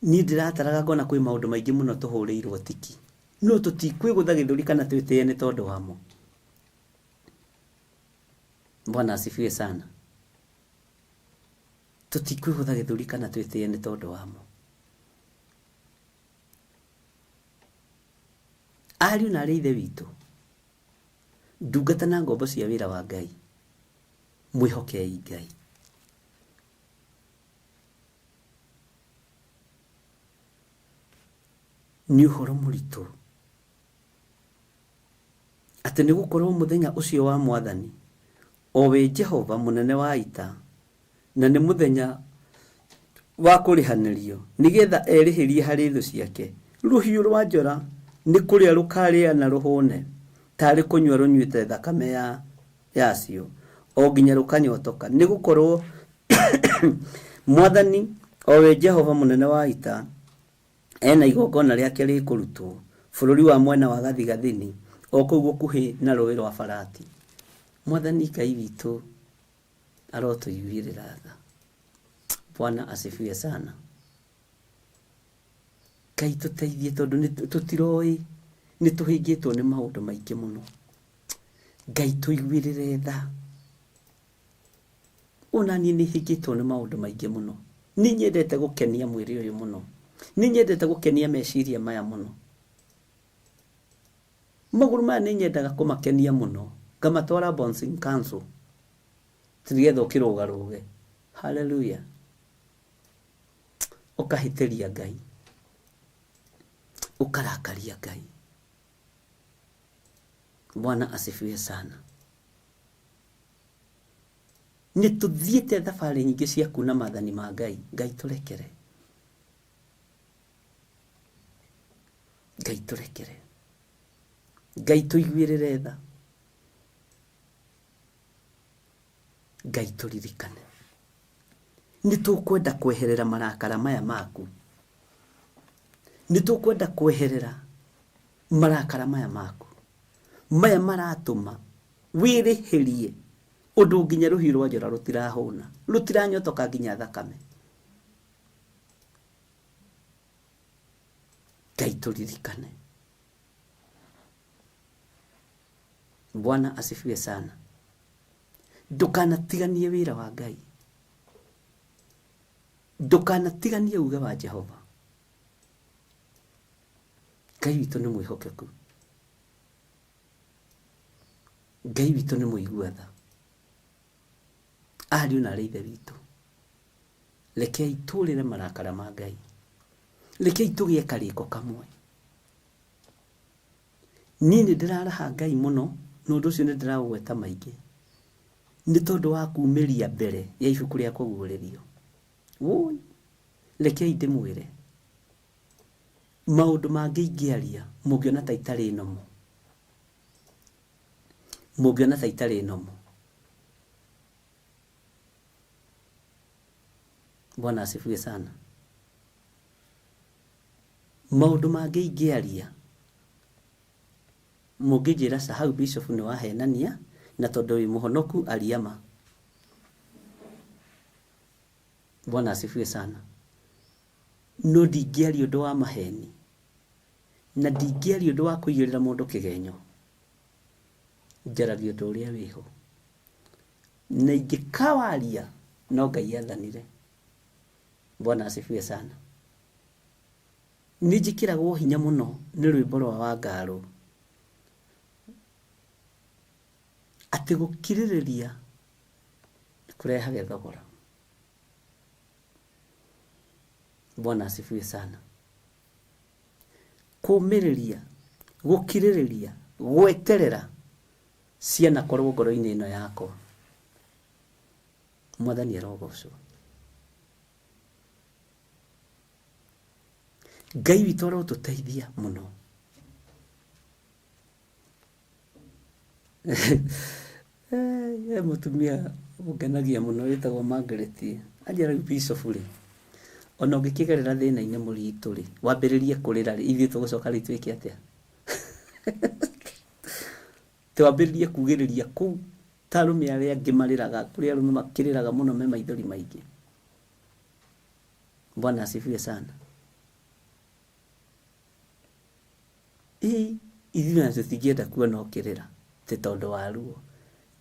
S2: Niĩ ndĩrataraga ngona kwĩ maũndũ maingĩ mũno tũhũrĩirwo tiki, no tũtikwĩgũtha gĩthũri kana twĩtĩe nĩ tondũ wamo. Bwana asifiwe sana. Tũtikwĩgũtha gĩthũri kana twĩtĩe nĩ tondũ wamo. Ariũ na arĩ ithe witũ, ndungata na ngombo cia wĩra wa Ngai, mwĩhokei Ngai. Nĩ ũhoro mũritũ atĩ nĩ gũkorwo mũthenya ũcio wa Mwathani, o we Jehova mũnene wa ita, na nĩ mũthenya wa kũrĩhanĩrio, nĩgetha erĩhĩrie harĩ thũ ciake. Rũhiũ rwa njora nĩ kũrĩa rũkarĩa na rũhũne, tarĩ kũnyua rũnyuĩte thakame yacio, o nginya rũkanyotoka. Nĩ gũkorwo Mwathani, o we Jehova mũnene wa ita, ena igongona rĩake rĩkũrutwo bũrũri wa mwena wa gathigathini, o kũu gũkuhĩ na rũũĩ rwa Farati. Mwathani Ngai witũ arotũiguĩrĩra tha. Bwana asifiwe sana. Ngai tũteithie tondũ tũtiroĩ, nĩ tũhĩngĩtwo nĩ maũndũ maingĩ mũno. Ngai tũiguĩrĩre tha. Ona niĩ nĩ hĩngĩtwo nĩ maũndũ maingĩ mũno. Nĩ nyendete gũkenia mwĩrĩ ũyũ mũno. Nĩ nyendete gũkenia meciria maya mũno. Magũrũ maya nĩ nyendaga kũmakenia mũno. Ngamatwara Bouncing Council. Nĩgetha ũkĩrũgarũge. Hallelujah. Ũkahĩtĩria Ngai. Ũkarakaria Ngai. Bwana asifiwe sana. Nĩ tũthiĩte thabarĩ nyingĩ cia kuna maathani ma Ngai. Ngai tũrekere. Ngai tũrekere. Ngai tũiguĩrĩre tha. Ngai tũririkane. Nĩ tũkwenda kweherera marakara maya maku. Nĩ tũkwenda kweherera marakara maya maku. Maya maratũma wĩrĩhĩrie ũndũ nginya rũhiũ rwa njora rũtirahũna, rũtiranyotoka nginya thakame. Ngai tũririkane. Bwana asifiwe sana. Ndũkanatiganie wĩra wa Ngai. Ndũkanatiganie uge wa Jehova. Ngai witũ nĩ mwĩhokeku. Ngai witũ nĩ mũigua tha. Ariũ na arĩ ithe witũ, rekei tũrĩre marakara ma Ngai. Rekei tũgĩe karĩko kamwe. Niĩ nĩ ndĩraraha Ngai mũno, na ũndũ ũcio nĩ ndĩraũgweta maingĩ, nĩ tondũ wa kumĩria mbere ya ibuku rĩa kũguũrĩrio. Wũi, rekei ndĩmwĩre, maũndũ mangĩ ingĩaria mũngĩona ta itarĩ nomo. Mũngĩona ta itarĩ nomo. Bwana asifiwe sana. Maũndũ mangĩ ingĩaria mũngĩnjĩra ca hau bishop nĩ wahenania, na tondũ wĩ mũhonoku aria ma. Bwana asifiwe sana. No ndingĩaria ũndũ wa maheni, na ndingĩaria ũndũ wa kũigĩrĩra mũndũ kĩgenyo. Njaragia ũndũ ũrĩa wĩho, na ingĩkawaria no Ngai athanire. Bwana asifiwe sana. Nĩ njĩkĩragwo hinya mũno nĩ rwĩmbo rwa Wangarũ atĩ gũkirĩrĩria Kũrehage thogora. Bwana asifiwe sana. Kũmĩrĩria, gũkirĩrĩria, gweterera cianakorwo ngoro-inĩ ĩno yakwa. Mwathani arogocwo. Ngai witũ arotũteithia mũno. He mũtumia ũngenagia mũno wĩtagwo Margaret. Anjĩra rĩu Bishop rĩ, ona ũngĩkĩgerera thĩna-inĩ mũritũ rĩ, wambĩrĩrie kũrĩra rĩ, ithuĩ tũgũcoka rĩu twĩke atĩa? Twambĩrĩrie kugĩrĩria kũu ta arũme arĩa angĩ marĩraga, kũrĩ arũme makĩrĩraga mũno me maithori maingĩ. Bwana asifiwe sana. Ĩ ithuĩ ona tũtingĩenda kuona ũkĩrĩra atĩ tondũ wa ruo.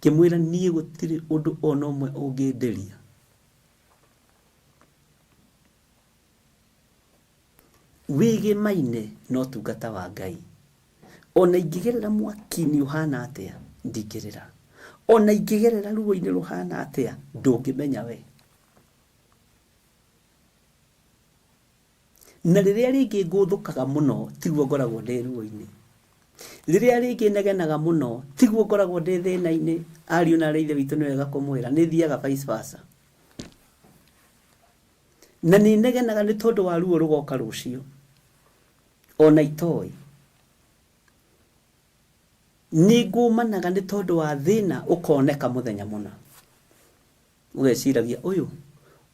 S2: Ngĩmwĩra niĩ gũtirĩ ũndũ ona ũmwe ũngĩndĩria. Wĩgĩmaine na ũtungata wa Ngai. Ona ingĩgerera mwaki-inĩ ũhana atĩa, ndingĩrĩra. Ona ingĩgerera ruo-inĩ rũhana atĩa, ndũngĩmenya we. Na rĩrĩa rĩngĩ ngũthũkaga mũno, tiguo ngoragwo ndĩ ruo-inĩ. Rĩrĩa rĩngĩ negenaga mũno, tiguo ngoragwo ndĩ thĩna-inĩ. Ariũ na aarĩ a Ithe witũ nĩ wega kũmwĩra, nĩ thiaga vice versa. Na nĩ negenaga nĩ tondũ wa ruo rũgoka rũciũ, ona itoĩ. Nĩ ngũmanaga nĩ tondũ wa thĩna ũkoneka mũthenya mũna. Ũgeciragia ũyũ,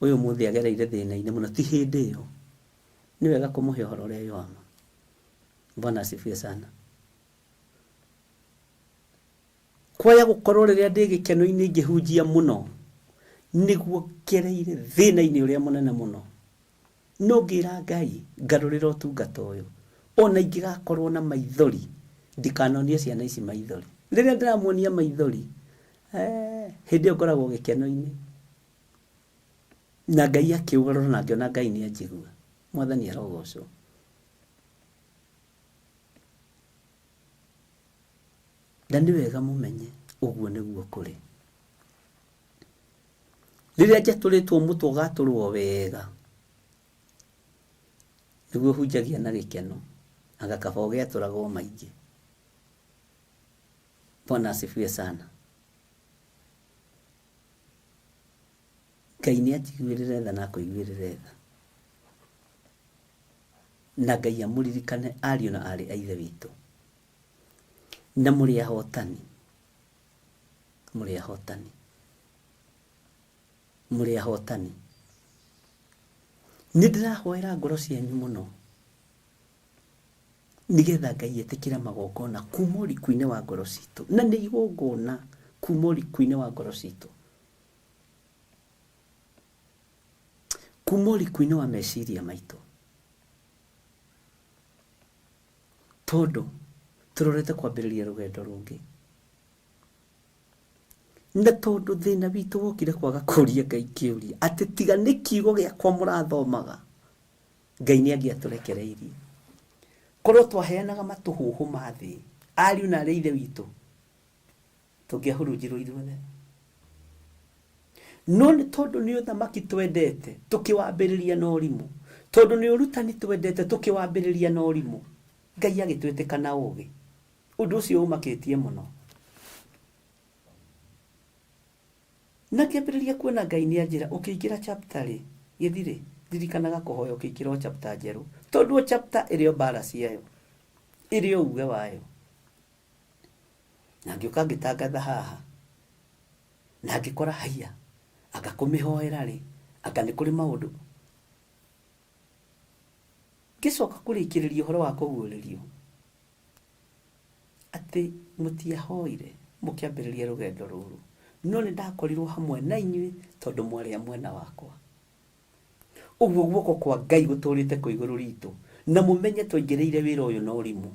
S2: ũyũ ũmũthĩ agereire thĩna-inĩ mũno, ti hĩndĩ ĩyo. Nĩ wega kũmũhe ũhoro ũrĩa wĩ wa ma. Bwana asifiwe sana. Kwaya gũkorwo rĩrĩa ndĩ gĩkeno-inĩ ngĩhunjia mũno, nĩguo ngereire thĩna-inĩ ũrĩa mũnene mũno. No ngĩra Ngai ngarũrĩra ũtungata ũyũ, ona ingĩgakorwo na maithori, ndikanonie ciana ici maithori. Rĩrĩa ndĩramuonia maithori, eh, hĩndĩ ĩyo ngoragwo gĩkeno-inĩ. Na Ngai akĩũgarũra na ngĩona Ngai nĩ anjigua. Mwathani arogocwo. Na nĩ wega mũmenye ũguo nĩguo kũrĩ. Rĩrĩa njatũrĩtwo mũtwe ũgatũrwo wega, nĩguo hunjagia na gĩkeno, anga kaba ũgĩatũragwo maingĩ. Bwana asifiwe sana. Ngai nĩ anjiguĩrĩre tha na akũiguĩrĩre tha. Na Ngai amũririkane ariũ na aarĩ a Ithe witũ. Na mũrĩ ahotani. Mũrĩ ahotani. Mũrĩ ahotani. Nĩ ndĩrahoera ngoro cianyu mũno. Nĩgetha Ngai etĩkĩre magongona kuma ũriku-inĩ wa ngoro citũ. Na nĩ igongona kuma ũriku-inĩ wa ngoro citũ. Kuma ũriku-inĩ wa meciria maitũ. Tondũ tũrorete kwambĩrĩria rũgendo rũngĩ. Na tondũ thĩna witũ wokire kwaga kũria Ngai kĩũria, atĩ tiga nĩ kiugo gĩakwa mũrathomaga, Ngai nĩ angĩatũrekereirie. Korwo twaheanaga matũhũhũ ma thĩ, ariũ na aarĩ a Ithe witũ, tũngĩahurunjirwo ithuothe. No nĩ tondũ nĩ ũthamaki twendete, tũkĩwambĩrĩria na ũrimũ. Tondũ nĩ ũrutani twendete, tũkĩwambĩrĩria na ũrimũ. Ngai agĩtwĩtĩka na ũgĩ. Ũndũ ũcio ũmakĩtie mũno. Na ngĩambĩrĩria kuona Ngai nĩ anjĩra ũkĩingĩra chapter rĩ, gĩthirĩ, ririkanaga kũhoya ũkĩingĩra o chapter njerũ. Tondũ o chapter ĩrĩ o mbara ciayo, ĩrĩ o uge wayo. Na ngĩũka ngĩtangatha haha, na ngĩkora haiya, anga kũmĩhoera rĩ, anga nĩ kũrĩ maũndũ. Ngĩcoka kũrĩkĩrĩria ũhoro wa kũguũrĩrio, atĩ mũtiahoire mũkĩambĩrĩria rũgendo rũrũ, no nĩ ndakorirwo hamwe na inyuĩ tondũ mwarĩ a mwena wakwa. Ũguo guoko kwa Ngai gũtũrĩte kwĩ igũrũ ritũ, na mũmenye twaingĩrĩire wĩra ũyũ na ũrimũ.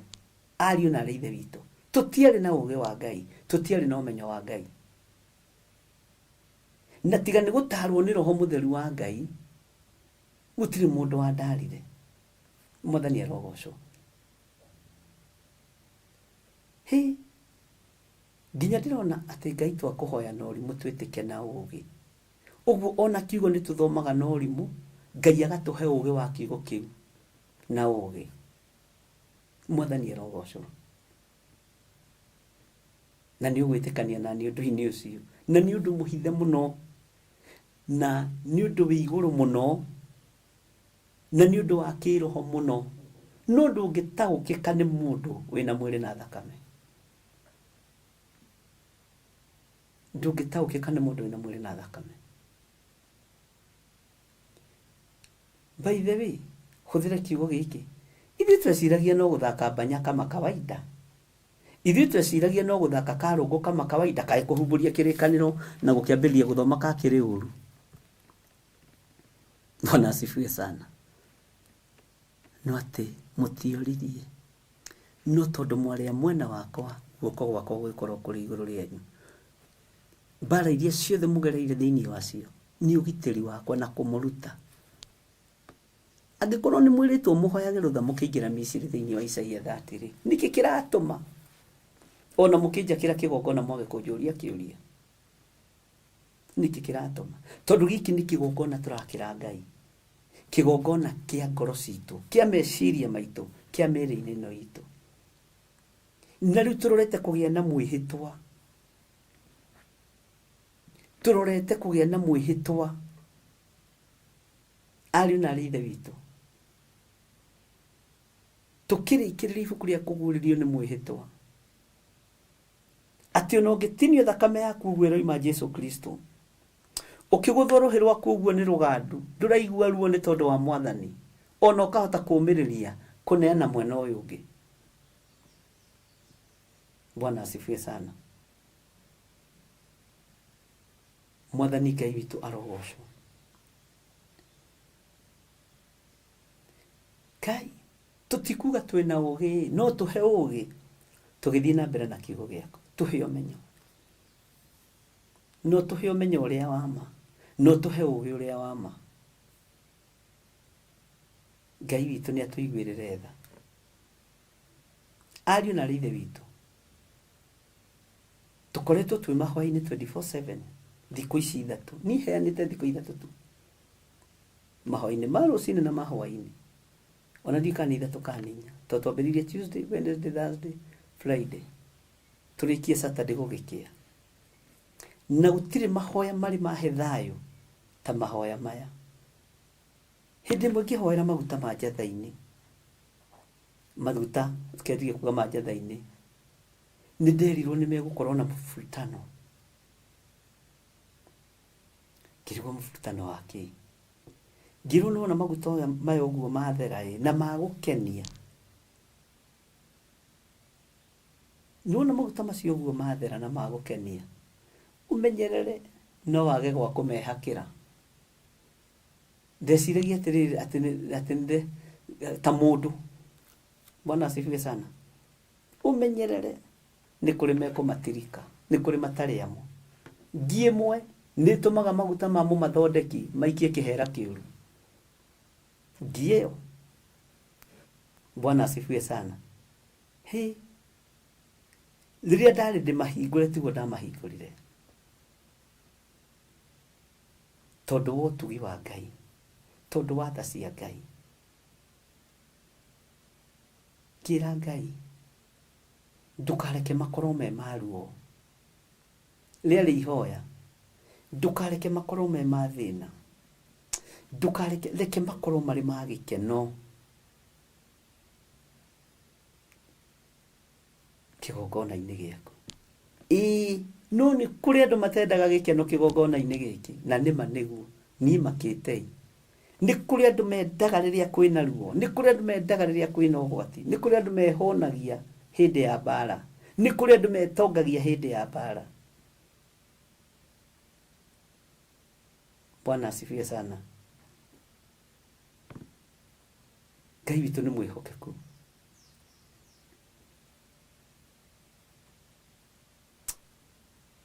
S2: Ariũ na aarĩ a Ithe witũ, tũtiarĩ na ũũgĩ wa Ngai, tũtiarĩ na ũmenyo wa Ngai. Na tiga nĩ gũtaarwo nĩ Roho Mũtheru wa Ngai, gũtirĩ mũndũ wandarire. Mwathani arogocwo. Hĩ, nginya ndĩrona atĩ Ngai twakũhoya na ũrimũ twĩtĩke na ũũgĩ. Ũguo ona kiugo nĩ tũthomaga na ũrimũ, Ngai agatũhe ũgĩ wa kiugo kĩu na ũgĩ. Mwathani arogocwo. Na nĩ ũgwĩtĩkania na niĩ ũndũ-inĩ ũcio. Na nĩ ũndũ mũhithe mũno, na nĩ ũndũ wĩ igũrũ mũno, na nĩ ũndũ wa kĩroho mũno, no ndũngĩtaũkĩka nĩ mũndũ wĩna mwĩrĩ na thakame. Ndũngĩtaũkĩka nĩ mũndũ wĩna mwĩrĩ na thakame. By the way, hũthĩra kiugo gĩkĩ, ithuĩ tweciragia no gũthaka mbanya kama kawaida. Ithuĩ tweciragia no gũthaka karũngũ kama kawaida, kaĩ kũhumbũria kĩrĩkanĩro na gũkĩambĩrĩria gũthoma kakĩrĩ ũru. Bwana asifiwe sana. No atĩ mũtioririe, no tondũ mwarĩ a mwena wakwa, guoko gwakwa gũgĩkorwo kũrĩ igũrũ rĩanyu. Mbara iria ciothe mũgereire thĩinĩ wacio nĩ ũgitĩri wakwa na kũmũruta. Angĩkorwo nĩ mwĩrĩtwo mũhoyage rũtha mũkĩingĩra Misiri thĩinĩ wa Isaia 30 rĩ, nĩkĩ kĩratũma ona mũkĩnjakĩra kĩgongona mwage kũnjũria kĩũria? Nĩkĩ kĩratũma? Tondũ gĩkĩ nĩ kĩgongona tũrakĩra Ngai, kĩgongona kĩa ngoro citũ, kĩa meciria maitũ, kĩa mĩĩrĩ-inĩ ĩno itũ. Na rĩu tũrorete kũgĩa na mwĩhĩtwa, tũrorete kũgĩa na mwĩhĩtwa, ariũ na arĩ ithe witũ. Tũkĩrĩkĩrĩria ibuku rĩa kũguũrĩrio nĩ mwĩhĩtwa, atĩ ona ũngĩtinio thakame yaku ũguo ĩroima Jesu Kristo, ũkĩgũthwo rũhĩ rwaku ũguo nĩ rũgandu, ndũraigua ruo nĩ tondũ wa Mwathani, ona ũkahota kũũmĩrĩria kũneana mwena ũyũ ũngĩ. Bwana asifiwe sana. Mwathani Ngai witũ arogocwo. Ngai, tũtikuga twĩna ũgĩ, no tũhe ũgĩ tũgĩthiĩ na mbere na kiugo gĩaku. Tũhe ũmenyo, no tũhe ũmenyo ũrĩa wa ma, no tũhe ũgĩ ũrĩa wa ma. Ngai witũ nĩ atũiguĩrĩre tha. Ariũ na arĩ ithe witũ, tũkoretwo twĩ mahoya-inĩ 24/7 thikũ ici ithatũ. Niĩ heanĩte thikũ ithatũ tu, mahoya-inĩ ma rũcinĩ na ma hwaĩ-inĩ. Ona ndiũĩ kana nĩ ithatũ kana nĩ inya, tondũ twambĩrĩirie Tuesday, Wednesday, Thursday, Friday, tũrĩkie Saturday gũgĩkĩa. Na gũtirĩ mahoya marĩ mahe thayũ ta mahoya maya. Hĩndĩ ĩmwe ngĩhoera maguta ma njatha-inĩ, maguta kendige kuga ma njatha-inĩ, nĩ nderirwo nĩ megũkorwo na mũbutano. Ngĩrigwo mũbutano wa kĩ? Ngĩrwo nĩ wona maguta maya ũguo mathera ĩ, na magũkenia. Nĩ wona maguta macio ũguo mathera na magũkenia, ũmenyerere no wage gwa kũmehakĩra. Ndeciragia atĩrĩrĩ, atĩ nĩ ta mũndũ. Bwana asifiwe sana. Ũmenyerere nĩ kũrĩ mekũmatirika, nĩ kũrĩ matarĩ amo. Ngi ĩmwe nĩ ĩtũmaga maguta ma mũmathondeki maikie kĩhera kĩũru. Ngi ĩyo. Bwana asifiwe sana. Hĩ, rĩrĩa ndarĩ ndĩmahingũre tiguo ndamahingũrire, tondũ wa ũtugi wa Ngai, tondũ wa tha cia Ngai. Ngĩra Ngai, ndũkareke makorwo me ma ruo. Rĩarĩ ihoya, ndũkareke makorwo me ma thĩna, ndũkareke, reke makorwo marĩ ma gĩkeno kĩgongona-inĩ gĩaku. Ĩĩ, no nĩ kũrĩ andũ matendaga gĩkeno kĩgongona-inĩ gĩkĩ, na nĩma nĩguo, niĩ makĩtei. Nĩ kũrĩ andũ mendaga rĩrĩa kwĩna ruo, nĩ kũrĩ andũ mendaga rĩrĩa kwĩna ũgwati, nĩ kũrĩ andũ mehũnagia hĩndĩ ya mbara, nĩ kũrĩ andũ metongagia hĩndĩ ya mbara. Bwana asifiwe sana. Ngai witũ nĩ mwĩhokeku.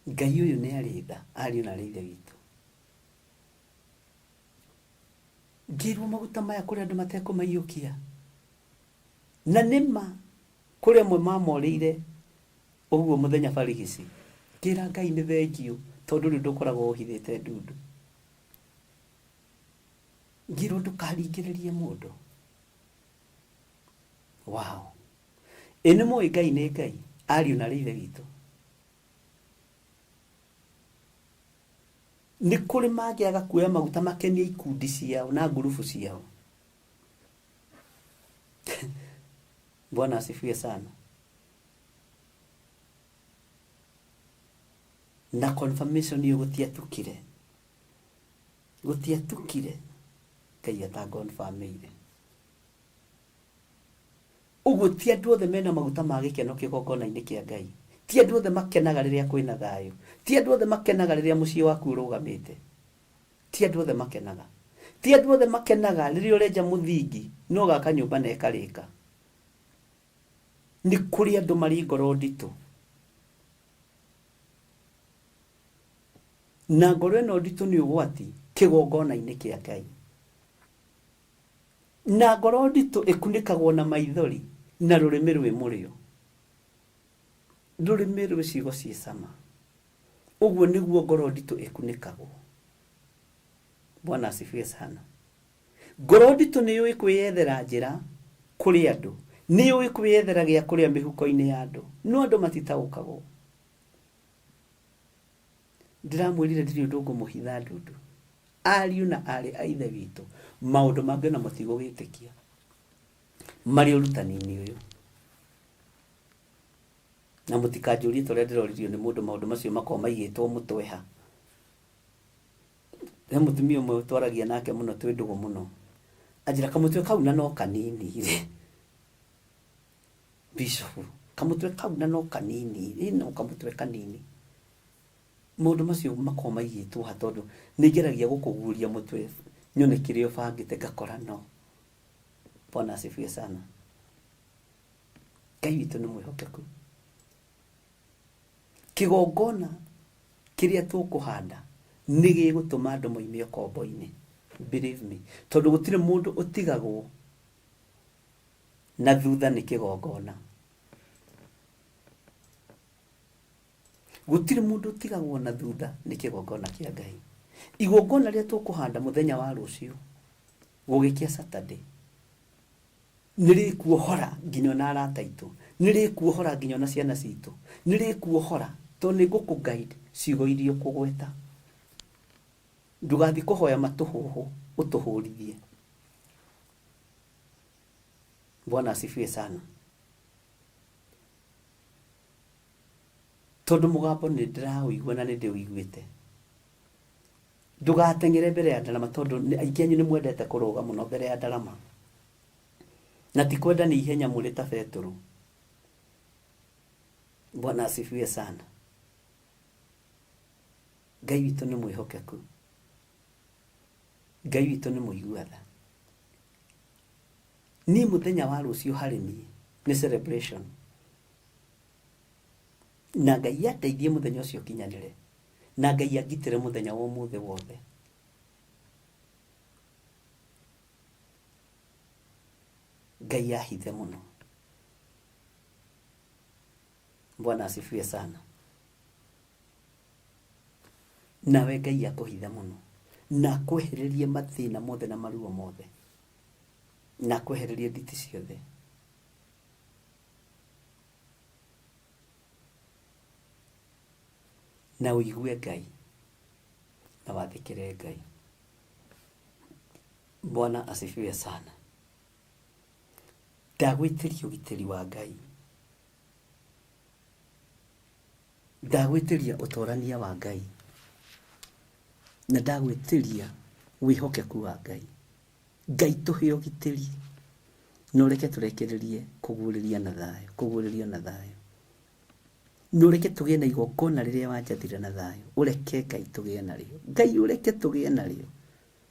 S2: Ngai ũyũ nĩ arĩ tha, ariũ na arĩ ithe witũ. Ngĩrwo maguta maya kũrĩ andũ matekũmaiyũkia, na nĩma kũrĩ amwe mamorĩire ũguo mũthenya barigici. Ngĩra Ngai nĩ thengiũ, tondũ rĩu ndũkoragwo ũhithĩte ndundu. Ngĩrwo ndũkaringĩrĩrie mũndũ. Wow. Ĩ nĩ mũĩ Ngai nĩ Ngai, ariũ na arĩ ithe witũ. Nĩ kũrĩ mangĩaga kuoya maguta makenie ikundi ciao na ngurubu ciao. Bwana asifiwe sana. Na confirmation iyo gũtiatukire. Gũtiatukire Ngai atangonfirmĩire. Ũguo ti andũ othe mena maguta ma gĩkeno kĩgongona-inĩ kĩa Ngai. Ti andũ othe makenaga rĩrĩa kwĩna thayũ. Ti andũ othe makenaga rĩrĩa mũciĩ waku ũrũgamĩte. Ti andũ othe makenaga. Ti andũ othe makenaga rĩrĩa ũrenja mũthingi na ũgaka nyũmba na ĩkarĩka. Nĩ kũrĩ andũ marĩ ngoro nditũ. Na ngoro ĩno nditũ nĩ ũgwati kĩgongona-inĩ kĩa Ngai. Na ngoro nditũ ĩkunĩkagwo na maithori na rũrĩmĩ rwĩ mũrĩo. Rũrĩmĩ rwĩ ciugo ciĩ cama. Ũguo nĩguo ngoro nditũ ĩkunĩkagwo. Bwana asifiwe sana. Ngoro nditũ nĩ yũĩ kwĩyethera njĩra kũrĩ andũ. Nĩ yũĩ kwĩyethera gĩa kũrĩa mĩhuko-inĩ ya andũ. No andũ matitaũkagwo. Ndĩramwĩrire ndirĩ ũndũ ngũmũhitha ndundu. Ariũ na aarĩ a Ithe witũ, maũndũ mangĩ ona mũtigũgĩtĩkia marĩ ũrutani-inĩ ũyũ. Na mũtikanjũrie ta ũrĩa ndĩroririo nĩ mũndũ maũndũ macio makoragwo maigĩtwo mũtwe ha. He mũtumia ũmwe twaragia nake mũno twĩ ndũgũ mũno. Anjĩra kamũtwe kau na no kanini rĩ. Bishop, kamũtwe kau na no kanini, ĩ no kamũtwe kanini. Maũndũ macio makoragwo maigĩtwo ha tondũ nĩ ngeragia gũkũguũria mũtwe nyone kĩrĩa ũbangĩte ngakora no. Bwana asifiwe sana. Ngai witũ nĩ mwĩhokeku. Kĩgongona kĩrĩa tũkũhanda nĩ gĩgũtũma andũ moime ũkombo-inĩ. Believe me. Tondũ gũtirĩ mũndũ ũtigagwo na thutha nĩ kĩgongona. Gũtirĩ mũndũ ũtigagwo na thutha nĩ kĩgongona kĩa Ngai. Igongona rĩrĩa tũkũhanda mũthenya wa rũciũ, gũgĩkĩa Saturday, nĩ rĩkuohora nginya ona arata aitũ, nĩ rĩkuohora nginya ona ciana citũ, nĩ rĩkuohora tondũ nĩ ngũkũ guide ciugo iria ũkũgweta. Ndũgathiĩ kũhoya matũhũhũ ũtũhũrithie. Bwana asifiwe sana. Tondũ mũgambo nĩ ndĩraũigua na nĩ ndĩũiguĩte. Ndũgateng'ere mbere ya ndarama tondũ aingĩ anyu nĩ mwendete kũrũga mũno mbere ya ndarama. Na ti kwenda nĩ ihenya mũrĩ ta Betũrũ. Bwana asifiwe sana. Ngai witũ nĩ mwĩhokeku. Ngai witũ nĩ mũigua tha. Niĩ mũthenya wa rũciũ harĩ niĩ nĩ celebration. Na Ngai andeithie mũthenya ũcio ũkinyanĩre. Na Ngai angitĩre mũthenya wa ũmũthĩ wothe. Ngai ahithe mũno. Bwana asifiwe sana. Nawe Ngai akũhithe mũno. Na akwehererie mathĩna mothe na maruo mothe. Na akwehererie nditi ciothe. Na ũigue Ngai na wathĩkĩre Ngai. Bwana asifiwe sana. Ndagwĩtĩria ũgitĩri wa Ngai. Ndagwĩtĩria ũtorania wa Ngai. Na ndagwĩtĩria wĩhokeku wa Ngai. Ngai tũhe ũgitĩri na ũreke tũrekererie kũguũrĩria na thayũ, kũguũrĩrio na thayũ. Na ũreke tũgĩe na igongona rĩrĩa wanjathire na thayũ. Ũreke Ngai tũgĩe narĩo. Ngai ũreke tũgĩe narĩo.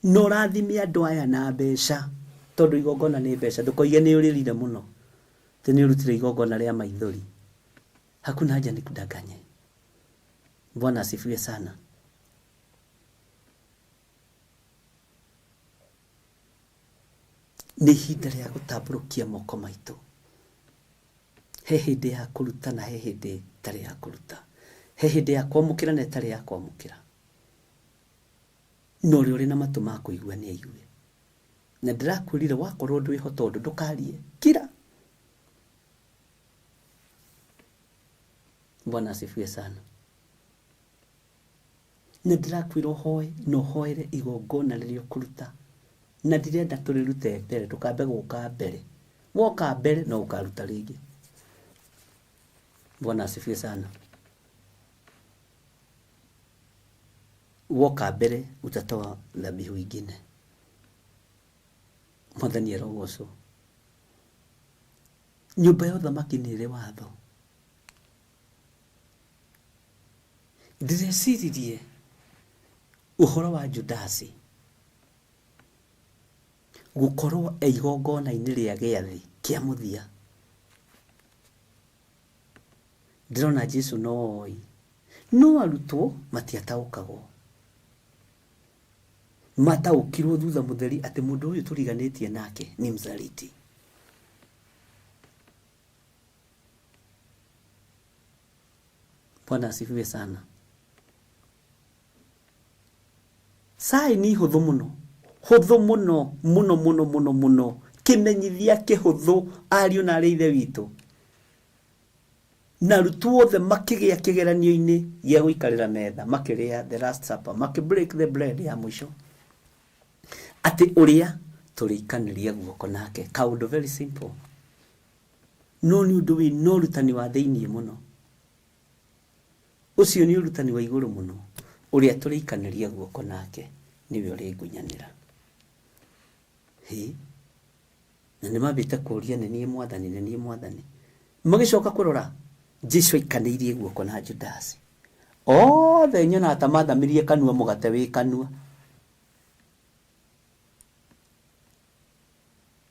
S2: Na ũrathime andũ aya na mbeca. Tondũ igongona nĩ mbeca. Ndũkoige nĩ ũrĩrire mũno. Atĩ nĩ ũrutire igongona rĩa maithori. Hakuna haja nikudanganye. Bwana asifiwe sana. Nĩ ihinda rĩa gũtambũrũkia moko maitũ. He hĩndĩ ya kũruta na he hĩndĩ ĩtarĩ ya kũruta. He hĩndĩ ya kwamũkĩra na ĩtarĩ ya kwamũkĩra. Na ũrĩa ũrĩ na matũ ma kũigua nĩ aigue. Na ndĩrakwĩrire wakorwo ndwĩho tondũ ndũkarie kira. Bwana asifiwe sana. Na ndĩrakwĩra ũhoe na ũhoere igongona rĩrĩa ũkũruta, na ndirenda tũrĩrute mbere, ndũkambe gũka mbere. Woka mbere no ũkaruta rĩngĩ. Bwana asifiwe sana. Woka mbere utatoa dhabihu ingine. Mwathani arogocwo. Nyũmba ya ũthamaki nĩ ĩrĩ watho. Ndĩreciririe ũhoro wa Judasi gũkorwo e igongona-inĩ rĩa gĩathĩ kĩa mũthia. Ndĩrona Jesu no oi, no arutwo matiataũkagwo. Mataũkirwo thutha mũtheri atĩ mũndũ ũyũ tũriganĩtie nake ni msaliti. Bwana asifiwe sana. Saini hũthũ mũno, hũthũ mũno mũno mũno mũno mũno, kĩmenyithia kĩhũthũ ariũ na arĩ ithe witũ. Na arutwo othe makĩgĩa kĩgeranio-inĩ gĩa gũikarĩra metha, makĩrĩa the last supper, makĩ break the bread ya mũico, atĩ ũrĩa tũrĩikanĩria guoko nake. Kaũndũ very simple, no nĩ ũndũ wĩna ũrutani wa thĩiniĩ mũno. Ũcio nĩ ũrutani wa igũrũ mũno. Ũrĩa tũrĩikanĩria guoko nake nĩwe ũrĩngunyanĩra. Hĩ, na nĩ mambĩte kũũria nĩ niĩ mwathani, nĩ niĩ mwathani. Magĩcoka kũrora Jesu aikanĩirie guoko na Judasi. Othe nyonaga ta mathamirie kanua mũgate wĩ kanua.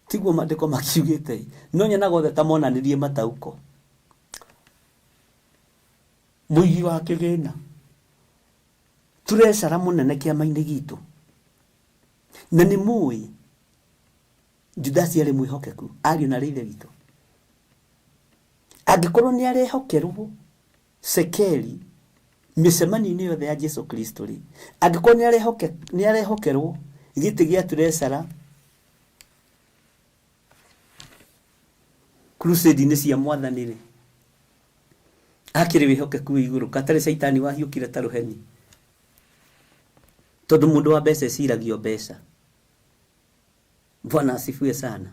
S2: Tiguo maandĩko makiugĩte, no nyonaga othe ta monanirie matauko. Mũigi wa kĩgĩna, turecara mũnene kĩama-inĩ gitũ, na nĩ mũĩ Judasi arĩ mwĩhokeku, ariũ na arĩ ithe witũ. Angĩkorwo nĩ arehokerwo cekeri mĩcemanio-inĩ yothe ya Jesu Kristo rĩ, angĩkorwo nĩ arehokerwo gĩtĩ gĩa turecara crusade-inĩ cia mwathani rĩ, akĩrĩ wĩhokeku wĩ igũrũ, katarĩ caitani wahiũkire ta rũheni, tondũ mũndũ wa mbeca eciragio mbeca. Bwana asifiwe sana.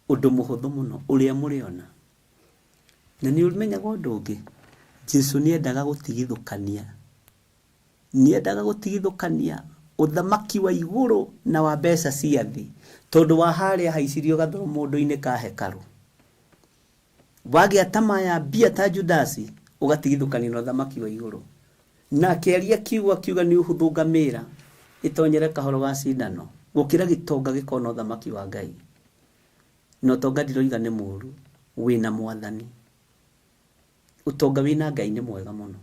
S2: Ũndũ mũhũthũ mũno ũrĩa mũrĩona. Na nĩ ũmenyaga ũndũ ũngĩ, Jesu nĩendaga gũtigithũkania, nĩendaga gũtigithũkania ũthamaki wa igũrũ na wa mbeca cia thĩ, tondũ wa harĩa haicirio gathoro mũndũ-inĩ ka hekarũ. Wagĩa tamaa ya mbia ta Judasi, ũgatigithũkania na ũthamaki wa igũrũ. Na akĩaria kiugo akiuga nĩ ũhũthũ ngamĩra ĩtonyere kahoro ga cindano gũkĩra gĩtonga gĩkona ũthamaki wa Ngai. Na ũtonga ndiroiga nĩ mũũru, wĩna mwathani. Ũtonga wĩna Ngai nĩ mwega mũno.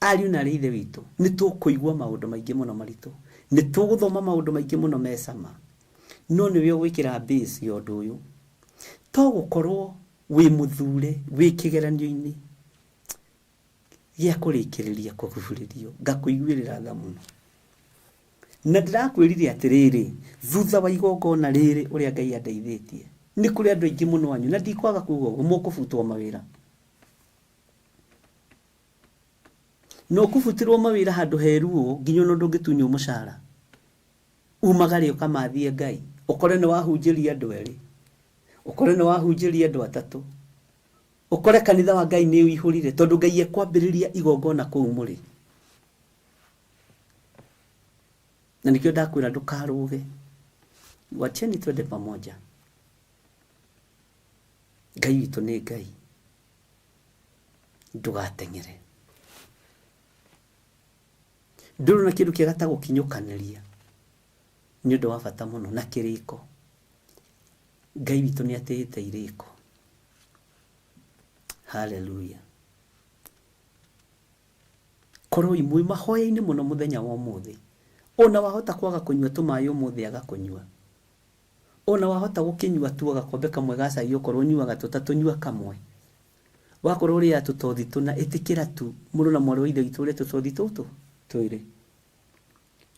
S2: Ariũ na arĩ ithe witũ, nĩ tũkũigua maũndũ maingĩ mũno maritũ, nĩ tũgũthoma maũndũ maingĩ mũno me cama, no nĩwe ũgwĩkĩra base ya ũndũ ũyũ. To gũkorwo wĩ mũthure, wĩ kĩgeranio-inĩ gĩa kũrĩkĩrĩria kũhurĩrio, ngakũiguĩrĩra tha mũno. Na ndĩrakwĩrire atĩrĩrĩ, thutha wa igongona rĩrĩ ũrĩa Ngai andeithĩtie, nĩ kũrĩ andũ aingĩ mũno anyu, na ndikwaga kuga ũguo, mũkũbutwo mawĩra. Na ũkũbutirwo mawĩra handũ heru ũũ, nginya ona ndũngĩtunywo mũcara. Umagare ũkamathie Ngai, ũkore nĩ wahunjĩria andũ erĩ, ũkore nĩ wahunjĩria andũ atatũ, ũkore kanitha wa Ngai nĩ ũihũrire, tondũ Ngai ekwambĩrĩria igongona kũu mũrĩ. Na nĩkĩo ndakwĩra ndũkarũge. Wacheni twende pamoja. Ngai witũ nĩ Ngai. Ndũgateng'ere. Ndũrona kĩndũ kĩega ta gũkinyũkanĩria. Nĩ ũndũ wa bata mũno na kĩrĩko. Ngai witũ nĩ atĩĩte irĩko. Hallelujah. Korwo imwe mahoya-inĩ mũno mũthenya wa ũmũthĩ. Ona wahota kwaga kũnyua tũmaĩ ũmũthĩ aga kũnyua. Ona wahota gũkĩnyua tu gakombe kamwe ga cai okorwo ũnyuaga tũtatũ nyua kamwe. Wakorwo ũrĩaga tũtothi tũna ĩtĩkĩra tu mũrũ na mwarĩ wa ithe witũ ũrĩe tũtothi tũtũ twĩrĩ.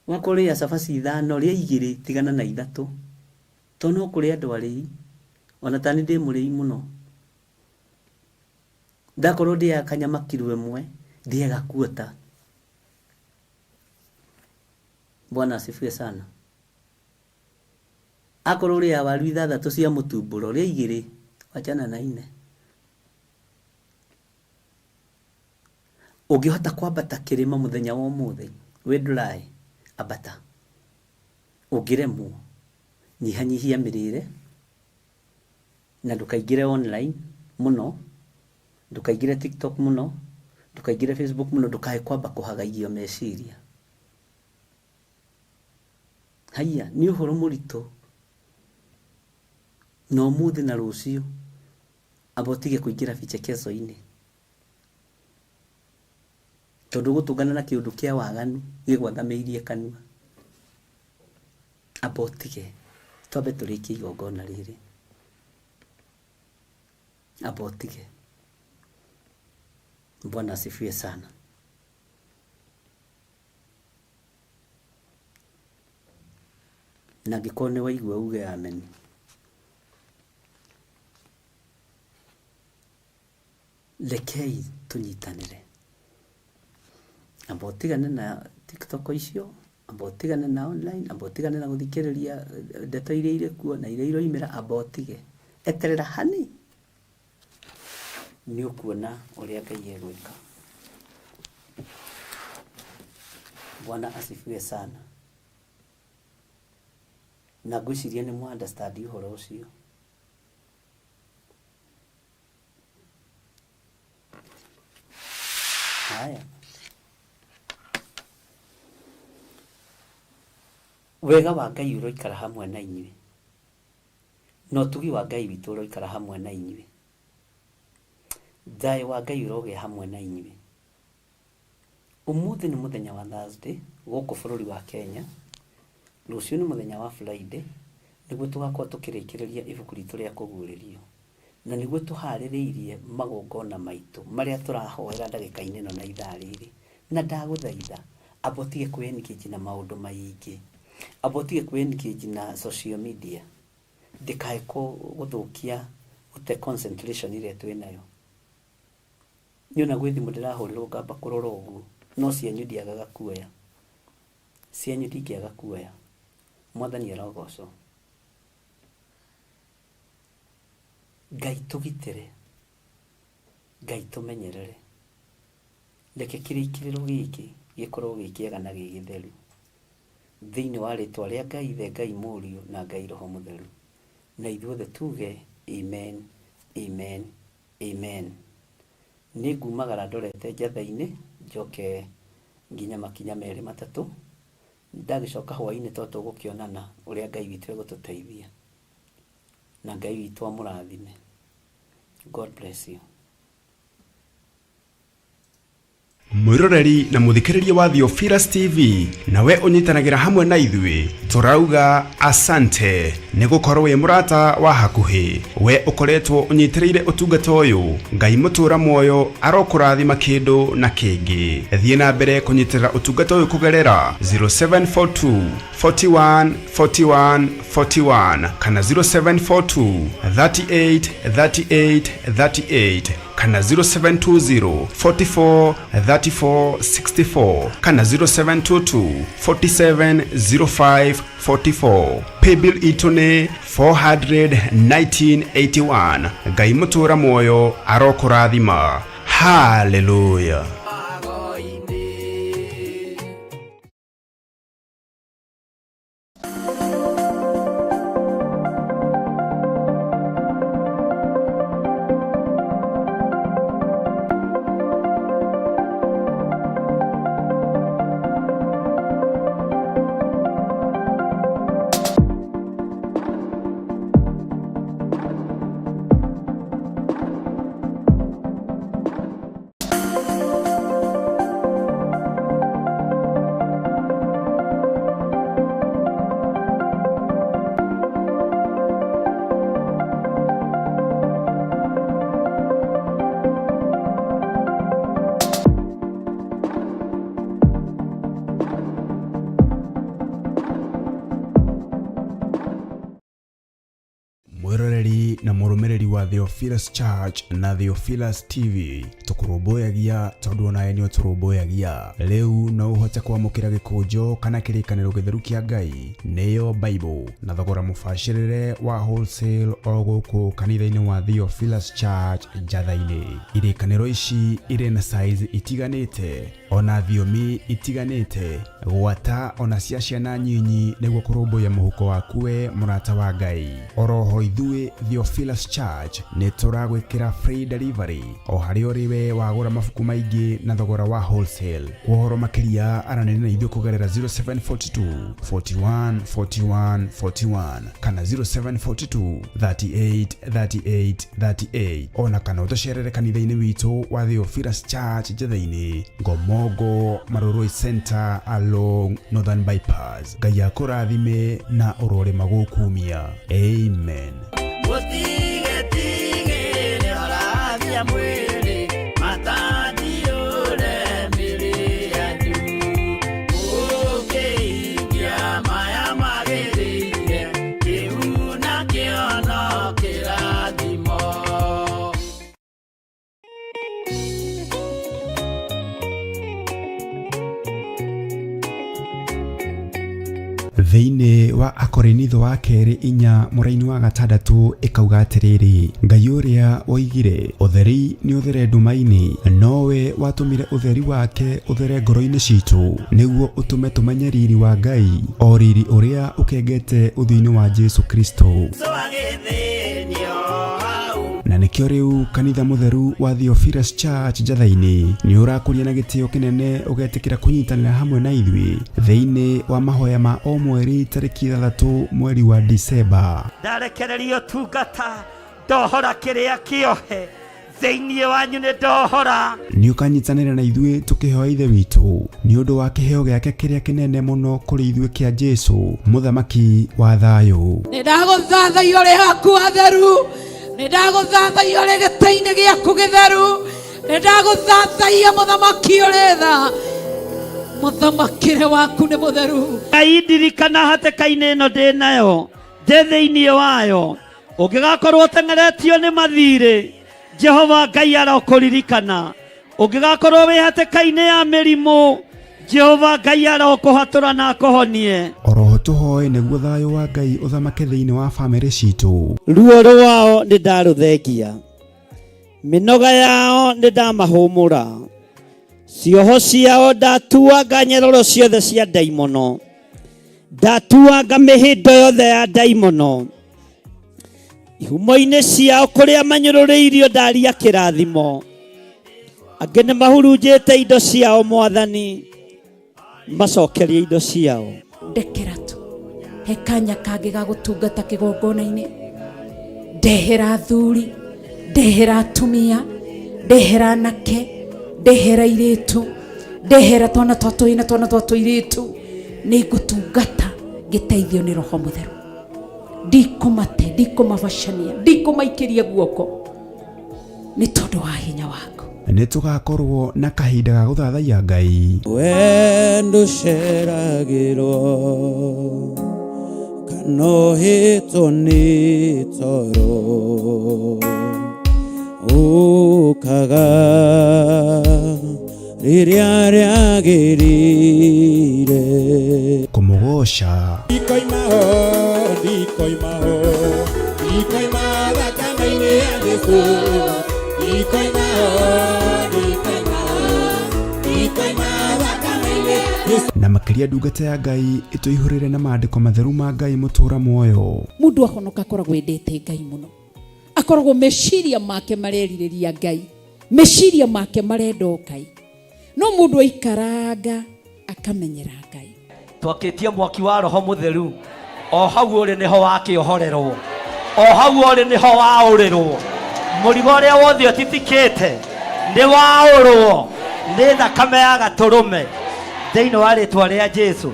S2: Wakorwo ũrĩaga cabaci ithano, rĩa igĩrĩ, tigana na ithatũ. Tondũ no kũrĩ andũ arĩi, ona ta niĩ ndĩ mũrĩi mũno. Ndakorwo ndĩaga kanyama kiro ĩmwe, ndĩaga quarter. Bwana asifiwe sana. Akorwo ũrĩaga waru ithathatũ cia mũtumbũro, rĩa igĩrĩ, wachana na ine. Ũngĩhota kwambata kĩrĩma mũthenya wa ũmũthĩ wĩ dry, ambata. Ũngĩremwo, nyihanyihia mĩrĩre na ndũkaingĩre online mũno, ndũkaingĩre TikTok mũno, ndũkaingĩre Facebook mũno, ndũkae kwamba kũhagaigio meciria. Haiya, nĩ ũhoro mũritũ na ũmũthĩ na rũciũ amba ũtige kũingĩra vichekezo-inĩ. Tondũ ũgũtũngana na kĩũndũ kĩa waganu gĩgwathamĩirie kanua. Amba ũtige twambe tũrĩkie igongona rĩrĩ. Amba ũtige. Bwana asifiwe sana. Na angĩkorwo nĩ waigua uge amen. Rekei tũnyitanĩre. Amba ũtigane na TikTok icio, amba ũtigane na online, amba ũtigane na gũthikĩrĩria ndeto iria irĩ kuo na iria iroimĩra, amba ũtige. Eterera hani nĩ ũkuona ũrĩa Ngai egwĩka. Bwana asifiwe sana. Na ngwĩciria nĩ mwa understand ũhoro ũcio. Haya. Wega wa Ngai ũroikara hamwe na inyuĩ, na ũtugi wa Ngai witũ ũroikara hamwe na inyuĩ. Thayũ wa Ngai ũrogĩa hamwe na inyuĩ. Ũmũthĩ nĩ mũthenya wa Thursday gũkũ bũrũri wa Kenya, rũciũ nĩ mũthenya wa Friday, nĩguo tũgakorwo tũkĩrĩkĩrĩria ibuku ritũ rĩa kũguũrĩrio, na nĩguo tũharĩrĩirie magongona maitũ marĩa tũrahoera ndagĩka-inĩ ĩno na ithaa rĩrĩ. Na ndagũthaitha, amba ũtige kwĩ engage na maũndũ maingĩ, amba ũtige kwĩ engage na social media, ndĩkae gũthũkia gũte concentration ĩrĩa twĩnayo. Niĩ ona gwĩ thimũ ndĩrahũrĩrwo ngamba kũrora ũguo, no cianyu ndiagaga kuoya. Cianyu ndingĩaga kuoya. Mwathani arogocwo. Ngai tũgitĩre, Ngai tũmenyerere. Reke kĩrĩkĩrĩro gĩkĩ gĩkorwo gĩ kĩega na gĩ gĩtheru. Thĩinĩ wa rĩtwa rĩa Ngai Ithe, Ngai Mũriũ na Ngai Roho Mũtheru. Na ithuothe tuge amen, amen, Amen. Nĩ ngumagara ndorete njatha-inĩ njoke nginye makinya merĩ matatũ, ndagĩcoka hwaĩ-inĩ to tũgũkĩonana ũrĩa Ngai witũ egũtũteithia. Na Ngai witũ amũrathime. God bless you.
S1: Mwĩroreri na mũthikĩrĩria wa Theophilus TV, nawe ũnyitanagĩra hamwe na ithuĩ, tũrauga asante nĩ gũkorwo wĩ mũrata wa hakuhĩ. We ũkoretwo ũnyitĩrĩire ũtungata ũyũ, Ngai mũtũra muoyo arokũrathima kĩndũ na kĩngĩ. Thiĩ na mbere kũnyitĩrĩra ũtungata ũyũ kũgerera 0742 41 41 41 kana 0742 38 38 38 kana 0720 44 34 64 kana 0722 47 05 44. Paybill itũ nĩ 41981. Ngai mũtũra muoyo arokũrathima. Haleluya. na mũrũmĩrĩri wa Theophilus Church na Theophilus TV tũkũrũmbũyagia tondũ onawe nĩ ũtũrũmbũyagia. Rĩu no ũhote kwamũkĩra gĩkũnjo kana kĩrĩkanĩro gĩtheru kĩa Ngai nĩyo Bible na thogora mũbacĩrĩre wa wholesale o gũkũ kanitha-inĩ wa Theophilus Church Njatha-inĩ. Irĩkanĩro ici irĩ na size itiganĩte ona thiomi itiganĩte gwata ona cia ciana nyinyi nĩguo kũrũmbũiya mũhuko waku we mũrata wa Ngai. Oroho ithuĩ Theophilus Church nĩ tũragwĩkĩra free delivery o harĩa ũrĩ we wagũra mabuku maingĩ na thogora wa wholesale. Kwa ũhoro makĩria aranĩria na ithuĩ kũgerera 0742 41 41 41 kana 0742 38 38 38 ona kana ũtũcerere kanitha-inĩ witũ wa Theophilus Church Njatha-inĩ, Ngomongo, Marurui Center along Northern Bypass. Ngai akũrathime na ũrorĩma gũkumia. Amen.
S6: Mũtigetigĩre orathia mwĩrĩ, matandiũre mĩrĩ yanyu. Mũkĩhingia maya magĩrĩire, kĩu nakĩo no kĩrathimo.
S1: Thĩinĩ wa Akorinitho wa kerĩ inya mũraini wa gatandatũ ĩkauga atĩrĩrĩ, Ngai ũrĩa woigire ũtheri nĩ ũthere nduma-inĩ, nowe watũmire ũtheri wake ũthere ngoro-inĩ citũ, nĩguo ũtũme tũmenye riri wa Ngai, o riri ũrĩa ũkengete ũthiũ-inĩ wa Jesu Kristo.
S6: Jesu agĩthĩnio hau.
S1: Na nĩkĩo rĩu kanitha mũtheru wa Theophilus Church Njatha-inĩ nĩ ũrakũria na gĩtĩo kĩnene ũgetĩkĩra kũnyitanĩra hamwe na ithuĩ thĩinĩ wa mahoya ma o mweri tarĩki 6 mweri wa Disemba.
S3: Ndarekereria ũtungata, ndohora kĩrĩa kĩohe thĩinĩ wanyu nĩ ndohora.
S1: Nĩ ũkanyitanĩra na ithuĩ tũkĩhoya Ithe witũ nĩ ũndũ wa kĩheo gĩake kĩrĩa kĩnene mũno kũrĩ ithuĩ kĩa Jesu, mũthamaki wa thayũ.
S4: Nĩ ndagũthathaiya ũrĩ haku hatheru, nĩ ndagũthathaiya ũrĩ gĩtĩ-inĩ gĩaku gĩtheru, nĩ ndagũthathaiya mũthamaki ũrĩ tha, mũthamakĩre waku nĩ mũtheru.
S3: Ngai ndirikana hatĩka-inĩ ĩno ndĩ nayo, ndĩ thĩinĩ wayo, ũngĩgakorwo ũteng'eretio nĩ mathirĩ, Jehova Ngai arokũririkana. Ũngĩgakorwo wĩ hatĩka-inĩ ya mĩrimũ, Jehova Ngai arokũhatũra na akũhonie.
S1: Oroho tũhoe nĩguo thayũ wa Ngai ũthamake thĩinĩ wa famĩlĩ citũ.
S3: Ruo rwao nĩ ndarũthengia, mĩnoga yao nĩ ndamahũmũra, cioho ciao ndatuanga nyororo ciothe cia ndaimono, ndatuanga mĩhĩndo yothe ya ndaimono, ihumo-inĩ ciao kũrĩa manyũrũrĩirio ndaria kĩrathimo, angĩ nĩ mahurunjĩte indo ciao mwathani, macokerie indo ciao.
S4: Ndekera tu, he kanya kangĩ ga gũtungata kĩgongona-inĩ, ndehera athuri, ndehera atumia, ndehera anake, ndehera airĩtu, ndehera twana twa tũhĩĩ na twana twa tũirĩtu, nĩ ngũtungata ngĩteithio nĩ Roho Mũtheru. Ndikũmate, ndikũmabacania, ndikũmaikĩria guoko nĩ tondũ wa hinya waku.
S1: Nĩ tũgakorwo na kahinda ga gũthathaiya Ngai.
S5: We ndũceragĩrwo kana ũhĩtwo nĩ toro, ũkaga rĩrĩa rĩagĩrĩire.
S1: Kũmũgoca.
S5: Ndikoima ho, ndikoima ho, ndikoima thakame-inĩ ya Jesũ. Ndikoima ho, ndikoima ho, ndikoima thakame-inĩ ya Jesũ.
S1: Na makĩria ndungata ya Ngai ĩtũihũrĩre na maandĩko matheru ma Ngai mũtũra muoyo.
S4: Mũndũ ahonoka akoragwo endete Ngai mũno, akoragwo meciria make marerirĩria Ngai, meciria make marenda o Ngai. No mũndũ aikaranga akamenyera Ngai.
S3: Twakĩtie mwaki wa Roho Mũtheru, o hau ũrĩ nĩho wakĩohorerwo, o hau ũrĩ nĩho waũrĩrwo. Mũrigo ũrĩa wothe ũtitikĩte nĩ waũrwo nĩ thakame ya Gatũrũme thĩinĩ wa rĩtwa rĩa Jesu.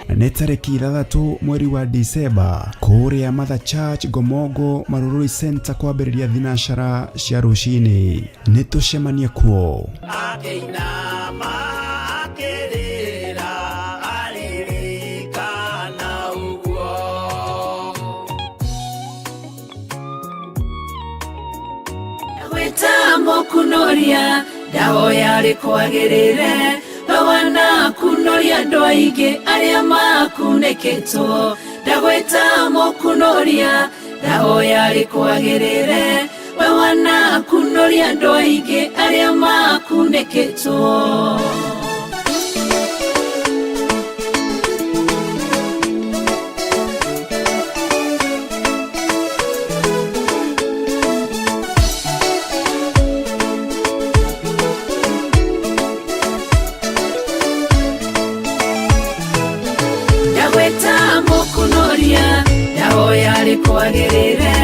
S1: Nĩ tarĩki 6 mweri wa Disemba kũrĩa Mother Church Ngomongo Marurui Center kwambĩrĩria thinacara cia rũcinĩ. Nĩ tũcemanie kuo.
S6: Akĩinama akĩrĩra aririkana ũguo.
S7: Mũkunoria, ndahoya rĩkwagĩrĩre. We wanakunoria andũ aingĩ arĩa makunĩkĩtwo. Ndagwĩta mũkunoria, ndahoya rĩkwagĩrĩre. We wanakunoria andũ aingĩ arĩa makunĩkĩtwo. Ndagwĩta mũkunoria, ndahoya rĩkwagĩrĩre.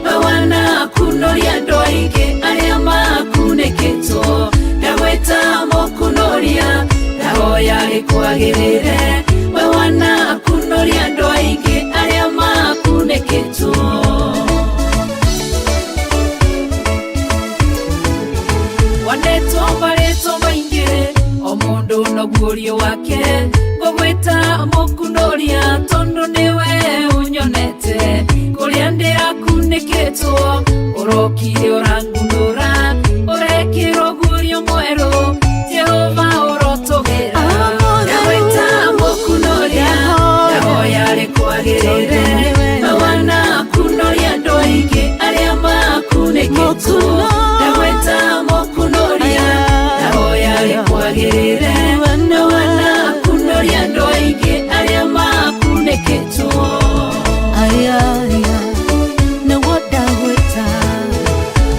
S7: We wanakunoria andũ aingĩ arĩa makunĩkĩtwo. Ndagwĩta mũkunoria, ndahoya rĩkwagĩrĩre. We wanakunoria andũ aingĩ arĩa makunĩkĩtwo. Wanetwo marĩtwo maingĩ, o mũndũ na guorio wake. Ngũgwĩta mũkunoria tondũ nĩwe ũnyonete. Kũrĩa ndĩrakunĩkĩtwo, ũrokire ũrangunũra. Ũrekĩrwo guorio mwerũ, Jehova ũrotũgĩra. Ndagwĩta mũkunoria, ndahoya rĩkwagĩrĩre. We wanakunoria andũ aingĩ arĩa makunĩkĩtwo. Ndagwĩta mũkunoria, ndahoya rĩkwagĩrĩre. We wanakunoria andũ aingĩ arĩa makunĩkĩtwo.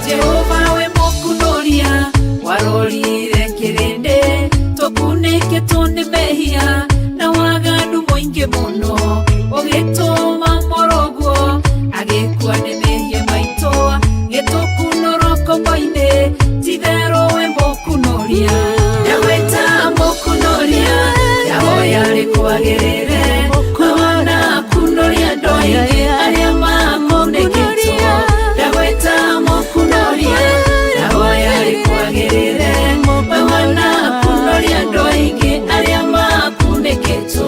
S7: Jehova we mũkunoria, warorire kĩrĩndĩ, tũkunĩkĩtwo nĩ mehia na waganu mũingĩ mũno. Ũgĩtũma mũrũguo agĩkua nĩ mehia maitũ, gĩtũkunũrwo ngombo-inĩ, ti-itherũ we mũkunoria. Ndagwĩta mũkunoria, ndahoya rĩkwagĩrĩre. We wanakunoria andũ aingĩ arĩa makunĩkĩtwo. Ndagwĩta mũkunoria, ndahoya rĩkwagĩrĩre. We wanakunoria andũ aingĩ arĩa makunĩkĩtwo.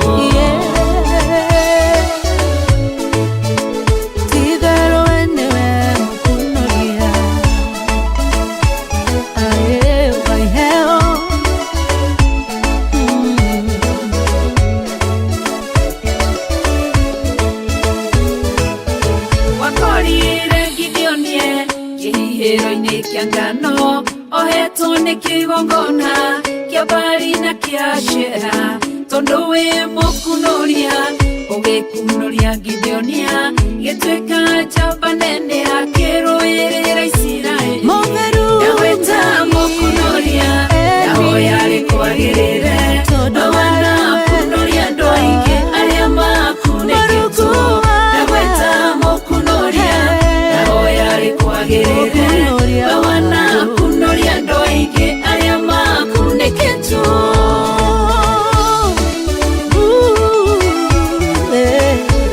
S7: Wakorire Gideonie kĩhihĩro-inĩ kĩa ngano, ohetwo nĩ kĩgongona kĩa Baali na kĩa Ashera. Tondũ wĩ mũkunoria, ũgĩkunoria Gideonia, gĩtuĩka njamba nene akĩrũĩrĩra Isiraeli. Ndagwĩta mũkunoria, ndahoya rĩkwagĩrĩre. We wanakunoria andũ aingĩ arĩa makunĩkĩtwo. Ndagwĩta mũkunoria, ndahoya rĩkwagĩrĩre. We wanakunoria andũ aingĩ arĩa makunĩkĩtwo.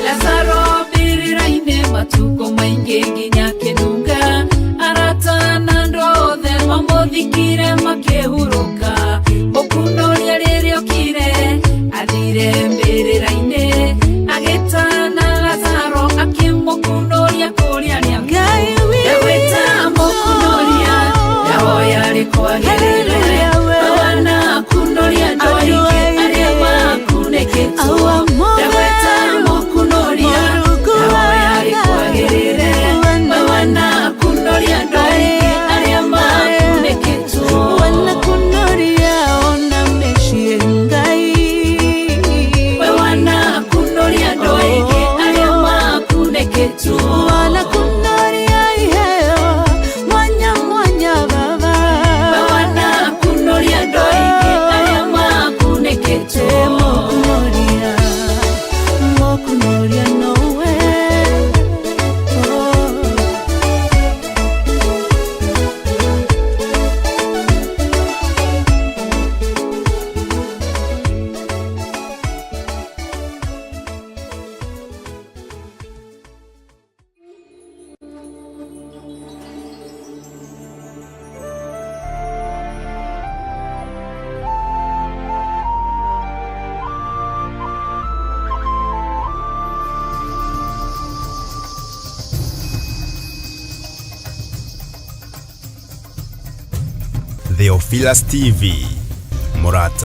S7: Lazaro mbĩrĩra-inĩ matukũ maingĩ nginya kĩnunga. Arata na andũ othe mamũthikire makĩhurũka. Mũkunoria rĩrĩa okire
S1: Theophilus TV, mũrata.